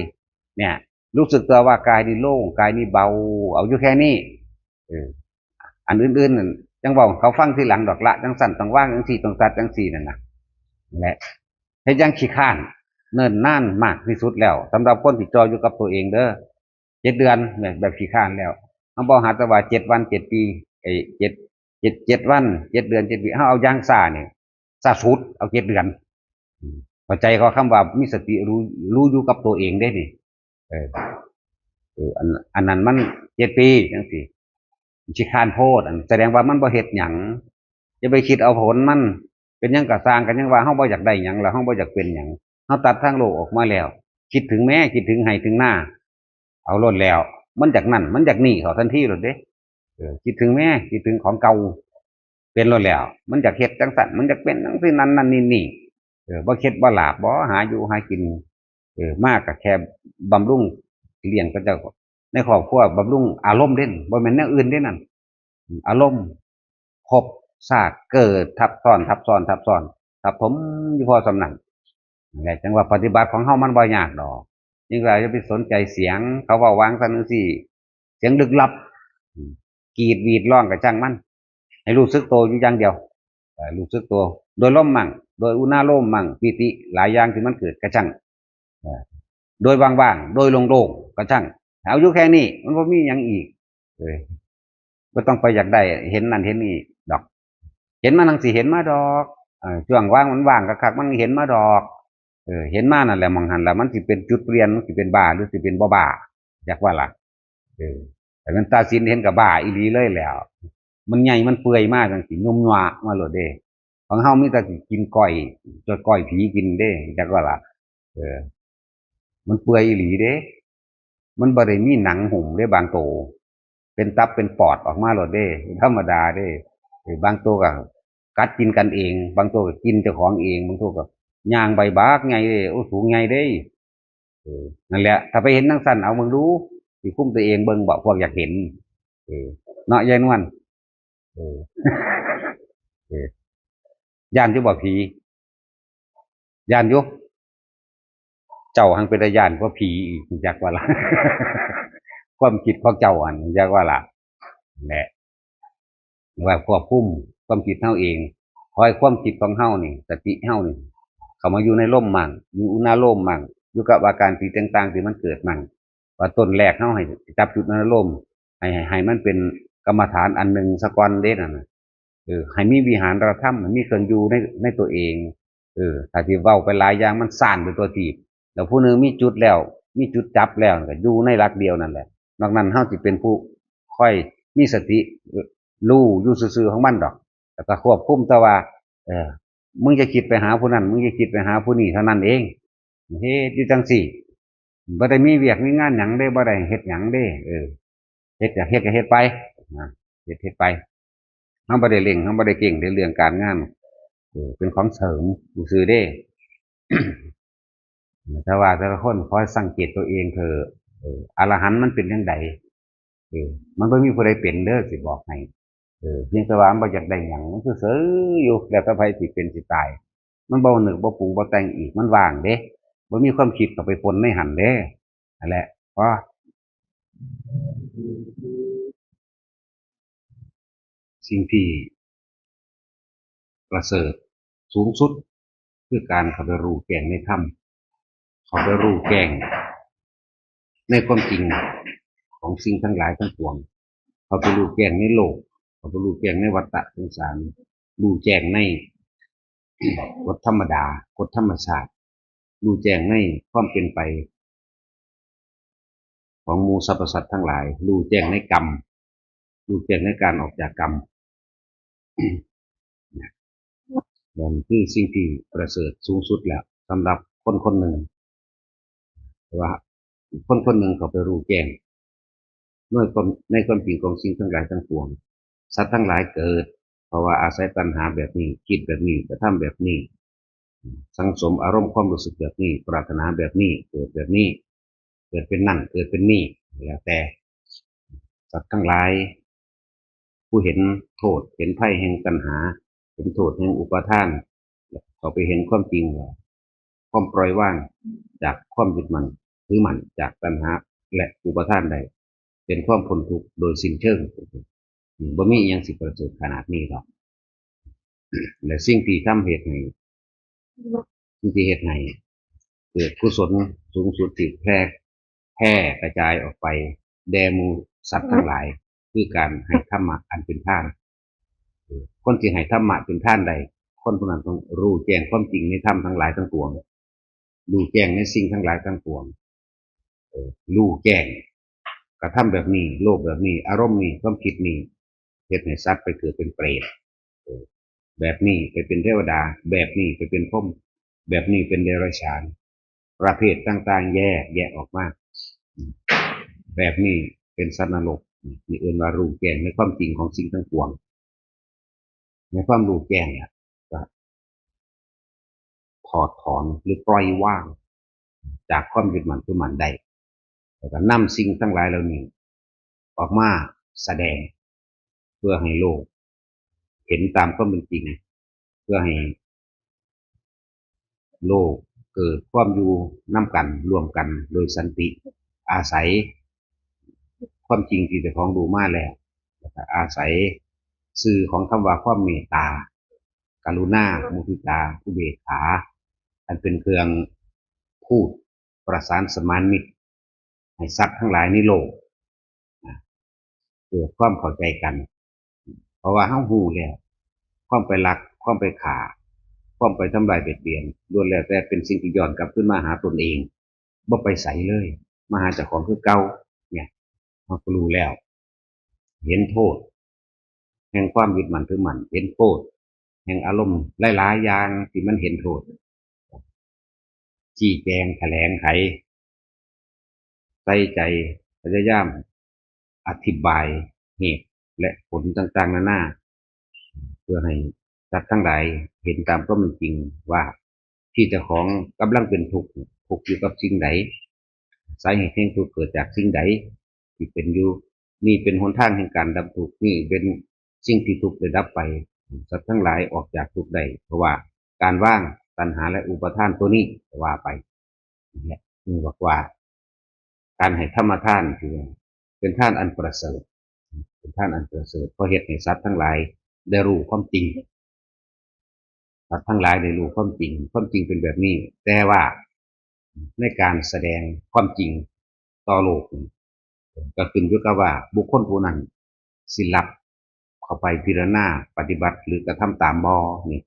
ເນຍ ຮູ້ສຶກຕົວວ່າກາຍນີ້ໂລ່ງ ກາຍນີ້ເບົາ, ເອົາຢູ່ແຄ່ນີ້. ເອີ ອັນອື່ນໆນັ້ນຈັ່ງເວົ້າໃຫ້ເຂົາຟັງທີຫຼັງດອກ, ລະຈັ່ງຊັ້ນ ຕ້ອງວາງຈັ່ງຊີ້ ຕ້ອງຕັດຈັ່ງຊີ້ນັ້ນນະ. ແລະ ເຮັດຫຍັງຂີ້ຄ້ານ? ເນີນນານມາກທີ່ສຸດແລ້ວ ສຳລັບຄົນທີ່ຈ່ອຍຢູ່ກັບຕົວເອງເດີ. ເຈັດເດືອນແບບ ແບບຂີ້ຄ້ານແລ້ວ. ເຮົາບໍ່ຫາແຕ່ວ່າເຈັດວັນເຈັດປີ, ເອີ ເຈັດ ເຈັດ ເຈັດວັນ ເຈັດເດືອນ ເຈັດປີ, ເຮົາເອົາຢ່າງຊ້ານີ້ ຊ້າສຸດເອົາເຈັດເດືອນ. ເຂົ້າໃຈກໍຄຳວ່າມີສະຕິ ຮູ້ ຮູ້ຢູ່ກັບຕົວເອງເດ້ນີ້. ເອີ ເອີ ອັນ ອັນນັ້ນມັນເຈັດປີຈັ່ງຊີ້ ມັນຂີ້ຄ້ານໂພດ, ອັນ ສະແດງວ່າມັນບໍ່ເຮັດຫຍັງ. ຢ່າໄປຄິດເອົາຜົນມັນ. ເປັນຫຍັງກໍຊ່າງ, ກໍຍັງວ່າເຮົາບໍ່ຢາກໄດ້ຫຍັງ ແລ້ວເຮົາບໍ່ຢາກເປັນຫຍັງ. ເຮົາຕັດທາງໂລກອອກມາແລ້ວ, ຄິດເຖິງແມ້, ຄິດເຖິງໄຮ່ເຖິງນາ. ເອົາໂລດແລ້ວ, ມັນຢາກນັ້ນ ມັນຢາກນີ້ເຂົ້າທັນທີໂລດເດ້. ເອີ ຄິດເຖິງແມ້, ຄິດເຖິງຂອງເກົ່າ. ເປັນໂລດແລ້ວ, ມັນຢາກເຮັດຈັ່ງຊັ້ນ, ມັນຢາກເປັນຈັ່ງຊີ້ ນັ້ນນັ້ນນີ້ນີ້. ເອີ ບໍ່ເຄັດບໍ່ຫຼາບບໍ? ຫາຢູ່ຫາກິນ, ເອີ ມາກໍແຄ່ບຳລຸງລ້ຽງເຂົາເຈົ້າໃນຄອບຄົວ, ບຳລຸງອາລົມເດ້, ບໍ່ແມ່ນແນວອື່ນເດ້ນັ້ນ. ອາລົມຄົບຊາກເກີດທັບຊ້ອນ ທັບຊ້ອນ ທັບຊ້ອນ ທັບຖົມຢູ່ພໍສ່ຳນັ້ນ. ແຫຼະ ຈັ່ງວ່າປະຕິບັດຂອງເຮົາມັນບໍ່ຍາກດອກ. ຍິ່ງວ່າຢ່າໄປສົນໃຈສຽງເຂົາເວົ້າວ່າຈັ່ງຊັ້ນຈັ່ງຊີ້, ສຽງລຶກລັບ, ອືມ ກຣີດຫວີດຮ້ອງກໍຊ່າງມັນ, ໃຫ້ຮູ້ສຶກໂຕຢູ່ຢ່າງດຽວ. ເອີ ຮູ້ສຶກໂຕໂດຍລົມມັ່ງ, ໂດຍອຸນາໂລມມັ່ງ, ປີຕິຫຼາຍຢ່າງທີ່ມັນເກີດກໍຊ່າງ, ເອີ ໂດຍວ່າງໆ ໂດຍໂລ່ງໆກໍຊ່າງ, ເອົາຢູ່ແຄ່ນີ້, ມັນບໍ່ມີຫຍັງອີກ. ເອີ ບໍ່ຕ້ອງໄປຢາກໄດ້ເຫັນນັ້ນເຫັນນີ້ດອກ. ເຫັນມານັ່ງຊິເຫັນມາດອກ. ເອີ ຊ່ວງວ່າງມັນວ່າງຄັກໆ ມັນເຫັນມາດອກ. ເອີ ເຫັນມານັ້ນແຫຼະ, ໝ່ອງຫັ້ນລະ ມັນຊິເປັນຈຸດປ່ຽນ, ມັນຊິເປັນບ້າ ຫຼື ຊິເປັນບໍ່ບ້າ, ຢາກວ່າລະ. ເອີ ແຕ່ແມ່ນຕາສິນເຫັນກໍບ້າອີ່ຫຼີເລີຍແລ້ວ. ມັນໃຫຍ່ ມັນເປື່ອຍມາຈັ່ງຊີ້, ຫຍຸ່ມຫຍວະມາໂລດເດ້. ຂອງເຮົາມີແຕ່ຊິກິນກ້ອຍ, ຈອດກ້ອຍຜີກິນເດ້, ຈັກວ່າລະ. ເອີ ມັນເປື່ອຍອີ່ຫຼີເດ້ ມັນບໍ່ໄດ້ມີໜັງຫຸ້ມເດ້ ບາງໂຕ ເປັນຕັບເປັນປອດອອກມາໂລດເດ້ ທຳມະດາເດ້. ເອີ ບາງໂຕກໍກັດກິນກັນເອງ ບາງໂຕກໍກິນເຈົ້າຂອງເອງ ບາງໂຕກໍຍ່າງໃບບັກໃຫຍ່ເດ້ ໂອ້ ສູງໃຫຍ່ເດ້. ເອີ ນັ້ນແຫຼະ ຖ້າໄປເຫັນຈັ່ງຊັ້ນ ເອົາເບິ່ງດູ ຊິຄຸມຕົວເອງເບິ່ງບໍ່ ພວກຢາກເຫັນ. ເອີ ເນາະ ຍາຍນວນ? ເອີ ເອີ ຢ້ານຢູ່ບໍ່ຜີ? ຢ້ານຢູ່. ເຈົ້າຫັ້ນເປັນຕາຢ້ານກວ່າຜີອີກ ຮູ້ຈັກບໍ່ລະ? ຄວາມຄິດຂອງເຈົ້າຫັ້ນ ຮູ້ຈັກບໍ່ລະ? ແຫຼະ ວ່າຄວບຄຸມຄວາມຄິດເຮົາເອງ ຂໍໃຫ້ຄວາມຄິດຂອງເຮົານີ້ ສະຕິເຮົານີ້ ເຂົ້າມາຢູ່ໃນລົມໝັ້ງ ຢູ່ອຸນາໂລມໝັ້ງ ຢູ່ກັບອາການທີ່ຕ່າງໆທີ່ມັນເກີດໝັ້ງ ວ່າຕົ້ນແລກເຮົາໃຫ້ຈັບຈຸດອະນາໂລມ ໃຫ້ ໃຫ້ ໃຫ້ມັນເປັນກຳມະຖານອັນໜຶ່ງສາກ່ອນເດ້ນັ້ນນະ. ເອີ ໃຫ້ມີວິຫານລະທຳ ໃຫ້ມີເຄື່ອງຢູ່ໃນ ໃນຕົວເອງ. ເອີ ຖ້າຊິເວົ້າໄປຫຼາຍຢ່າງ ມັນສ້ານໄປທົ່ວທີບ. ແລ້ວຜູ້ໜຶ່ງມີຈຸດແລ້ວ ມີຈຸດຈັບແລ້ວ ກໍຢູ່ໃນຫຼັກດຽວນັ້ນແຫຼະ. ນອກນັ້ນເຮົາຊິເປັນຜູ້ຄອຍມີສະຕິ ເອີ ຮູ້ຢູ່ຊື່ໆຂອງມັນດອກ ແລ້ວກໍຄວບຄຸມ ແຕ່ວ່າ ເອີ ມຶງຢ່າຄິດໄປຫາຜູ້ນັ້ນ ມຶງຢ່າຄິດໄປຫາຜູ້ນີ້ເທົ່ານັ້ນເອງ. ເຮັດຢູ່ຈັ່ງຊີ້ ບໍ່ໄດ້ມີວຽກມີງານຫຍັງເດ້ ບໍ່ໄດ້ເຮັດຫຍັງເດ້. ເອີ ເຮັດ ຢາກເຮັດກໍເຮັດໄປນະ ເຮັດ ເຮັດໄປ. ເຮົາບໍ່ໄດ້ເລັ່ງ ເຮົາບໍ່ໄດ້ເກັ່ງໃນເລື່ອງການງານ ເອີ ເປັນຂອງເສີມຊື່ໆເດ້. ແຕ່ວ່າແຕ່ລະຄົນຄອຍສັງເກດຕົວເອງເຖາະ ເອີ ອະລະຫັນມັນເປັນຈັ່ງໃດ? ເອີ ມັນບໍ່ມີຜູ້ໃດເປັນເດີ ຊິບອກໃຫ້. ເອີ ພຽງແຕ່ວ່າມັນບໍ່ຢາກໄດ້ຫຍັງ ມັນຊື່ໆຢູ່ ແລ້ວແຕ່ໃຜຊິເປັນຊິຕາຍ. ມັນບໍ່ນຶກ ບໍ່ປຸງ ບໍ່ແຕ່ງອີກ ມັນວ່າງເດ້ ບໍ່ມີຄວາມຄິດເຂົ້າໄປປົນໃນຫັ້ນເດ້. ນັ້ນແຫຼະ ພໍ. ສິ່ງທີ່ປະເສີດສູງສຸດ ຄືການເຂົ້າໄປຮູ້ແຈ້ງໃນທຳ, ເຂົ້າໄປຮູ້ແຈ້ງໃນຄວາມຈິງຂອງສິ່ງທັງຫຼາຍທັງປວງ, ເຂົ້າໄປຮູ້ແຈ້ງໃນໂລກ, ເຂົ້າໄປຮູ້ແຈ້ງໃນວັດຕະສົງສານ, ຮູ້ແຈ້ງໃນກົດທຳມະດາ, ກົດທຳມະຊາດ, ຮູ້ແຈ້ງໃນຄວາມເປັນໄປ ຂອງໝູ່ສັບພະສັດທັງຫຼາຍ, ຮູ້ແຈ້ງໃນກຳ, ຮູ້ແຈ້ງໃນການອອກຈາກກຳ. ນັ້ນຄືສິ່ງທີ່ປະເສີດສູງສຸດແລ້ວ ສຳລັບຄົນຄົນໜຶ່ງ. ແຕ່ວ່າຄົນຄົນໜຶ່ງເຂົ້າໄປຮູ້ແຈ້ງ ໃນຄວາມ ໃນຄວາມຈິງຂອງສິ່ງທັງຫຼາຍທັງປວງ. ສັດທັງຫຼາຍເກີດ ເພາະວ່າອາໄສຕັນຫາແບບນີ້, ຄິດແບບນີ້, ກະທຳແບບນີ້, ສັງສົມອາລົມຄວາມຮູ້ສຶກແບບນີ້, ປາດຖະໜາແບບນີ້, ເກີດແບບນີ້, ເກີດເປັນນັ້ນ, ເກີດເປັນນີ້, ແລ້ວແຕ່. ສັດທັງຫຼາຍ ຜູ້ເຫັນໂທດເຫັນໄພແຫ່ງຕັນຫາ, ເຫັນໂທດແຫ່ງອຸປາທານ, ເຂົ້າໄປເຫັນຄວາມຈິງວ່າ ຄວາມປ່ອຍວາງຈາກຄວາມຍຶດໝັ້ນຖືໝັ້ນຈາກຕັນຫາ ແລະ ອຸປາທານໄດ້ ເປັນຄວາມພົ້ນທຸກໂດຍສິ້ນເຊີງ. ບໍ່ມີອີ່ຫຍັງຊິປະເສີດຂະໜາດນີ້ດອກ. ແລະ ສິ່ງທີ່ທຳເຮັດໃຫ້ ສິ່ງທີ່ເຮັດໃຫ້ເກີດກຸສົນສູງສຸດທີ່ແຜ່ ແຜ່ກະຈາຍອອກໄປແດ່ໝູ່ສັດທັງຫຼາຍ ຄືການໃຫ້ທຳມະອັນເປັນທານ. ຄົນທີ່ໃຫ້ທຳມະເປັນທານໄດ້ ຄົນຜູ້ນັ້ນຕ້ອງຮູ້ແຈ້ງຄວາມຈິງໃນທຳທັງຫຼາຍທັງປວງ, ຮູ້ແຈ້ງໃນສິ່ງທັງຫຼາຍທັງປວງ, ເອີ ຮູ້ແຈ້ງ ກະທຳແບບນີ້, ໂລກແບບນີ້, ອາລົມນີ້, ຄວາມຄິດນີ້ ເຮັດໃຫ້ສັດໄປເກີດເປັນເປດ, ເອີ ແບບນີ້ໄປເປັນເທວະດາ, ແບບນີ້ໄປເປັນພົມ, ແບບນີ້ເປັນເດລັດສານ, ປະເພດຕ່າງໆແຍກ ແຍກອອກມາ. ແບບນີ້ເປັນສັດນະລົກ. ນີ້ເອີ້ນວ່າຮູ້ແຈ້ງໃນຄວາມຈິງຂອງສິ່ງທັງປວງ. ໃນຄວາມຮູ້ແຈ້ງນະ ກໍຖອດຖອນ ຫຼື ປ່ອຍວາງຈາກຄວາມຍຶດໝັ້ນຖືໝັ້ນໄດ້ ແລ້ວກໍນຳສິ່ງທັງຫຼາຍເຫຼົ່ານີ້ອອກມາສະແດງ ເພື່ອໃຫ້ໂລກເຫັນຕາມຄວາມເປັນຈິງ, ເພື່ອໃຫ້ໂລກເກີດຄວາມຢູ່ນຳກັນ ຮ່ວມກັນໂດຍສັນຕິ, ອາໄສຄວາມຈິງທີ່ເຈົ້າຂອງຮູ້ມາແລ້ວ, ແລ້ວກໍອາໄສຊື່ຂອງຄຳວ່າຄວາມເມດຕາ, ກະລຸນາ, ມຸທິຕາ, ອຸເບກຂາ ອັນເປັນເຄື່ອງພູດປະສານສະມານມິດ ໃຫ້ສັດທັງຫຼາຍໃນໂລກນະ ເກີດຄວາມເຂົ້າໃຈກັນ. ເພາະວ່າເຮົາຮູ້ແລ້ວ ຄວາມໄປລັກ, ຄວາມໄປຂ້າ, ຄວາມໄປທຳລາຍບຽດບຽນ ລ້ວນແລ້ວແຕ່ເປັນສິ່ງທີ່ຍ້ອນກັບຄືນມາຫາຕົນເອງ, ບໍ່ໄປໃສເລີຍ, ມາຫາເຈົ້າຂອງຄືເກົ່າ. ເນຍ ເຮົາກໍຮູ້ແລ້ວ ເຫັນໂທດແຫ່ງຄວາມຍຶດໝັ້ນຖືໝັ້ນ, ເຫັນໂທດແຫ່ງອາລົມຫຼາຍໆຢ່າງທີ່ມັນເຫັນໂທດ, ຊີ້ແຈງຖະແຫຼງໄຂ ໃສ່ໃຈ ພະຍາຍາມອະທິບາຍເຫດ ແລະ ຜົນຕ່າງໆນານາ ເພື່ອໃຫ້ສັດທັງຫຼາຍເຫັນຕາມຄວາມເປັນຈິງວ່າ ທີ່ເຈົ້າຂອງກຳລັງເປັນທຸກ ທຸກຢູ່ກັບສິ່ງໃດ? ສາເຫດແຫ່ງທຸກເກີດຈາກສິ່ງໃດ? ທີ່ເປັນຢູ່ນີ້ເປັນຫົນທາງແຫ່ງການດັບທຸກ, ນີ້ເປັນສິ່ງທີ່ທຸກໄດ້ດັບໄປ, ສັດທັງຫຼາຍອອກຈາກທຸກໄດ້ ເພາະວ່າການວາງຕັນຫາ ແລະ ອຸປາທານໂຕນີ້ ກໍວ່າໄປ. ນີ້ແຫຼະ ຈຶ່ງບອກວ່າ ການໃຫ້ທຳມະທານ ຖືເປັນທານອັນປະເສີດ, ເປັນທານອັນປະເສີດ ເພາະເຮັດໃຫ້ສັດທັງຫຼາຍໄດ້ຮູ້ຄວາມຈິງ, ສັດທັງຫຼາຍໄດ້ຮູ້ຄວາມຈິງ, ຄວາມຈິງເປັນແບບນີ້. ແຕ່ວ່າໃນການສະແດງຄວາມຈິງຕໍ່ໂລກນີ້ ກໍຂຶ້ນຢູ່ກັບວ່າບຸກຄົນຜູ້ນັ້ນຊິຮັບເຂົ້າໄປພິຈາລະນາປະຕິບັດ ຫຼື ກະທຳຕາມບໍ່ນີ້.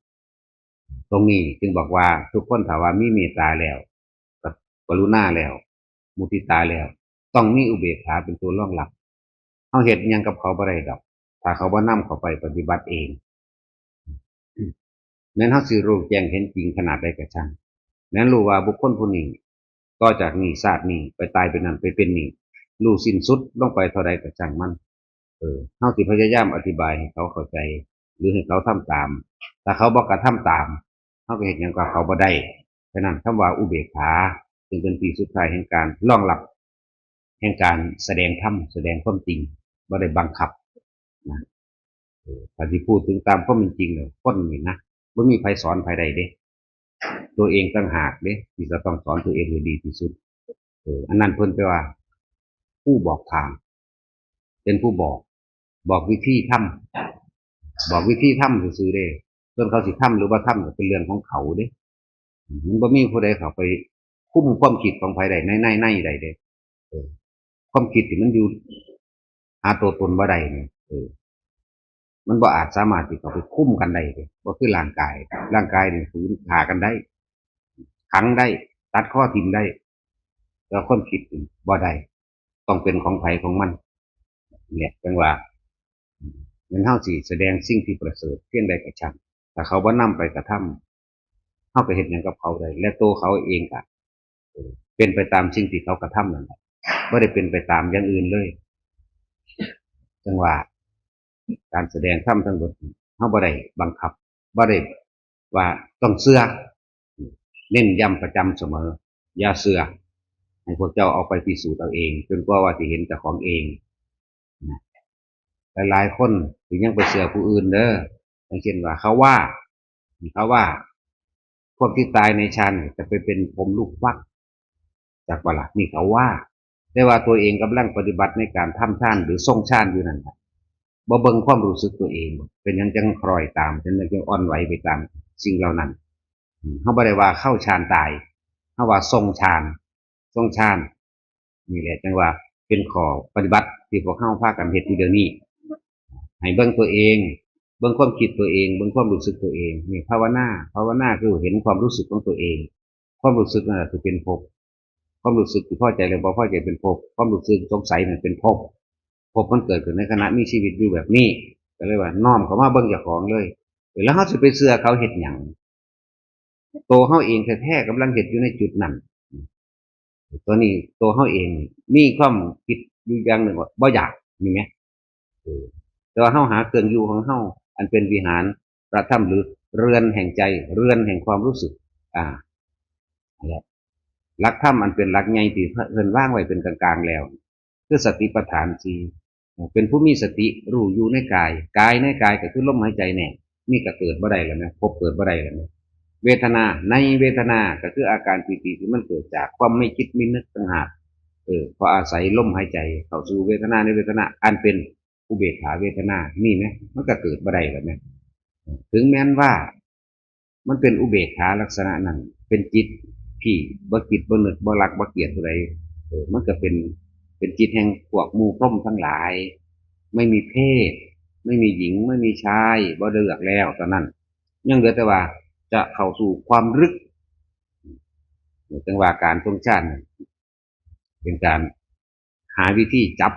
ຕົງນີ້ຈຶ່ງບອກວ່າທຸກຄົນຖ້າວ່າມີເມດຕາແລ້ວ, ກະ ກະລຸນາແລ້ວ, ມຸທິຕາແລ້ວ, ຕ້ອງມີອຸເບກຂາເປັນຕົວຮອງຮັບ. ເຮົາເຮັດຫຍັງກັບເຂົາບໍ່ໄດ້ດອກ ຖ້າເຂົາບໍ່ນຳເຂົ້າໄປປະຕິບັດເອງ. ແມ່ນເຮົາຊິຮູ້ແຈ້ງເຫັນຈິງຂະໜາດໃດກໍຊ່າງ, ແມ່ນຮູ້ວ່າບຸກຄົນຜູ້ນີ້ ຕໍ່ຈາກນີ້ຊາດນີ້ໄປຕາຍເປັນນັ້ນໄປເປັນນີ້ ຮູ້ສິ້ນສຸດລົງໄປເທົ່າໃດກໍຊ່າງມັນ, ເອີ ເຮົາຊິພະຍາຍາມອະທິບາຍໃຫ້ເຂົາເຂົ້າໃຈ ຫຼື ໃຫ້ເຂົາທຳຕາມ, ຖ້າເຂົາບໍ່ກະທຳຕາມ ເຮົາກໍເຮັດຫຍັງກັບເຂົາບໍ່ໄດ້. ສະນັ້ນ ຄຳວ່າອຸເບກຂາ ຊຶ່ງເປັນທີ່ສຸດທ້າຍແຫ່ງການຮອງຮັບ ແຫ່ງການສະແດງທຳ ສະແດງຄວາມຈິງ ບໍ່ໄດ້ບັງຄັບນະ. ເອີ ຖ້າຊິພູດເຖິງຕາມຄວາມເປັນຈິງແລ້ວ ຄົນນີ້ນະ ບໍ່ມີໃຜສອນໃຜໄດ້ເດ້, ຕົວເອງຕ່າງຫາກເດ້ ທີ່ຈະຕ້ອງສອນຕົວເອງໃຫ້ດີທີ່ສຸດ. ເອີ ອັນນັ້ນເພິ່ນແປວ່າ ຜູ້บอกทาง ເປັນຜູ້ບອກ ບອກວິທີທຳ ບອກວິທີທຳຊື່ໆເດ້. ສ່ວນເຂົາຊິທຳ ຫຼື ບໍ່ທຳ ກໍເປັນເລື່ອງຂອງເຂົາເດ້. ມັນບໍ່ມີຜູ້ໃດເຂົ້າໄປຄຸມຄວາມຄິດຂອງໃຜໄດ້ ໃນ ໃນ ໃນໃດເດ້. ເອີ ຄວາມຄິດທີ່ມັນຢູ່ຫາຕົວຕົນບໍ່ໄດ້ນີ້ ເອີ ມັນບໍ່ອາດສາມາດທີ່ເຂົ້າໄປຄຸມກັນໄດ້ເດ້. ບໍ່ຄືຮ່າງກາຍ, ຮ່າງກາຍນີ້ ສູນຂ້າກັນໄດ້, ຂັງໄດ້, ຕັດຄໍຖິ້ມໄດ້, ແຕ່ຄວາມຄິດນີ້ບໍ່ໄດ້. ຕ້ອງເປັນຂອງໃຜຂອງມັນ. ນີ້ແຫຼະ ຈັ່ງວ່າ ແມ່ນເຮົາຊິສະແດງສິ່ງທີ່ປະເສີດພຽງໃດກໍຊ່າງ, ຖ້າເຂົາບໍ່ນຳໄປກະທຳ ເຮົາກໍເຮັດຫຍັງກັບເຂົາໄດ້ ແລະ ໂຕເຂົາເອງກໍ ເອີ ເປັນໄປຕາມສິ່ງທີ່ເຂົາກະທຳນັ້ນແຫຼະ, ບໍ່ໄດ້ເປັນໄປຕາມຢ່າງອື່ນເລີຍ. ຈັ່ງວ່າ ການສະແດງທຳທັງໝົດ ເຮົາບໍ່ໄດ້ບັງຄັບ, ບໍ່ໄດ້ວ່າຕ້ອງເຊື່ອ, ເນັ້ນຢ້ຳປະຈຳສະເໝີ, ຢ່າເຊື່ອ, ໃຫ້ພວກເຈົ້າອອກໄປພິສູດເອົາເອງ ຈົນກວ່າວ່າຊິເຫັນເຈົ້າຂອງເອງ. ຫຼາຍໆຄົນທີ່ຍັງໄປເຊື່ອຜູ້ອື່ນເດີ, ຢ່າງເຊັ່ນວ່າເຂົາວ່າ ເຂົາວ່າ ພວກທີ່ຕາຍໃນຊານນີ້ຈະໄປເປັນພົມລູກຟັກ ຈັກບໍ່ລະ? ນີ້ເຂົາວ່າ. ແຕ່ວ່າຕົວເອງກຳລັງປະຕິບັດໃນການທຳຊານ ຫຼື ຊົງຊານຢູ່ນັ້ນນະ, ບໍ່ເບິ່ງຄວາມຮູ້ສຶກຕົວເອງ. ເປັນຫຍັງຈັ່ງຄລອຍຕາມ? ເປັນຫຍັງຈຶ່ງອ່ອນໄຫວໄປຕາມສິ່ງເຫຼົ່ານັ້ນ? ເຮົາບໍ່ໄດ້ວ່າເຂົ້າຊານຕາຍ, ເຮົາວ່າຊົງຊານ, ຊົງຊານ. ນີ້ແຫຼະ ຈັ່ງວ່າເປັນຂໍ້ປະຕິບັດທີ່ພວກເຮົາພາກັນເຮັດຢູ່ດຽວນີ້, ໃຫ້ເບິ່ງຕົວເອງ, ເບິ່ງຄວາມຄິດຕົວເອງ, ເບິ່ງຄວາມຮູ້ສຶກຕົວເອງ. ນີ້ພາວະນາ, ພາວະນາຄືເຫັນຄວາມຮູ້ສຶກຂອງຕົວເອງ. ຄວາມຮູ້ສຶກນັ້ນແຫຼະຄືເປັນພົບ, ຄວາມຮູ້ສຶກທີ່ພໍໃຈ ຫຼື ບໍ່ພໍໃຈເປັນພົບ, ຄວາມຮູ້ສຶກສົງໄສນັ້ນເປັນພົບ. ພົບມັນເກີດຂຶ້ນໃນຂະນະມີຊີວິດຢູ່ແບບນີ້, ກໍເລີຍວ່ານ້ອມເຂົ້າມາເບິ່ງເຈົ້າຂອງເລີຍ. ແລ້ວເຮົາຊິໄປເຊື່ອເຂົາເຮັດຫຍັງ? ໂຕເຮົາເອງແທ້ໆກຳລັງເຮັດຢູ່ໃນຈຸດນັ້ນ. ຕົວນີ້ ໂຕເຮົາເອງມີຄວາມຄິດຢູ່ຢ່າງໜຶ່ງວ່າບໍ່ຢາກ, ນີ້ແໝ. ເອີ ແຕ່ວ່າເຮົາຫາເຄື່ອງຢູ່ຂອງເຮົາ ອັນເປັນວິຫານພະທຳ ຫຼື ເຮືອນແຫ່ງໃຈ, ເຮືອນແຫ່ງຄວາມຮູ້ສຶກ. ອ່າ ນັ້ນແຫຼະ ຫຼັກທຳອັນເປັນຫຼັກໃຫຍ່ທີ່ເພິ່ນວາງໄວ້ເປັນກາງໆແລ້ວ ຄືສະຕິປັດຖານສີ່. ເປັນຜູ້ມີສະຕິຮູ້ຢູ່ໃນກາຍ, ກາຍໃນກາຍກໍຄືລົມຫາຍໃຈແນ່, ນີ້ກໍເກີດບໍ່ໄດ້ແລ້ວນະ, ພົບເກີດບໍ່ໄດ້ແລ້ວນະ. ເວທະນາ, ໃນເວທະນາກໍຄືອາການປີຕິທີ່ມັນເກີດຈາກຄວາມມີຈິດມີນຶກຕ່າງຫາກ. ເອີ ເພາະອາໄສລົມຫາຍໃຈເຂົ້າສູ່ເວທະນາ, ໃນເວທະນາອັນເປັນອຸເບກຂາເວທະນາ, ນີ້ແໝ ມັນກໍເກີດບໍ່ໄດ້ແລ້ວແໝ. ເຖິງແມ່ນວ່າ ມັນເປັນອຸເບກຂາລັກສະນະນັ້ນ, ເປັນຈິດທີ່ບໍ່ຄິດບໍ່ນຶກ ບໍ່ລັກບໍ່ກຽດຜູ້ໃດ. ເອີ ມັນກໍເປັນ, ເປັນຈິດແຫ່ງພວກໝູ່ພົມທັງຫຼາຍ, ໄມ່ມີເພດ, ໄມ່ມີຍິງ, ໄມ່ມີຊາຍ, ບໍ່ເລືອກແລ້ວຕອນນັ້ນ. ຍັງເຫຼືອແຕ່ວ່າຈະເຂົ້າສູ່ຄວາມລຶກ. ຈັ່ງວ່າການຊົງຊານນັ້ນ ເປັນການຫາວິທີຈັບ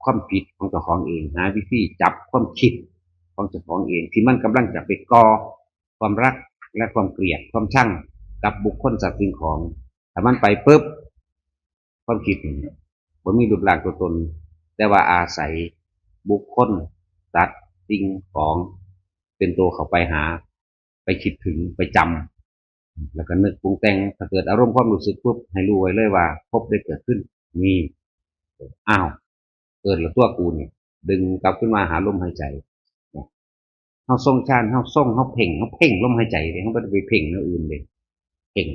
ຄວາມຄິດຂອງເຈົ້າຂອງເອງ, ຫາວິທີຈັບຄວາມຄິດຂອງເຈົ້າຂອງເອງ ທີ່ມັນກຳລັງຈະໄປກໍ່ຄວາມລັກ ແລະ ຄວາມເກລີຍດ ຄວາມຊັງກັບບຸກຄົນ ສັດ ສິ່ງຂອງ. ຖ້າມັນໄປປຶບ ຄວາມຄິດນີ້ບໍ່ມີຮູບຮ່າງຕົວຕົນ, ແຕ່ວ່າອາໄສບຸກຄົນ, ສັດ, ສິ່ງຂອງ ເປັນໂຕເຂົ້າໄປຫາ, ໄປຄິດເຖິງ, ໄປຈຳ, ແລ້ວກໍນຶກປຸງແຕ່ງ. ຖ້າເກີດອາລົມຄວາມຮູ້ສຶກປຸບ, ໃຫ້ຮູ້ໄວ້ເລີຍວ່າພົບໄດ້ເກີດຂຶ້ນ, ມີ. ອ້າວ, ເກີດແລ້ວຕົວະກູນີ້, ດຶງກັບຄືນມາຫາລົມຫາຍໃຈ. ເຮົາຊົງຊານ, ເຮົາຊົງ, ເຮົາເພັ່ງ, ເຮົາເພັ່ງລົມຫາຍໃຈເດ້, ເຮົາບໍ່ໄດ້ໄປເພັ່ງແນວອື່ນເດ້. ເພັ່ງ,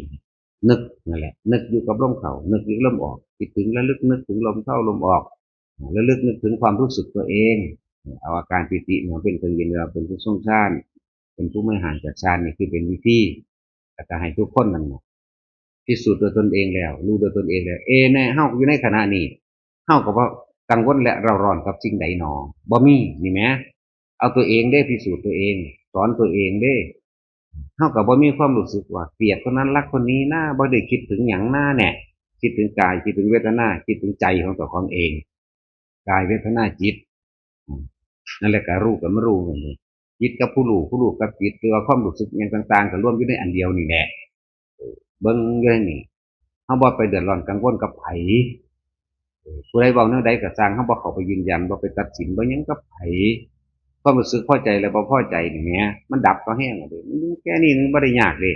ນຶກນັ້ນແຫຼະ, ນຶກຢູ່ກັບລົມເຂົ້າ, ນຶກຢູ່ກັບລົມອອກ, ຄິດເຖິງ, ລະລຶກນຶກເຖິງລົມເຂົ້າລົມອອກ, ລະລຶກນຶກເຖິງຄວາມຮູ້ສຶກຕົວເອງ. ເອົາອາການປີຕິເນາະ ເປັນເຄື່ອງຢືນຢັນວ່າເປັນຜູ້ຊົງຊານ, ເປັນຜູ້ບໍລິຫານຈັດສານ. ນີ້ຄືເປັນວິທີ ແລ້ວກໍໃຫ້ທຸກຄົນນັ້ນນະ ພິສູດດ້ວຍຕົນເອງແລ້ວ, ຮູ້ດ້ວຍຕົນເອງແລ້ວ. ເອ ແນ່ ເຮົາຢູ່ໃນຂະນະນີ້ ເຮົາກໍບໍ່ກັງວົນແລະເຣົາຮ້ອນກັບສິ່ງໃດໜໍ? ບໍ່ມີ. ນີ້ແໝ ເອົາຕົວເອງເດ້, ພິສູດຕົວເອງ, ສອນຕົວເອງເດ້. ເຮົາກໍບໍ່ມີຄວາມຮູ້ສຶກວ່າກຽດຄົນນັ້ນ, ລັກຄົນນີ້ນາ, ບໍ່ໄດ້ຄິດເຖິງຫຍັງນາແນ່. ຄິດເຖິງກາຍ, ຄິດເຖິງເວທະນາ, ຄິດເຖິງໃຈຂອງເຈົ້າຂອງເອງ. ກາຍ ເວທະນາ ຈິດ. ອືມ ນັ້ນແຫຼະ ກໍຮູ້ກັບມາຮູ້ກັນເລີຍ. ຈິດກັບຜູ້ຮູ້, ຜູ້ຮູ້ກັບຈິດ, ຫຼືວ່າຄວາມຮູ້ສຶກຫຍັງຕ່າງໆ ກໍລວມຢູ່ໃນອັນດຽວນີ້ແຫຼະ. ເອີ ເບິ່ງຢູ່ໃນນີ້, ເຮົາບໍ່ໄປເດືອດຮ້ອນກັງວົນກັບໃຜ. ເອີ ຜູ້ໃດເວົ້າແນວໃດກໍຊ່າງ, ເຮົາບໍ່ເຂົ້າໄປຢືນຢັນ, ບໍ່ໄປຕັດສິນ, ບໍ່ຫຍັງກັບໃຜ. ຄວາມຮູ້ສຶກພໍໃຈ ແລະ ບໍ່ພໍໃຈນີ້ແໝ ມັນດັບຕໍ່ແຮງເດ້. ມັນຢູ່ແຄ່ນີ້, ມັນບໍ່ໄດ້ຍາກເດ້.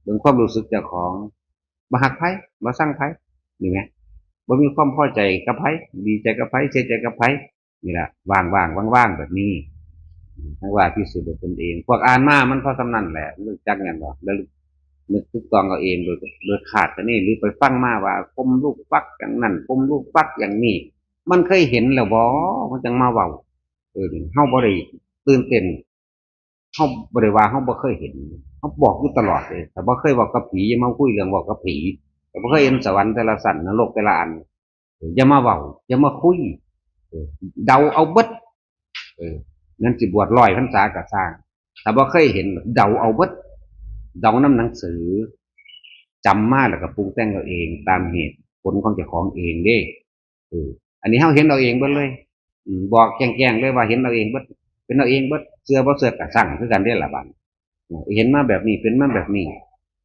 ເບິ່ງຄວາມຮູ້ສຶກເຈົ້າຂອງ. ບໍ່ຮັກໃຜ, ບໍ່ຊັງໃຜ, ນີ້ແຫຼະ. ບໍ່ມີຄວາມພໍໃຈກັບໃຜ, ດີໃຈກັບໃຜ, ເສຍໃຈກັບໃຜ, ນີ້ລະ ວ່າງໆ ວ່າງໆ ແບບນີ້. ທັງວ່າພິສູດດ້ວຍຕົນເອງ. ພວກອ່ານມາມັນພໍສ່ຳນັ້ນແຫຼະ, ຮູ້ຈັກແມ່ນບໍ່? ລະນຶກຕຶກຕອງເອົາເອງໂດຍ, ໂດຍຄາດຄະເນ ຫຼືໄປຟັງມາວ່າ ພົມລູກປັກຢ່າງນັ້ນ, ພົມລູກປັກຢ່າງນີ້. ມັນເຄີຍເຫັນແລ້ວບໍ່? ມັນຈັ່ງມາເວົ້າ. ເອີ ເຮົາບໍ່ໄດ້ຕື່ນເຕັ້ນ. ເຮົາບໍ່ໄດ້ວ່າເຮົາບໍ່ເຄີຍເຫັນ, ເຮົາບອກຢູ່ຕະຫຼອດເດ້. ຖ້າບໍ່ເຄີຍເວົ້າກັບຜີ, ຢ່າມາຄຸຍເລື່ອງເວົ້າກັບຜີ. ຖ້າບໍ່ເຄີຍເຫັນສະຫວັນແຕ່ລະຊັ້ນ, ນະລົກແຕ່ລະອັນ, ຢ່າມາເວົ້າ, ຢ່າມາຄຸຍ. ເອີ ເດົາເອົາເບິດ. ເອີ ແມ່ນຊິບວດຮ້ອຍພັນສາກໍຊ່າງ, ຖ້າບໍ່ເຄີຍເຫັນ, ເດົາເອົາເບິດ. ເດົານຳໜັງສື, ຈຳມາແລ້ວກໍປຸງແຕ່ງເອົາເອງ ຕາມເຫດຜົນຂອງເຈົ້າຂອງເອງເດ້. ເອີ ອັນນີ້ເຮົາເຫັນເອົາເອງເບິດເລີຍ. ອືມ ບອກແຈ້ງໆເລີຍວ່າເຫັນເອົາເອງເບິດ, ເປັນເອົາເອງເບິດ, ເຊື່ອບໍ່ເຊື່ອກໍຊ່າງຄືກັນເດ້ລະບາດນີ້. ເອີ ເຫັນມາແບບນີ້, ເປັນມາແບບນີ້,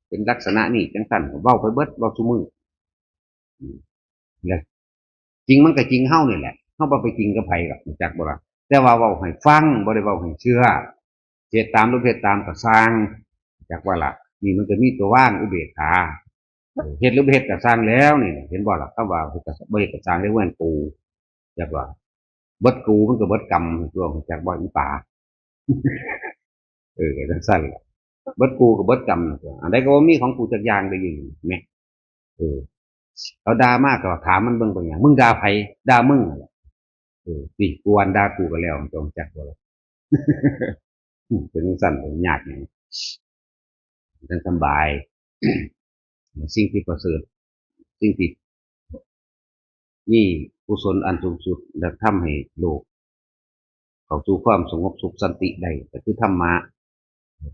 ເປັນລັກສະນະນີ້, ຈັ່ງຊັ້ນ, ເວົ້າໄປເບິດ, ເວົ້າຊຸມື້. ອືມ ແລ້ວຈິງມັນກໍຈິງເຮົານີ້ແຫຼະ, ເຮົາບໍ່ໄປຈິງກັບໃຜດອກ, ຮູ້ຈັກບໍ່ລະ? ແຕ່ວ່າເວົ້າໃຫ້ຟັງ, ບໍ່ໄດ້ເວົ້າໃຫ້ເຊື່ອ. ເຮັດຕາມ ຫຼືບໍ່ເຮັດຕາມກໍຊ່າງ, ຈັກວ່າລະ. ນີ້ມັນກໍມີຕົວວາງ ອຸເບກຂາ. ເອີ ເຮັດ ຫຼືບໍ່ເຮັດກໍຊ່າງແລ້ວນີ້, ເຫັນບໍ່ລະ? ຄຳວ່າເຮັດກໍ ບໍ່ເຮັດກໍຊ່າງເດ້, ເວົ້າແມ່ນກູ, ຈັກວ່າ ເບິດກູມັນກໍເບິດກຳຕົວະ, ຮູ້ຈັກບໍ່ອີປາ? ເອີ ກໍຈັ່ງຊັ້ນລະ, ເບິດກູກໍເບິດກຳຕົວະ. ອັນໃດກໍບໍ່ມີຂອງກູຈັກຢ່າງເດ້, ຢູ່ນີ້ແມ່ນ. ເອີ ເຂົາດ່າມາກໍຖາມມັນເບິ່ງເປັນຫຍັງ? ມຶງດ່າໃຜ? ດ່າມຶງຫັ້ນແຫຼະ. ເອີ ຕິ ກູວ່າດ່າກູກໍແລ້ວ, ເຈົ້າຮູ້ຈັກບໍ່ລະ? ເປັນຈັ່ງຊັ້ນ, ເປັນຍາກຫຍັງ? ຈັ່ງສຳບາຍ. ສິ່ງທີ່ປະເສີດ, ສິ່ງທີ່ມີກຸສົນອັນສູງສຸດ ແລະ ທຳໃຫ້ໂລກ ເຂົ້າສູ່ຄວາມສະຫງົບສຸກສັນຕິໄດ້ ກໍຄືທຳມະ.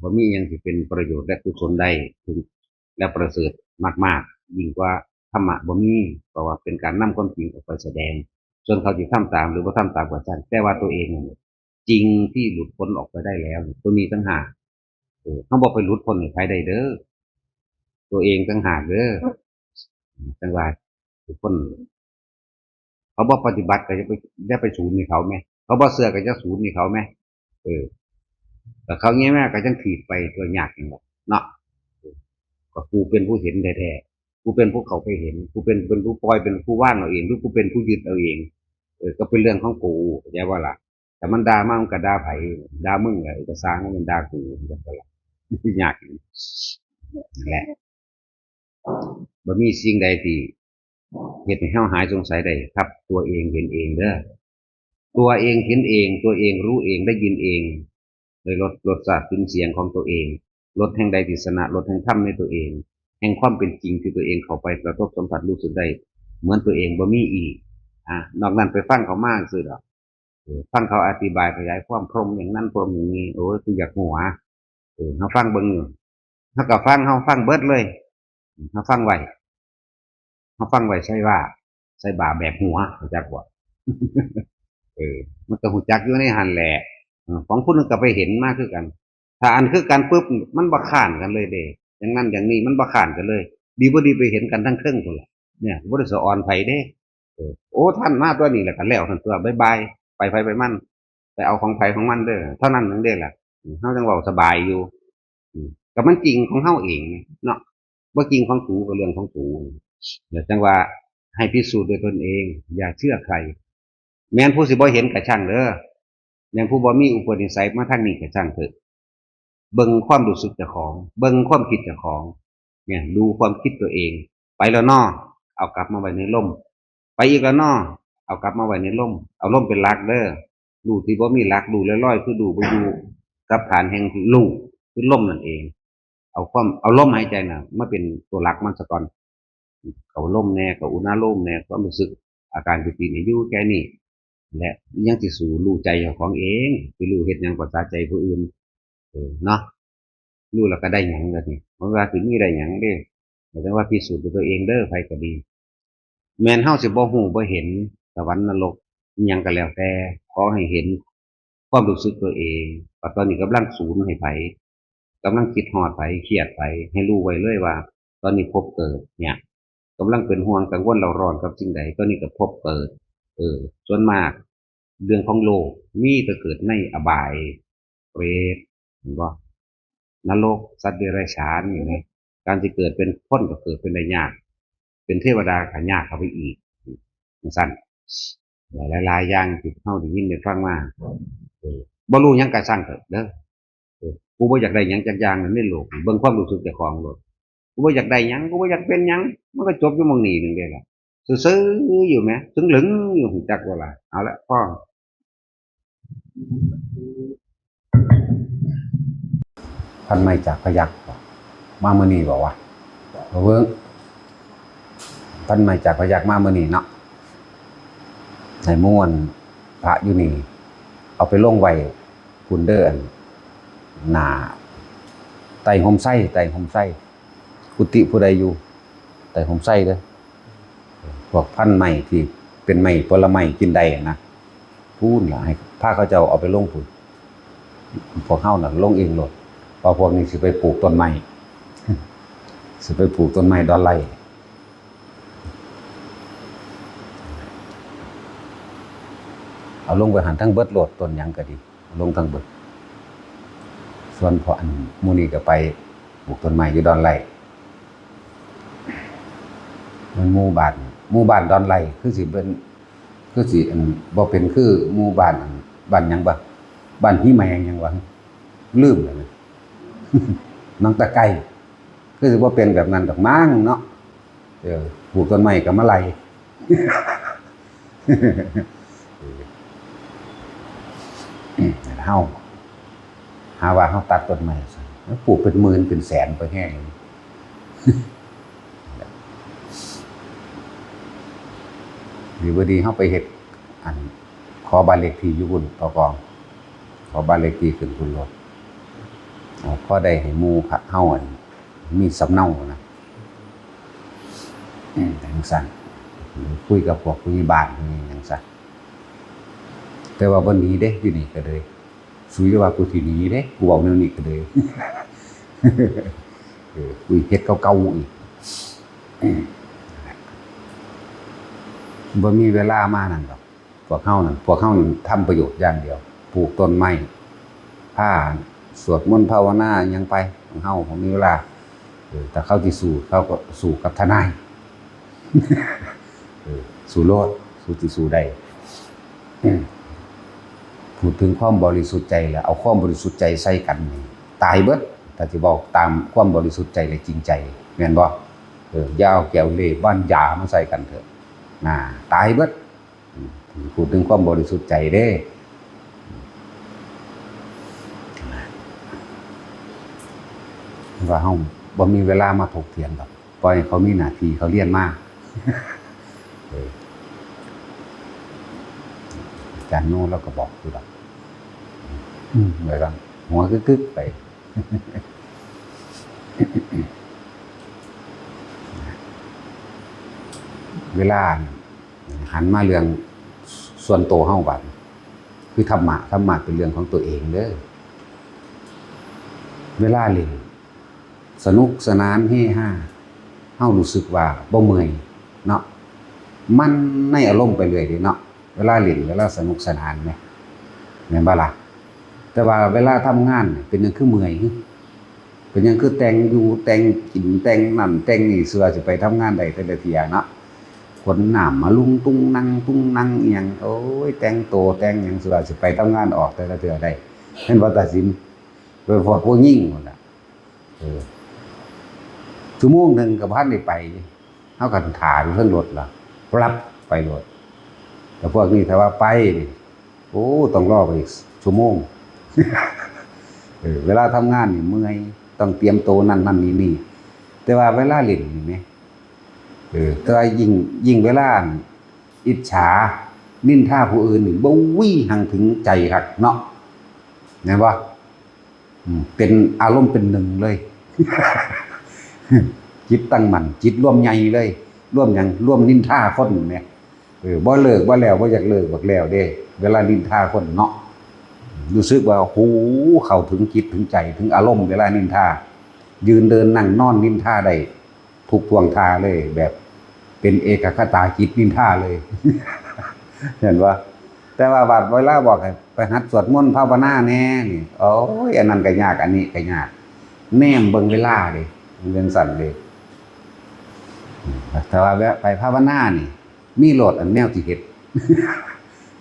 ບໍ່ມີຫຍັງທີ່ເປັນປະໂຫຍດ ແລະ ກຸສົນໄດ້ເຖິງ ແລະ ປະເສີດມາກໆ ຍິ່ງກວ່າທຳມະບໍ່ມີ, ເພາະວ່າເປັນການນຳຄວາມຈິງອອກໄປສະແດງ. ສ່ວນເຂົາຊິທຳຕາມ ຫຼື ບໍ່ທຳຕາມກໍຊ່າງ, ແຕ່ວ່າຕົວເອງນັ້ນ ຈິງທີ່ຫຼຸດພົ້ນອອກໄປໄດ້ແລ້ວ, ຕົວນີ້ຕ່າງຫາກ. ເອີ ເຮົາບໍ່ໄປຫຼຸດພົ້ນໃຫ້ໃຜໄດ້ເດີ້, ຕົວເອງຕ່າງຫາກເດີ້. ຈັ່ງວ່າທຸກຄົນ ເຂົາບໍ່ປະຕິບັດກໍຢ່າໄປ, ຢ່າໄປສູນໃຫ້ເຂົາແມ, ເຂົາບໍ່ເຊື່ອກໍຢ່າສູນໃຫ້ເຂົາແມ. ເອີ ແລ້ວເຂົາແຍ່ມາກໍຈັ່ງຖືກໄປ, ຕົວະຍາກຫຍັງດອກເນາະ. ເອີ ກໍຜູ້ເປັນຜູ້ເຫັນແທ້ໆ, ຜູ້ເປັນຜູ້ເຂົ້າໄປເຫັນ, ຜູ້ເປັນ, ເປັນຜູ້ປ່ອຍ, ເປັນຜູ້ວາງເອົາເອງ ຫຼື ຜູ້ເປັນຜູ້ຍຶດເອົາເອງ, ເອີ ກໍເປັນເລື່ອງຂອງກູ, ເຂົ້າໃຈບໍ່ລະ? ຖ້າມັນດ່າມາ ມັນກໍດ່າໃຜ? ດ່າມຶງແຫຼະ, ເອີ ກໍຊ່າງມັນ, ດ່າກູ, ຈັ່ງຊັ້ນລະ. ຍາກ ນັ້ນແຫຼະ. ບໍ່ມີສິ່ງໃດທີ່ເຮັດໃຫ້ເຮົາຫາຍສົງໄສໄດ້ ຄັບຕົວເອງເຫັນເອງເດີ້. ຕົວເອງເຫັນເອງ, ຕົວເອງຮູ້ເອງ, ໄດ້ຍິນເອງ, ໄດ້ລົດ ລົດຊາດກິ່ນສຽງຂອງຕົວເອງ, ລົດແຫ່ງໃດທີ່ຊະນະລົດແຫ່ງທຳໃນຕົວເອງ, ແຫ່ງຄວາມເປັນຈິງທີ່ຕົວເອງເຂົ້າໄປກະທົບສຳຜັດຮູ້ສຶກໄດ້ເໝືອນຕົວເອງ ບໍ່ມີອີກ. ອາ ນອກນັ້ນໄປຟັງເຂົາມາຊື່ດອກ. ເອີ ຟັງເຂົາອະທິບາຍຂະຫຍາຍຄວາມ ພົມຢ່າງນັ້ນ ພົມຢ່າງນີ້, ໂອ້ຍ ຄືຢາກຫົວ. ເອີ ເຮົາຟັງເບິ່ງຢູ່, ເຮົາກໍຟັງ, ເຮົາຟັງເບິດເລີຍ, ເຮົາຟັງໄວ້, ເຮົາຟັງໄວ້ໃສ່ວ່າ, ໃສ່ບ່າແບກຫົວ, ຮູ້ຈັກບໍ່? ເອີ ມັນກໍຮູ້ຈັກຢູ່ໃນຫັ້ນແຫຼະ. ເອີ ຂອງຜູ້ໜຶ່ງກໍໄປເຫັນມາຄືກັນ. ຖ້າອັນຄືກັນປຶບ ມັນບໍ່ຄ້ານກັນເລີຍເດ້, ຢ່າງນັ້ນຢ່າງນີ້ ມັນບໍ່ຄ້ານກັນເລີຍ. ດີບໍ່ດີໄປເຫັນກັນທາງເທິງພຸ້ນລະ, ເນຍ ບໍ່ໄດ້ສະອອນໃຜເດ້. ເອີ ໂອ້ ທ່ານມາຕົວນີ້ແລ້ວກໍແລ້ວນັ້ນຕົວ ບາຍບາຍ ໄປໃຜໄປມັນ ໄປເອົາຂອງໃຜຂອງມັນເດີ ເທົ່ານັ້ນໜຶ່ງເດ້ລະ. ເຮົາຈັ່ງເວົ້າສະບາຍຢູ່ ກໍມັນຈິງຂອງເຮົາເອງເນາະ ບໍ່ຈິງຂອງກູກໍເລື່ອງຂອງກູ. ແລ້ວຈັ່ງວ່າໃຫ້ພິສູດດ້ວຍຕົນເອງ ຢ່າເຊື່ອໃຄ. ແມ່ນຜູ້ຊິບໍ່ເຫັນກໍຊ່າງເດີ ແມ່ນຜູ້ບໍ່ມີອຸປະນິໄສມາທາງນີ້ກໍຊ່າງເຖາະ ເບິ່ງຄວາມຮູ້ສຶກເຈົ້າຂອງ ເບິ່ງຄວາມຄິດເຈົ້າຂອງ ແມ່ນ ດູຄວາມຄິດຕົວເອງ. ໄປແລ້ວເນາະ ເອົາກັບມາໄວ້ໃນລົມ ໄປອີກແລ້ວເນາະ ເອົາກັບມາໄວ້ໃນລົມ ເອົາລົມເປັນຫຼັກເດີ. ຮູ້ທີ່ບໍ່ມີຫຼັກ ຮູ້ລອຍໆ ຄືຮູ້ບໍ່ຢູ່ ກັບຖານແຫ່ງຮູ້ ຄືລົມນັ້ນເອງ. ເອົາຄວາມ ເອົາລົມຫາຍໃຈນະມາເປັນຕົວຫຼັກມັນສາກ່ອນ ເຂົ້າລົມແດ່ ເຂົ້າອຸນາໂລມແດ່ ຄວາມຮູ້ສຶກ ອາການທີ່ເປັນຢູ່ແຄ່ນີ້ແຫຼະ ຍັງຊິສູ້ຮູ້ໃຈເຈົ້າຂອງເອງ ຊິຮູ້ເຮັດຫຍັງປະສາໃຈຜູ້ອື່ນ ເອີ ເນາະ. ຮູ້ແລ້ວກໍໄດ້ຫຍັງລະນີ້ ບໍ່ວ່າຊິມີໄດ້ຫຍັງເດ້ ແຕ່ວ່າພິສູດດ້ວຍຕົວເອງເດີ ໃຜກໍດີ. ແມ່ນເຮົາຊິບໍ່ຮູ້ບໍ່ເຫັນສະຫວັນນະລົກ ອີ່ຫຍັງກໍແລ້ວແຕ່ ຂໍໃຫ້ເຫັນຄວາມຮູ້ສຶກຕົວເອງ ວ່າຕອນນີ້ກຳລັງສູນໃຫ້ໃຜ ກຳລັງຄິດຮອດໃຜ ຄຽດໃຜ ໃຫ້ຮູ້ໄວ້ເລີຍວ່າ ຕອນນີ້ພົບເກີດເນຍ ກຳລັງເປັນຫ່ວງກັງວົນເລົ່າຮ້ອນກັບສິ່ງໃດ ຕອນນີ້ກໍພົບເກີດ. ເອີ ສ່ວນມາກເລື່ອງຂອງໂລກມີແຕ່ເກີດໃນອະບາຍ ເປຣດ ເຫັນບໍ່ ນະລົກ ສັດເດຍລະສານນີ້ນະ ການຊິເກີດເປັນຄົນກໍເກີດເປັນໄດ້ຍາກ ເປັນເທວະດາກໍຍາກເຂົ້າໄປອີກ ຈັ່ງຊັ້ນ. ຫຼາຍໆຢ່າງທີ່ເຮົາໄດ້ຍິນໄດ້ຟັງມາ ເອີ ບໍ່ຮູ້ຫຍັງກໍຊ່າງເຖາະເດີ ເອີ ກູບໍ່ຢາກໄດ້ຫຍັງຈັກຢ່າງໃນໂລກ ເບິ່ງຄວາມຮູ້ສຶກເຈົ້າຂອງໂລດ ກູບໍ່ຢາກໄດ້ຫຍັງ ກູບໍ່ຢາກເປັນຫຍັງ ມັນກໍຈົບຢູ່ໝ່ອງນີ້ໜຶ່ງເດ້ລະ ຊື່ໆຢູ່ແໝ ເຊິ່ງເລິງຢູ່ ຮູ້ຈັກບໍ່ລະ? ເອົາລະ ພໍ. ພັນໄມ້ຈາກພະຍັກ ມາມື້ນີ້ບໍວະ? ມາເບິ່ງ ພັນໄມ້ຈາກພະຍັກມາມື້ນີ້ເນາະ ໃຫ້ໝູ່ອັນພະຢູ່ນີ້ ເອົາໄປລົງໄວ້ພຸ້ນເດີ ອັນໜ້າໃຕ້ຮົ່ມໄຊ ໃຕ້ຮົ່ມໄຊ ກຸຕິຜູ້ໃດຢູ່ໃຕ້ຮົ່ມໄຊເດີ ພວກພັນໄມ້ທີ່ເປັນໄມ້ຜົນລະໄມ້ກິນໄດ້ນະ ພຸ້ນລະ ໃຫ້ພາເຂົາເຈົ້າເອົາໄປລົງພຸ້ນ ພວກເຮົານະລົງເອງໂລດ ວ່າພວກນີ້ຊິໄປປູກຕົ້ນໄມ້ ຊິໄປປູກຕົ້ນໄມ້ດອນໄລ່ ເອົາລົງໄປຫັ້ນທັງເບິດໂລດ ຕົ້ນຫຍັງກໍດີ ເອົາລົງທັງເບິດ. ສ່ວນພວກອັນໝູ່ນີ້ກໍໄປປູກຕົ້ນໄມ້ຢູ່ດອນໄລ່ ມັນໝູ່ບ້ານ ໝູ່ບ້ານດອນໄລ່ ຄືຊິເປັນ ຄືຊິອັນ ບໍ່ເປັນຄືໝູ່ບ້ານອັນ ບ້ານຫຍັງວະ ບ້ານຫີແມງຫຍັງວະ ລືມແລ້ວນະ ໜອງຕະໄກ ຄືຊິບໍ່ເປັນແບບນັ້ນດອກມັ້ງເນາະ. ເອີ ປູກຕົ້ນໄມ້ກໍມາໄລ່ ເຮົາຫາວ່າເຮົາຕັດຕົ້ນໄມ້ ປູກເປັນໝື່ນເປັນແສນໄປແຮງ ດີບໍ່ດີເຮົາໄປເຮັດອັນ ຂໍບ້ານເລກທີ່ຢູ່ພຸ້ນ ເອົາກອງ ຂໍບ້ານເລກທີ່ຂຶ້ນພຸ້ນໂລດ ເອົາ ພໍໄດ້ໃຫ້ໝູ່ເຮົາອັນ ມີສຳເນົານະ ອືມ ຈັ່ງຊັ້ນ ຄຸຍກັບພວກຜູ້ໃຫຍ່ບ້ານ ຫຍັງຊັ້ນ ແຕ່ວ່າບໍ່ໜີເດ້ ຢູ່ນີ້ກໍເລີຍ ສູຢ່າວ່າກູຊິໜີເດ້ ກູເວົ້າແນວນີ້ກໍເລີຍ ເອີ ກູເຮັດເກົ່າໆອີກ ບໍ່ມີເວລາມານັ້ນດອກ. ພວກເຮົານັ້ນ ພວກເຮົານັ້ນທຳປະໂຫຍດຢ່າງດຽວ ປູກຕົ້ນໄມ້ ພາສວດມົນພາວະນາຫຍັງໄປ ຂອງເຮົາບໍ່ມີເວລາ ເອີ ຖ້າເຂົາຊິສູ້ ເຂົາກໍສູ້ກັບທະນາຍ ເອີ ສູ້ໂລດ ສູ້ຊິສູ້ໄດ້ ເອີ ເວົ້າເຖິງຄວາມບໍລິສຸດໃຈແລ້ວ ເອົາຄວາມບໍລິສຸດໃຈໃສ່ກັນນີ້ ຕາຍເບິດ ຖ້າຊິເວົ້າຕາມຄວາມບໍລິສຸດໃຈ ແລະ ຈິງໃຈ ແມ່ນບໍ່? ເອີ ຢ່າເອົາແກ້ວເລ່ບ້ານຢາມາໃສ່ກັນເຖາະ ນາ ຕາຍເບິດ. ເວົ້າເຖິງຄວາມບໍລິສຸດໃຈເດ້ ວ່າເຮົາບໍ່ມີເວລາມາຖົກຖຽງດອກ ປ່ອຍໃຫ້ເຂົາມີໜ້າທີ່ເຂົາຮຽນມາ ເອີ ອາຈານໂນລາວກໍບອກຢູ່ດອກ ອືມ ວ່າຊັ້ນ ຫົວກຶກໆໄປ ເວລາ ຫັນມາເລື່ອງສ່ວນໂຕເຮົາບາດນີ້ ຄືທຳມະ ທຳມະເປັນເລື່ອງຂອງຕົວເອງເດີ ເວລາຫຼິ້ນ ສະໜຸກສະໜານເຮຮາ ເຮົາຮູ້ສຶກວ່າບໍ່ເມື່ອຍ ເນາະ ມັນໃນອາລົມໄປເລື້ອຍເດ້ເນາະ ເວລາຫຼິ້ນ ເວລາສະໜຸກສະໜານແໝ່ ແມ່ນບໍ່ລະ? ແຕ່ວ່າເວລາທຳງານເປັນຫຍັງຄືເມື່ອຍ? ເປັນຫຍັງຄືແຕ່ງຢູ່ແຕ່ງກິນ ແຕ່ງນັ້ນແຕ່ງນີ້ ເຊື່ອຊິໄປທຳງານໄດ້ແຕ່ລະເທື່ອເນາະ ຂົນນ້ຳມາລຸງຕຸງນັງຕຸງນັງອີ່ຫຍັງ ໂອ້ຍ ແຕ່ງໂຕແຕ່ງຫຍັງ ເຊື່ອຊິໄປທຳງານອອກແຕ່ລະເທື່ອໄດ້ ແມ່ນບໍ່ຕາສິນ? ໂດຍສະເພາະພວກຍິງພຸ້ນລະ ເອີ ຊົ່ວໂມງໜຶ່ງກໍບໍ່ທັນໄດ້ໄປ ເຮົາກໍຖ້າຢູ່ເທິງລົດລະ ປັບ ໄປໂລດ ແຕ່ພວກນີ້ຖ້າວ່າໄປນີ້ ໂອ້ ຕ້ອງລໍໄປອີກຊົ່ວໂມງ ເອີ ເວລາທຳງານນີ້ເມື່ອຍ ຕ້ອງຕຽມໂຕນັ້ນນັ້ນນີ້ນີ້ ແຕ່ວ່າເວລາຫຼິ້ນນີ້ແໝ່ ເອີ ແຕ່ວ່າຍິ່ງ ຍິ່ງເວລາ ອິດສາ ນິນທາຜູ້ອື່ນນີ້ ໂອ້ຍ ຮັ່ງເຖິງໃຈຄັກເນາະ ແມ່ນບໍ່? ອືມ ເປັນອາລົມເປັນໜຶ່ງເລີຍ ຈິດຕັ້ງໝັ້ນ ຈິດລວມໃຫຍ່ເລີຍ ລວມຫຍັງ? ລວມນິນທາຄົນແໝ່ ເອີ ບໍ່ເລີກບໍ່ແລ້ວ ບໍ່ຢາກເລີກບໍ່ຢາກແລ້ວເດ້ ເວລານິນທາຄົນເນາະ ຮູ້ສຶກວ່າ ໂອ້ໂຫ ເຂົ້າເຖິງຈິດເຖິງໃຈ ເຖິງອາລົມເວລານິນທາ ຢືນເດີນນັ່ງນອນນິນທາໄດ້ ທຸກທ່ວງທ່າເລີຍ ແບບເປັນເອກະຄະຕາຈິດນິນທາເລີຍ ເຫັນບໍ່? ແຕ່ວ່າບາດເວລາບອກໃຫ້ໄປຫັດສວດມົນພາວະນາແດ່ນີ້ ໂອ້ຍ ອັນນັ້ນກໍຍາກ ອັນນີ້ກໍຍາກ ແນມເບິ່ງເວລາເດ້ ມັນຈັ່ງຊັ້ນເດ້ ແຕ່ວ່າແວະໄປພາວະນານີ້ ມີໂລດອັນແນວຊິເຮັດ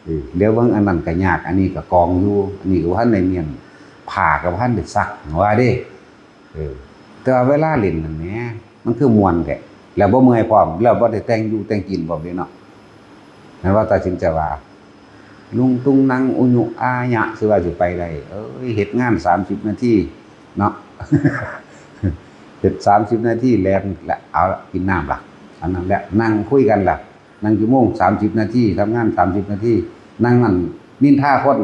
ເອີ ດຽວເບິ່ງ ອັນນັ້ນກໍຍາກ ອັນນີ້ກໍກອງຢູ່ ອັນນີ້ກໍບໍ່ທັນໄດ້ມ້ຽນ ຜ້າກໍບໍ່ທັນໄດ້ຊັກ ວ່າເດ້ ເອີ ແຕ່ວ່າເວລາຫຼິ້ນນັ້ນແໝ່ ມັນຄືມ່ວນແທ້ ແລ້ວບໍ່ເມື່ອຍພ້ອມ ແລ້ວບໍ່ໄດ້ແຕ່ງຢູ່ແຕ່ງກິນພ້ອມເດ້ເນາະ ແມ່ນວ່າຕັດສິນໃຈວ່າ ລຸງຕຸງນັງອຸຍຸອາຍະ ຊິວ່າຊິໄປໄດ້ ເອີຍ ເຮັດງານສາມສິບນາທີເນາະ ເຮັດສາມສິບນາທີແລ່ນລະ ເອົາລະ ກິນນ້ຳລະ ອັນນັ້ນແຫຼະ ນັ່ງຄຸຍກັນລະ ນັ່ງຊົ່ວໂມງສາມສິບນາທີ ທຳງານສາມສິບນາທີ ນັ່ງນັ້ນນິນທາຄົນ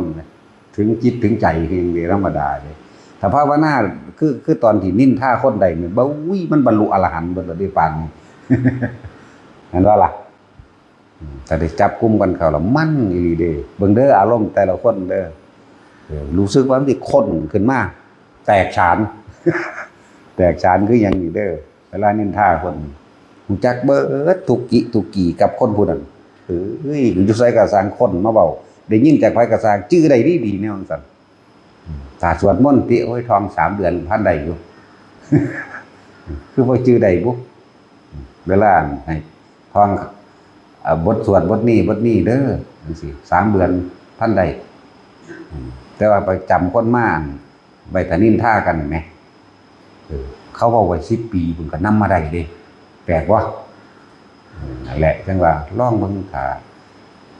ເຖິງຈິດເຖິງໃຈຄືຫຍັງເດ ທຳມະດາເດ ຖ້າພາວະນາ ຄື ຄືຕອນທີ່ນິນທາຄົນໄດ້ນີ້ ບາດ ອຸ້ຍ ມັນບັນລຸອະລະຫັນເບິດແລ້ວເດ ປານນີ້ ແມ່ນບໍ່ລະ? ອືມ ຖ້າໄດ້ຈັບກຸມກັນເຂົ້າລະມັນອີ່ຫຼີເດ ເບິ່ງເດີ ອາລົມແຕ່ລະຄົນເດີ ເອີ ຮູ້ສຶກວ່າມັນຊິຂົນຂຶ້ນມາ ແຕກສານ ແຕກສານຄືຫຍັງນີ້ເດີ ເວລານິນທາຄົນ ຮູ້ຈັກເບິດທຸກກິທຸກກີກັບຄົນຜູ້ນັ້ນ ເອີຍ ຢູ່ໃສກໍຊ່າງຄົນມາເວົ້າ ໄດ້ຍິນຈາກໃຜກໍຊ່າງ ຈື່ໄດ້ດີໆ ແນວຈັ່ງຊັ້ນ ອືມ ຖ້າສວດມົນຕິ ໂອ້ຍ ທ້ອງສາມເດືອນພັນໄດ້ຢູ່ ຄືບໍ່ຈື່ໄດ້ບຸ ເວລາໃຫ້ທ່ອງ ເອີ ບົດສວດບົດນີ້ບົດນີ້ເດີ ຈັ່ງຊີ້ ສາມເດືອນພັນໄດ້ ອືມ ແຕ່ວ່າໄປຈຳຄົນມາ ໄວ້ຖ້ານິນທາກັນແໝ່ ເອີ ເຂົາເວົ້າໄວ້ສິບປີພຸ້ນກໍນຳມາໄດ້ເດ້ ແປກບໍ່? ເອີ ນັ້ນແຫຼະ ຈັ່ງວ່າລອງເບິ່ງ ຖ້າ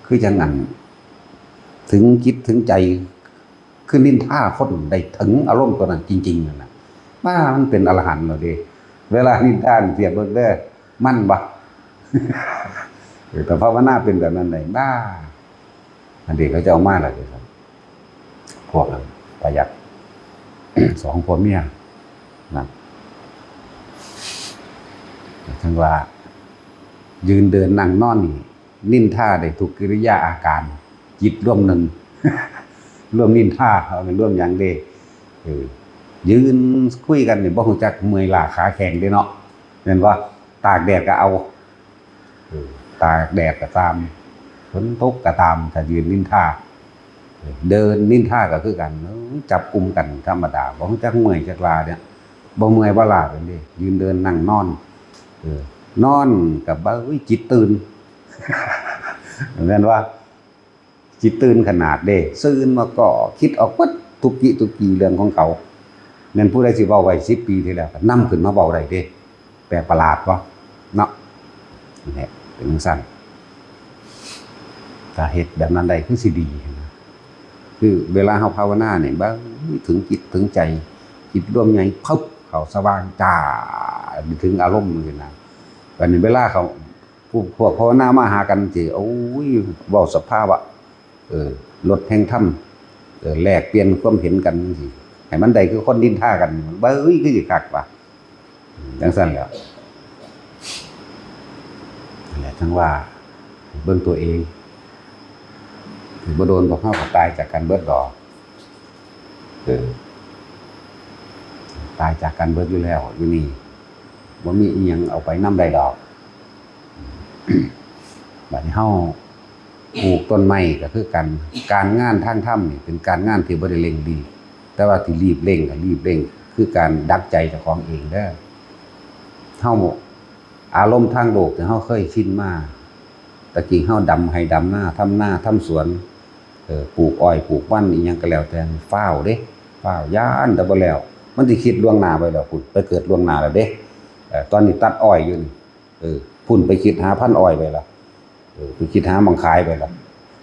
ຄືຈັ່ງນັ້ນ ເຖິງຈິດເຖິງໃຈ ຄືນິນທາຄົນໄດ້ເຖິງອາລົມຕົວນັ້ນຈິງໆ ນັ້ນນະ ປ້າ ມັນເປັນອະລະຫັນແລ້ວເດ້ ເວລານິນທານີ້ ທຽບເບິ່ງເດີ ມັນບໍ່? ເອີ ຖ້າພາວະນາເປັນແບບນັ້ນໄດ້ ບ້າ ອັນນີ້ເຂົາເຈົ້າເອົາມາແລ້ວເດ້ ພວກນັ້ນປະຢັດ ສອງຜົວເມຍນັ້ນ ຈັ່ງວ່າ ຢືນເດີນນັ່ງນອນນີ້ ນິນທາໄດ້ທຸກກິລິຍາອາການ ຈິດລວມໜຶ່ງ ລວມນິນທາ ເອົາແມ່ນລວມຫຍັງເດ້ ເອີ ຢືນຄຸຍກັນນີ້ ບໍ່ຮູ້ຈັກເມື່ອຍລ້າຂາແຂງເດ້ເນາະ ແມ່ນບໍ່? ຕາກແດດກໍເອົາ ເອີ ຕາກແດດກໍຕາມ ຝົນຕົກກໍຕາມ ຖ້າຢືນນິນທາ ເອີ ເດີນນິນທາກໍຄືກັນ ເອີ ຈັບກຸມກັນທຳມະດາ ບໍ່ຮູ້ຈັກເມື່ອຍຈັກລ້າເດ້ ບໍ່ເມື່ອຍບໍ່ລ້າເດ້ ຢືນເດີນນັ່ງນອນ ເອີ ນອນກໍ ບາດ ເອີຍ ຈິດຕື່ນ ແມ່ນບໍ່? ຈິດຕື່ນຂະໜາດເດ້ ຕື່ນມາກໍຄິດອອກເບິດທຸກກິທຸກກີເລື່ອງຂອງເຂົາ ແມ່ນຜູ້ໃດຊິເວົ້າໄວ້ສິບປີທີ່ແລ້ວ ກໍນຳຂຶ້ນມາເວົ້າໄດ້ເດ້ ແປກປະຫຼາດບໍ່ເນາະ? ນັ້ນແຫຼະ ເປັນຈັ່ງຊັ້ນ ຖ້າເຮັດແບບນັ້ນໄດ້ຄືຊິດີນະ ຄືເວລາເຮົາພາວະນານີ້ ບາດ ເຖິງຈິດເຖິງໃຈ ຈິດລວມໃຫຍ່ ປຶບ ເຂົ້າສະຫວ່າງຈ້າ ເຖິງອາລົມຈັ່ງຊີ້ນະ ບາດນີ້ເວລາເຂົາ ພວກ ພວກພາວະນາມາຫາກັນຈັ່ງຊີ້ ໂອ້ຍ ເວົ້າສະພາວະ ເອີ ລົດແຫ່ງທຳ ເອີ ແລກປ່ຽນຄວາມເຫັນກັນຈັ່ງຊີ້ ໃຫ້ມັນໄດ້ຄືຄົນນິນທາກັນ ບາດ ເອີຍ ຄືຊິຄັກວະ ຈັ່ງຊັ້ນແຫຼະ ນັ້ນແຫຼະ ຈັ່ງວ່າເບິ່ງຕົວເອງ ອີກບໍ່ດົນພວກເຮົາກໍຕາຍຈາກກັນເບິດດອກ ເອີ ຕາຍຈາກກັນເບິດຢູ່ແລ້ວ ຢູ່ນີ້ ບໍ່ມີອີ່ຫຍັງເອົາໄປນຳໄດ້ດອກ ບາດນີ້ເຮົາ ປູກຕົ້ນໄມ້ກໍຄືກັນ, ການງານທາງທຳນີ້ເປັນການງານທີ່ບໍ່ໄດ້ເລັ່ງລີບ, ແຕ່ວ່າທີ່ລີບເລັ່ງກໍລີບເລັ່ງ ຄືການດັດໃຈເຈົ້າຂອງເອງເດີ. ເຮົາ ອາລົມທາງໂລກທີ່ເຮົາເຄີຍຊິນມາ, ຕະກີ້ເຮົາດຳໄຮ່ດຳນາ, ທຳນາທຳສວນ, ເອີ ປູກອ້ອຍປູກມັນອີ່ຫຍັງກໍແລ້ວແຕ່, ຟ້າວເດ້, ຟ້າວ, ຢ້ານແຕ່ບໍ່ແລ້ວ. ມັນຊິຄິດລ່ວງໜ້າໄວ້ແລ້ວພຸ້ນ, ໄປເກີດລ່ວງໜ້າແລ້ວເດ້. ເອີ ຕອນນີ້ຕັດອ້ອຍຢູ່ນີ້, ເອີ ພຸ້ນໄປຄິດຫາພັນອ້ອຍໄວ້ລະ, ເອີ ໄປຄິດຫາໝ່ອງຂາຍໄວ້ລະ,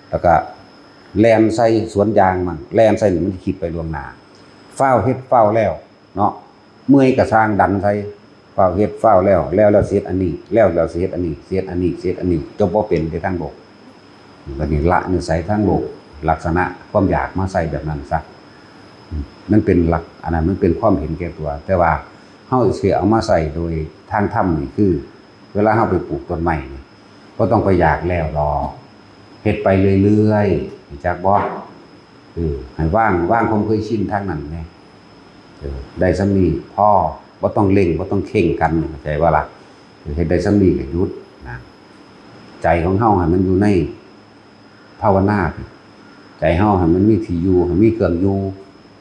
ແລ້ວກະແລ່ນໃສ່ສວນຢາງມັນ, ແລ່ນໃສ່ນີ້ ມັນຊິຄິດໄປລ່ວງໜ້າ. ຟ້າວເຮັດຟ້າວແລ້ວເນາະ, ເມື່ອຍກະຊ່າງ ດັນໃສ່, ຟ້າວເຮັດຟ້າວແລ້ວ, ແລ້ວແລ້ວຊິເຮັດອັນນີ້, ແລ້ວແລ້ວຊິເຮັດອັນນີ້, ຊິເຮັດອັນນີ້, ຊິເຮັດອັນນີ້, ຈົບບໍ່ເປັນເດ້ທາງໂລກ. ບັດນີ້ລະນິໄສທາງໂລກ, ລັກສະນະຄວາມຢາກມາໃສ່ແບບນັ້ນຊະ. ມັນເປັນຫຼັກ, ອັນນັ້ນມັນເປັນຄວາມເຫັນແກ່ຕົວ, ແຕ່ວ່າເຮົາຊິເອົາມາໃຊ້ໂດຍທາງທຳນີ້ ຄືເວລາເຮົາໄປປູກຕົ້ນໄມ້ນີ້ ບໍ່ຕ້ອງໄປຢາກແລ້ວດອກ, ເຮັດໄປເລື້ອຍໆ, ຮູ້ຈັກບໍ່? ເອີ ໃຫ້ວາງ, ວາງຄວາມເຄີຍຊິນທາງນັ້ນແດ່. ເອີ ໄດ້ສ່ຳນີ້ພໍ, ບໍ່ຕ້ອງເລັ່ງ, ບໍ່ຕ້ອງເຄັ່ງກັນ, ເຂົ້າໃຈບໍ່ລະ? ເຮັດໄດ້ສ່ຳນີ້ກໍຢຸດນະ. ໃຈຂອງເຮົາໃຫ້ມັນຢູ່ໃນພາວະນາ, ໃຈເຮົາໃຫ້ມັນມີທີ່ຢູ່, ໃຫ້ມີເຄື່ອງຢູ່.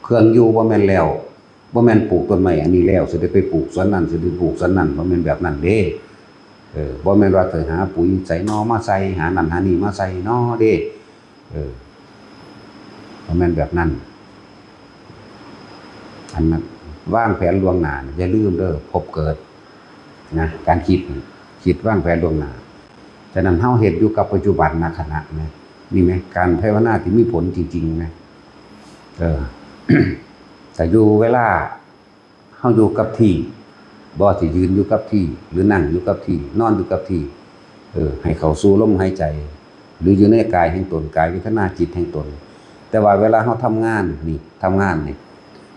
ເຄື່ອງຢູ່ບໍ່ແມ່ນແລ້ວ, ບໍ່ແມ່ນປູກຕົ້ນໄມ້ອັນນີ້ແລ້ວ ຊິໄດ້ໄປປູກສວນນັ້ນ, ຊິໄດ້ໄປປູກສວນນັ້ນ, ບໍ່ແມ່ນແບບນັ້ນເດ້. ເອີ ບໍ່ແມ່ນວ່າໄປຫາປຸ໋ຍໃສ່ໜໍ່ມາໃສ່, ຫານັ້ນຫານີ້ມາໃສ່ໜໍ່ເດ້. ເອີ ບໍ່ແມ່ນແບບນັ້ນ. ອັນນັ້ນ ວາງແຜນລ່ວງໜ້າ, ຢ່າລືມເດີ, ພົບເກີດນະ, ການຄິດນີ້ ຄິດວາງແຜນລ່ວງໜ້າ. ສະນັ້ນ ເຮົາເຮັດຢູ່ກັບປັດຈຸບັນນະຂະນະນະ, ນີ້ແໝ່ ການພາວະນາທີ່ມີຜົນຈິງໆນະ. ເອີ ແຕ່ຢູ່ເວລາເຮົາຢູ່ກັບທີ່, ບໍ່ວ່າຊິຢືນຢູ່ກັບທີ່ ຫຼື ນັ່ງຢູ່ກັບທີ່, ນອນຢູ່ກັບທີ່, ເອີ ໃຫ້ເຂົ້າສູ່ລົມຫາຍໃຈ ຫຼື ຢູ່ໃນກາຍແຫ່ງຕົນ, ກາຍເວທະນາຈິດແຫ່ງຕົນ. ແຕ່ວ່າເວລາເຮົາທຳງານນີ້, ທຳງານນີ້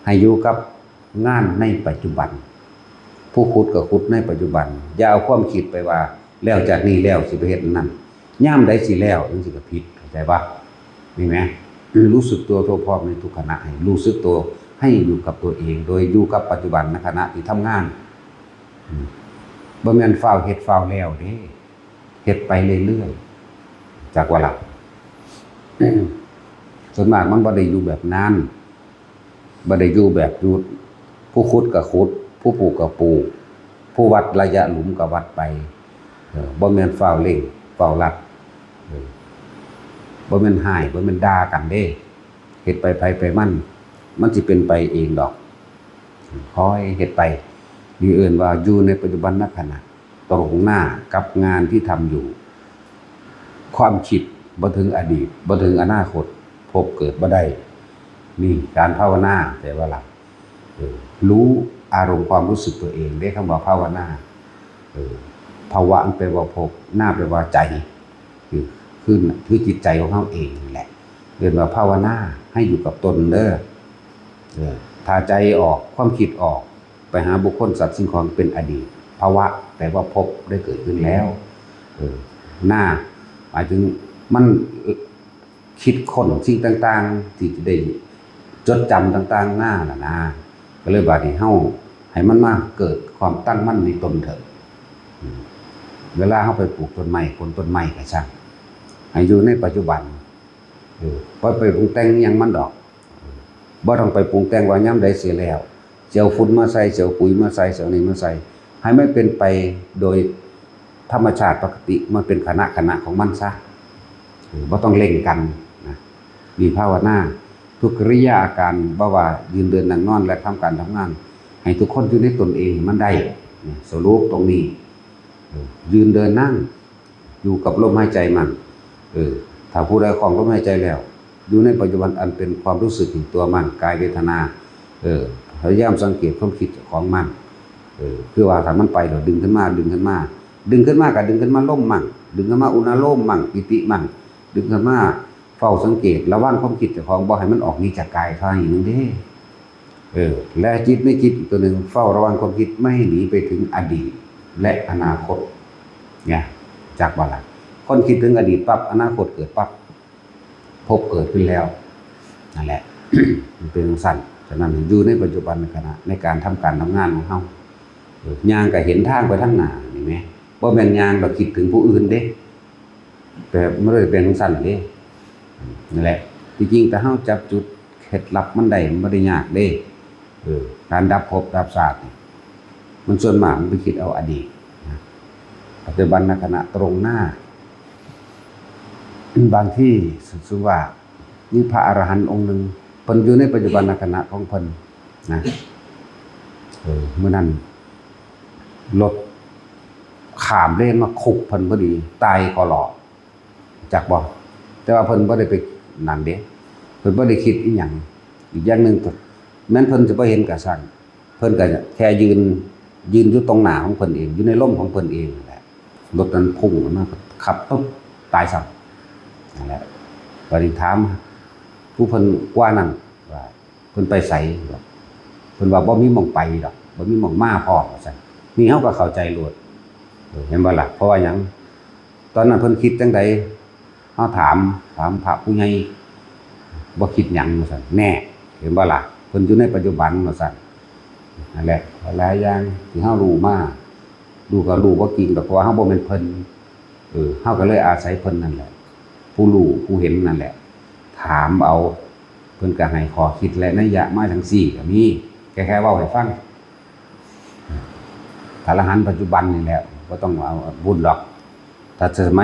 ໃຫ້ຢູ່ກັບງານໃນປັດຈຸບັນ. ຜູ້ຂຸດກໍຂຸດໃນປັດຈຸບັນ, ຢ່າເອົາຄວາມຄິດໄປວ່າ ແລ້ວຈາກນີ້ແລ້ວຊິໄປເຮັດອັນນັ້ນ, ຍາມໃດຊິແລ້ວ ຈັ່ງຊີ້ກໍຜິດ, ເຂົ້າໃຈບໍ່? ນີ້ແໝ່ ຮູ້ສຶກຕົວທົ່ວພ້ອມໃນທຸກຂະນະ, ໃຫ້ຮູ້ສຶກຕົວ, ໃຫ້ຢູ່ກັບຕົວເອງ ໂດຍຢູ່ກັບປັດຈຸບັນໃນຂະນະທີ່ທຳງານ. ອືມ ບໍ່ແມ່ນຟ້າວເຮັດຟ້າວແລ້ວເດ້, ເຮັດໄປເລື້ອຍໆ, ຈັກວ່າລະ? ສ່ວນມາກມັນບໍ່ໄດ້ຢູ່ແບບນັ້ນ. ບໍ່ໄດ້ຢູ່ແບບຢູ່ ຜູ້ຂຸດກໍຂຸດ, ຜູ້ປູກກໍປູກ, ຜູ້ວັດໄລຍະຫຼຸມກໍວັດໄປ. ເອີ ບໍ່ແມ່ນຟ້າວເລັ່ງຟ້າວລັດ, ເອີ ບໍ່ແມ່ນຮ້າຍ, ບໍ່ແມ່ນດ່າກັນເດ້. ເຮັດໄປໃຜໄປມັນ, ມັນຊິເປັນໄປເອງດອກ. ຄ່ອຍເຮັດໄປ. ນີ້ເອີ້ນວ່າຢູ່ໃນປັດຈຸບັນນະຂະນະ. ຕຣົງໜ້າກັບງານທີ່ທຳຢູ່. ຄວາມຄິດບໍ່ເຖິງອະດີດ, ບໍ່ເຖິງອະນາຄົດ, ພົບເກີດບໍ່ໄດ້. ນີ້ການພາວະນາ, ແປວ່າລະ ເອີ ຮູ້ອາລົມຄວາມຮູ້ສຶກຕົວເອງເດ້, ຄຳວ່າພາວະນາ. ເອີ ພາວະ ມັນແປວ່າພົບ, ນາ ແປວ່າໃຈ, ຄື ຄື ຄືຈິດໃຈຂອງເຮົາເອງນີ້ແຫຼະ. ເອີ້ນວ່າພາວະນາ, ໃຫ້ຢູ່ກັບຕົນເດີ. ເອີ ຖ້າໃຈອອກ, ຄວາມຄິດອອກ, ໄປຫາບຸກຄົນ ສັດ ສິ່ງຂອງ ເປັນອະດີດ. ພາວະ ແປວ່າພົບ ໄດ້ເກີດຂຶ້ນແລ້ວ. ເອີ ນາ ໝາຍເຖິງມັນ ເອີ ຄິດຄົ້ນສິ່ງຕ່າງໆ ທີ່ຈະໄດ້ຈົດຈຳຕ່າງໆນານະນາ. ກໍເລີຍບາດນີ້ເຮົາໃຫ້ມັນມາເກີດຄວາມຕັ້ງໝັ້ນໃນຕົນເຖີາະ. ອືມ ເວລາເຮົາໄປປູກຕົ້ນໄມ້ ໂຄ່ນຕົ້ນໄມ້ກໍຊ່າງ ໃຫ້ຢູ່ໃນປັດຈຸບັນ. ເອີ ບໍ່ໄປປຸງແຕ່ງຫຍັງມັນດອກ. ເອີ ບໍ່ຕ້ອງໄປປຸງແຕ່ງວ່າຍາມໃດຊິແລ້ວ, ຊິເອົາຝຸ່ນມາໃສ່, ຊິເອົາປຸຍມາໃສ່, ຊິເອົານີ້ມາໃສ່. ໃຫ້ມັນເປັນໄປໂດຍທຳມະຊາດປົກກະຕິ, ມັນເປັນຂະນະຂະນະຂອງມັນຊະ. ເອີ ບໍ່ຕ້ອງເລັ່ງກັນນະ. ນີ້ພາວະນາ ທຸກກິລິຍາອາການ, ບໍ່ວ່າຢືນ, ເດີນ, ນັ່ງ, ນອນ ແລະ ທຳການທຳງານ, ໃຫ້ທຸກຄົນຢູ່ໃນຕົນເອງໃຫ້ມັນໄດ້. ນີ້ ສະຫຼຸບຕົງນີ້. ເອີ ຢືນ, ເດີນ, ນັ່ງ ຢູ່ກັບລົມຫາຍໃຈມັນ. ເອີ ຖ້າຜູ້ໃດຄ່ອງລົມຫາຍໃຈແລ້ວ ຢູ່ໃນປັດຈຸບັນອັນເປັນຄວາມຮູ້ສຶກແຫ່ງຕົວມັນ, ກາຍເວທະນາ. ເອີ ພະຍາຍາມສັງເກດຄວາມຄິດຂອງມັນ. ເອີ ຄືວ່າຖ້າມັນໄປແລ້ວ ດຶງຂຶ້ນມາ, ດຶງຂຶ້ນມາ, ດຶງຂຶ້ນມາກໍດຶງຂຶ້ນມາລົມມັນ, ດຶງຂຶ້ນມາອຸນາໂລມມັນ, ປິຕິມັນ, ດຶງຂຶ້ນມາເຝົ້າສັງເກດ, ລະວັງຄວາມຄິດເຈົ້າຂອງ ບໍ່ໃຫ້ມັນອອກໜີຈາກກາຍເທົ່ານັ້ນເອງເດ້. ເອີ ແລະ ຈິດໃນຈິດອີກຕົວໜຶ່ງ ເຝົ້າລະວັງຄວາມຄິດ ບໍ່ໃຫ້ໜີໄປເຖິງອະດີດ ແລະ ອະນາຄົດ. ເນຍ ຈັກບໍ່ລະ? ຄົນຄິດເຖິງອະດີດປັບ ອະນາຄົດເກີດປັບ ພົບເກີດຂຶ້ນແລ້ວ. ນັ້ນແຫຼະ ມັນເປັນຈັ່ງຊັ້ນ. ສະນັ້ນ ຢູ່ໃນປັດຈຸບັນຂະນະ ໃນການທຳການທຳງານຂອງເຮົາ. ເອີ ຍ່າງກໍເຫັນທາງໄປທາງໜ້າ ນີ້ແມ. ບໍ່ແມ່ນຍ່າງແລ້ວຄິດເຖິງຜູ້ອື່ນເດ້ ແບບມັນເລີຍເປັນຈັ່ງຊັ້ນເດ້. ນັ້ນແຫຼະ ທີ່ຈິງຖ້າເຮົາຈັບຈຸດເຄັດລັບມັນໄດ້ ມັນບໍ່ໄດ້ຍາກເດ້. ເອີ ການດັບພບດັບຊາດນີ້ ມັນສ່ວນມາກມັນໄປຄິດເອົາອະດີດນະ ປັດຈຸບັນນະຂະນະຕຣົງໜ້າ. ບາງທີ ສົມມຸດວ່າ ມີພະອະລະຫັນອົງໜຶ່ງ ເພິ່ນຢູ່ໃນປັດຈຸບັນນະຂະນະຂອງເພິ່ນນະ. ເອີ ມື້ນັ້ນລົດຂ້າມເລນມາຄຸບເພິ່ນພໍດີ ຕາຍກໍຫຼໍ້ ຈັກບໍ່? ແຕ່ວ່າເພິ່ນບໍ່ໄດ້ໄປນັ້ນເດ້ ເພິ່ນບໍ່ໄດ້ຄິດອີ່ຫຍັງ. ອີກຢ່າງໜຶ່ງ ແມ່ນເພິ່ນຊິບໍ່ເຫັນກະຊ່າງ ເພິ່ນກໍແຄ່ຢືນ ຢືນຢູ່ຕົງໜ້າຂອງເພິ່ນເອງ ຢູ່ໃນລົມຂອງເພິ່ນເອງນັ້ນແຫຼະ. ລົດນັ້ນພຸ່ງມາ ຂັບປຶບ ຕາຍຊ້ຳ. ນັ້ນແຫຼະ ບາດນີ້ຖາມຜູ້ເພິ່ນກວ່ານັ້ນວ່າ ເພິ່ນໄປໃສ? ເພິ່ນວ່າ ບໍ່ມີໝ່ອງໄປດອກ ບໍ່ມີໝ່ອງມາພ້ອມ ວ່າຊັ້ນ. ນີ້ເຮົາກໍເຂົ້າໃຈໂລດ ເຫັນບໍ່ລະ? ເພາະວ່າຫຍັງ? ຕອນນັ້ນເພິ່ນຄິດຈັ່ງໃດ? ເຮົາຖາມ ຖາມພະຜູ້ໃຫຍ່ ບໍ່ຄິດຫຍັງ ວ່າຊັ້ນ. ແນ່ ເຫັນບໍ່ລະ? ເພິ່ນຢູ່ໃນປັດຈຸບັນ ວ່າຊັ້ນ. ນັ້ນແຫຼະ ຫຼາຍຢ່າງທີ່ເຮົາຮູ້ມາ ຮູ້ກໍຮູ້ບໍ່ຈິງດອກ ເພາະວ່າເຮົາບໍ່ແມ່ນເພິ່ນ. ເອີ ເຮົາກໍເລີຍອາໄສເພິ່ນນັ້ນແຫຼະ ຜູ້ຮູ້ຜູ້ເຫັນນັ້ນແຫຼະ ຖາມເອົາ ເພິ່ນກໍໃຫ້ຂໍ້ຄິດ ແລະ ໄນຍະມາຈັ່ງຊີ້ກໍມີ ແຄ່ ແຄ່ເວົ້າໃຫ້ຟັງ. ພະອະລະຫັນປັດຈຸບັນນີ້ແຫຼະ ບໍ່ຕ້ອງເອົາບຸນດອກ. ຖ້າສະໄໝ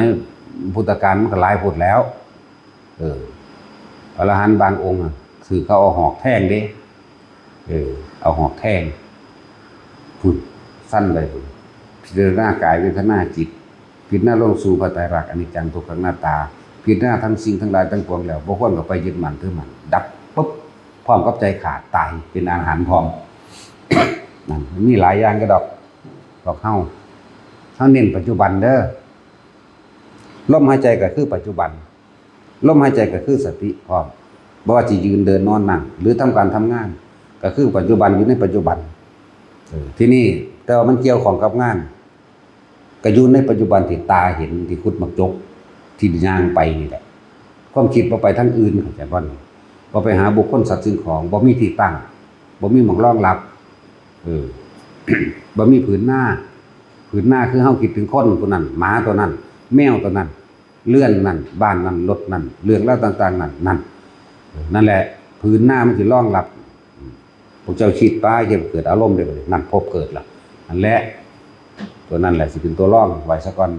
ພຸດທະການມັນກໍຫຼາຍໂພດແລ້ວ. ເອີ ພະອະລະຫັນບາງອົງ ຖືກເຂົາເອົາຫອກແທງເດ້. ເອີ ເອົາຫອກແທງ ພຸ້ນ ສັ່ນໄປພຸ້ນ. ພິຈາລະນາກາຍເວທະນາຈິດ ພິຈາລະນາລົງສູ່ພະໄຕລັກ ອະນິດຈັງ ທຸກຂັງ ອະນັດຕາ ພິຈາລະນາທັງສິ່ງທັງຫຼາຍທັງປວງແລ້ວ ບໍ່ຄວນເຂົ້າໄປຍຶດໝັ້ນຖືໝັ້ນ ດັບປຶບ ພ້ອມກັບໃຈຂາດຕາຍ ເປັນອະລະຫັນພ້ອມ. ນັ້ນ ມັນມີຫຼາຍຢ່າງຢູ່ດອກ ພວກເຮົາ ເຮົາເນັ້ນປັດຈຸບັນເດີ. ລົມຫາຍໃຈກໍຄືປັດຈຸບັນ ລົມຫາຍໃຈກໍຄືສະຕິພ້ອມ ບໍ່ວ່າຊິຢືນ ເດີນ ນອນ ນັ່ງ ຫຼື ທຳການທຳງານ ກໍຄືປັດຈຸບັນ ຢູ່ໃນປັດຈຸບັນ. ເອີ ທີນີ້ ແຕ່ວ່າມັນກ່ຽວຂ້ອງກັບງານ ກໍຢູ່ໃນປັດຈຸບັນທີ່ຕາເຫັນ ທີ່ຂຸດໝາກຈົກ ທີ່ຍ່າງໄປນີ້ແຫຼະ. ຄວາມຄິດບໍ່ໄປທາງອື່ນ ເຂົ້າໃຈບໍ່? ບໍ່ໄປຫາບຸກຄົນ ສັດ ສິ່ງຂອງ ບໍ່ມີທີ່ຕັ້ງ ບໍ່ມີໝ່ອງລອງຮັບ. ເອີ ບໍ່ມີຜືນນາ ຜືນນາຄືເຮົາຄິດເຖິງຄົນຜູ້ນັ້ນ ໝາຕົວນັ້ນ ແມວຕົວນັ້ນ ເຮືອນນັ້ນ ບ້ານນັ້ນ ລົດນັ້ນ ເລື່ອງລາວຕ່າງໆນັ້ນ ນັ້ນ ເອີ ນັ້ນແຫຼະ ຜືນນາມັນຊິລອງຮັບ. ພວກເຈົ້າຄິດໄປ ເຮັດໃຫ້ເກີດອາລົມເດ້ ບັດນີ້ນັ້ນ ພົບເກີດລະ. ນັ້ນແຫຼະ ຕົວນັ້ນແຫຼະຊິເປັນຕົວລອງໄວ້ສາກ່ອນ.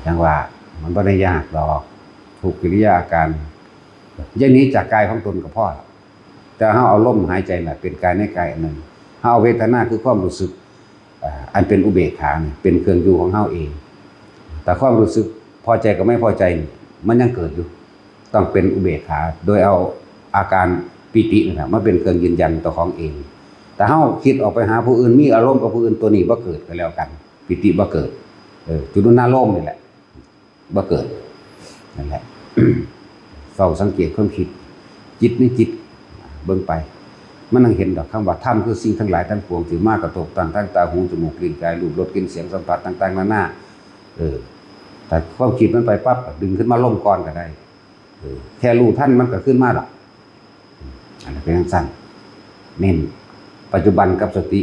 ຈັ່ງວ່າມັນບໍ່ໄດ້ຍາກດອກ ທຸກກິລິຍາອາການ ຢ່າໜີຈາກກາຍຂອງຕົນກໍພໍລະ. ແຕ່ເຮົາເອົາລົມຫາຍໃຈນະ ເປັນກາຍໃນກາຍອັນໜຶ່ງ ເຮົາເອົາເວທະນາຄືຄວາມຮູ້ສຶກ ເອີ ອັນເປັນອຸເບກຂານີ້ ເປັນເຄື່ອງຢູ່ຂອງເຮົາເອງ. ແຕ່ຄວາມຮູ້ສຶກພໍໃຈກັບໄມ່ພໍໃຈນີ້ ມັນຍັງເກີດຢູ່ ຕ້ອງເປັນອຸເບກຂາ ໂດຍເອົາອາການປີຕິນີ້ແຫຼະ ມາເປັນເຄື່ອງຢືນຢັນຕໍ່ຂອງເອງ. ແຕ່ເຮົາຄິດອອກໄປຫາຜູ້ອື່ນ ມີອາລົມກັບຜູ້ອື່ນ ຕົວນີ້ບໍ່ເກີດກໍແລ້ວກັນ ປີຕິບໍ່ເກີດ. ເອີ ຈຸລະນາລົມນີ້ແຫຼະ ບໍ່ເກີດ. ນັ້ນແຫຼະ ເຝົ້າສັງເກດຄວາມຄິດ ຈິດໃນຈິດ ເບິ່ງໄປ ມັນຍັງເຫັນດອກ. ຄຳວ່າທຳຄືສິ່ງທັງຫຼາຍທັງປວງ ທີ່ມາກະທົບທາງທາງຕາ ຫູ ຈະມູກ ລີ້ນ ກາຍ ຮູບ ລົດ ກິ່ນ ສຽງ ສຳຜັດຕ່າງໆນານາ. ເອີ ຖ້າຄວາມຄິດມັນໄປປັບ ກໍດຶງຂຶ້ນມາລົມກ່ອນກໍໄດ້. ເອີ ແຄ່ຮູ້ທັນມັນກໍຄືນມາດອກ. ອັນນັ້ນເປັນຈັ່ງຊັ້ນ ເນັ້ນປັດຈຸບັນກັບສະຕິ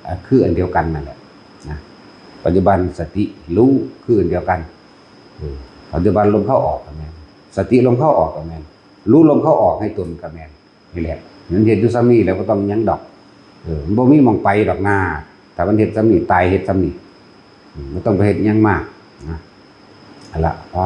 ອ່າ ຄືອັນດຽວກັນນັ້ນແຫຼະນະ. ປັດຈຸບັນສະຕິຮູ້ຄືອັນດຽວກັນ. ເອີ ປັດຈຸບັນລົມເຂົ້າອອກກໍແມ່ນ ສະຕິລົມເຂົ້າອອກກໍແມ່ນ ຮູ້ລົມເຂົ້າອອກໃຫ້ຕົນກໍແມ່ນ. ນີ້ແຫຼະ ມັນເຮັດຢູ່ສ່ຳນີ້ແຫຼະ ບໍ່ຕ້ອງຫຍັງດອກ. ເອີ ມັນບໍ່ມີໝ່ອງໄປດອກນາ ຖ້າມັນເຮັດສ່ຳນີ້ ຕາຍເຮັດສ່ຳນີ້ ອືມ ບໍ່ຕ້ອງໄປເຮັດຫຍັງມາກນະ. ຫັ້ນລະ ພໍ.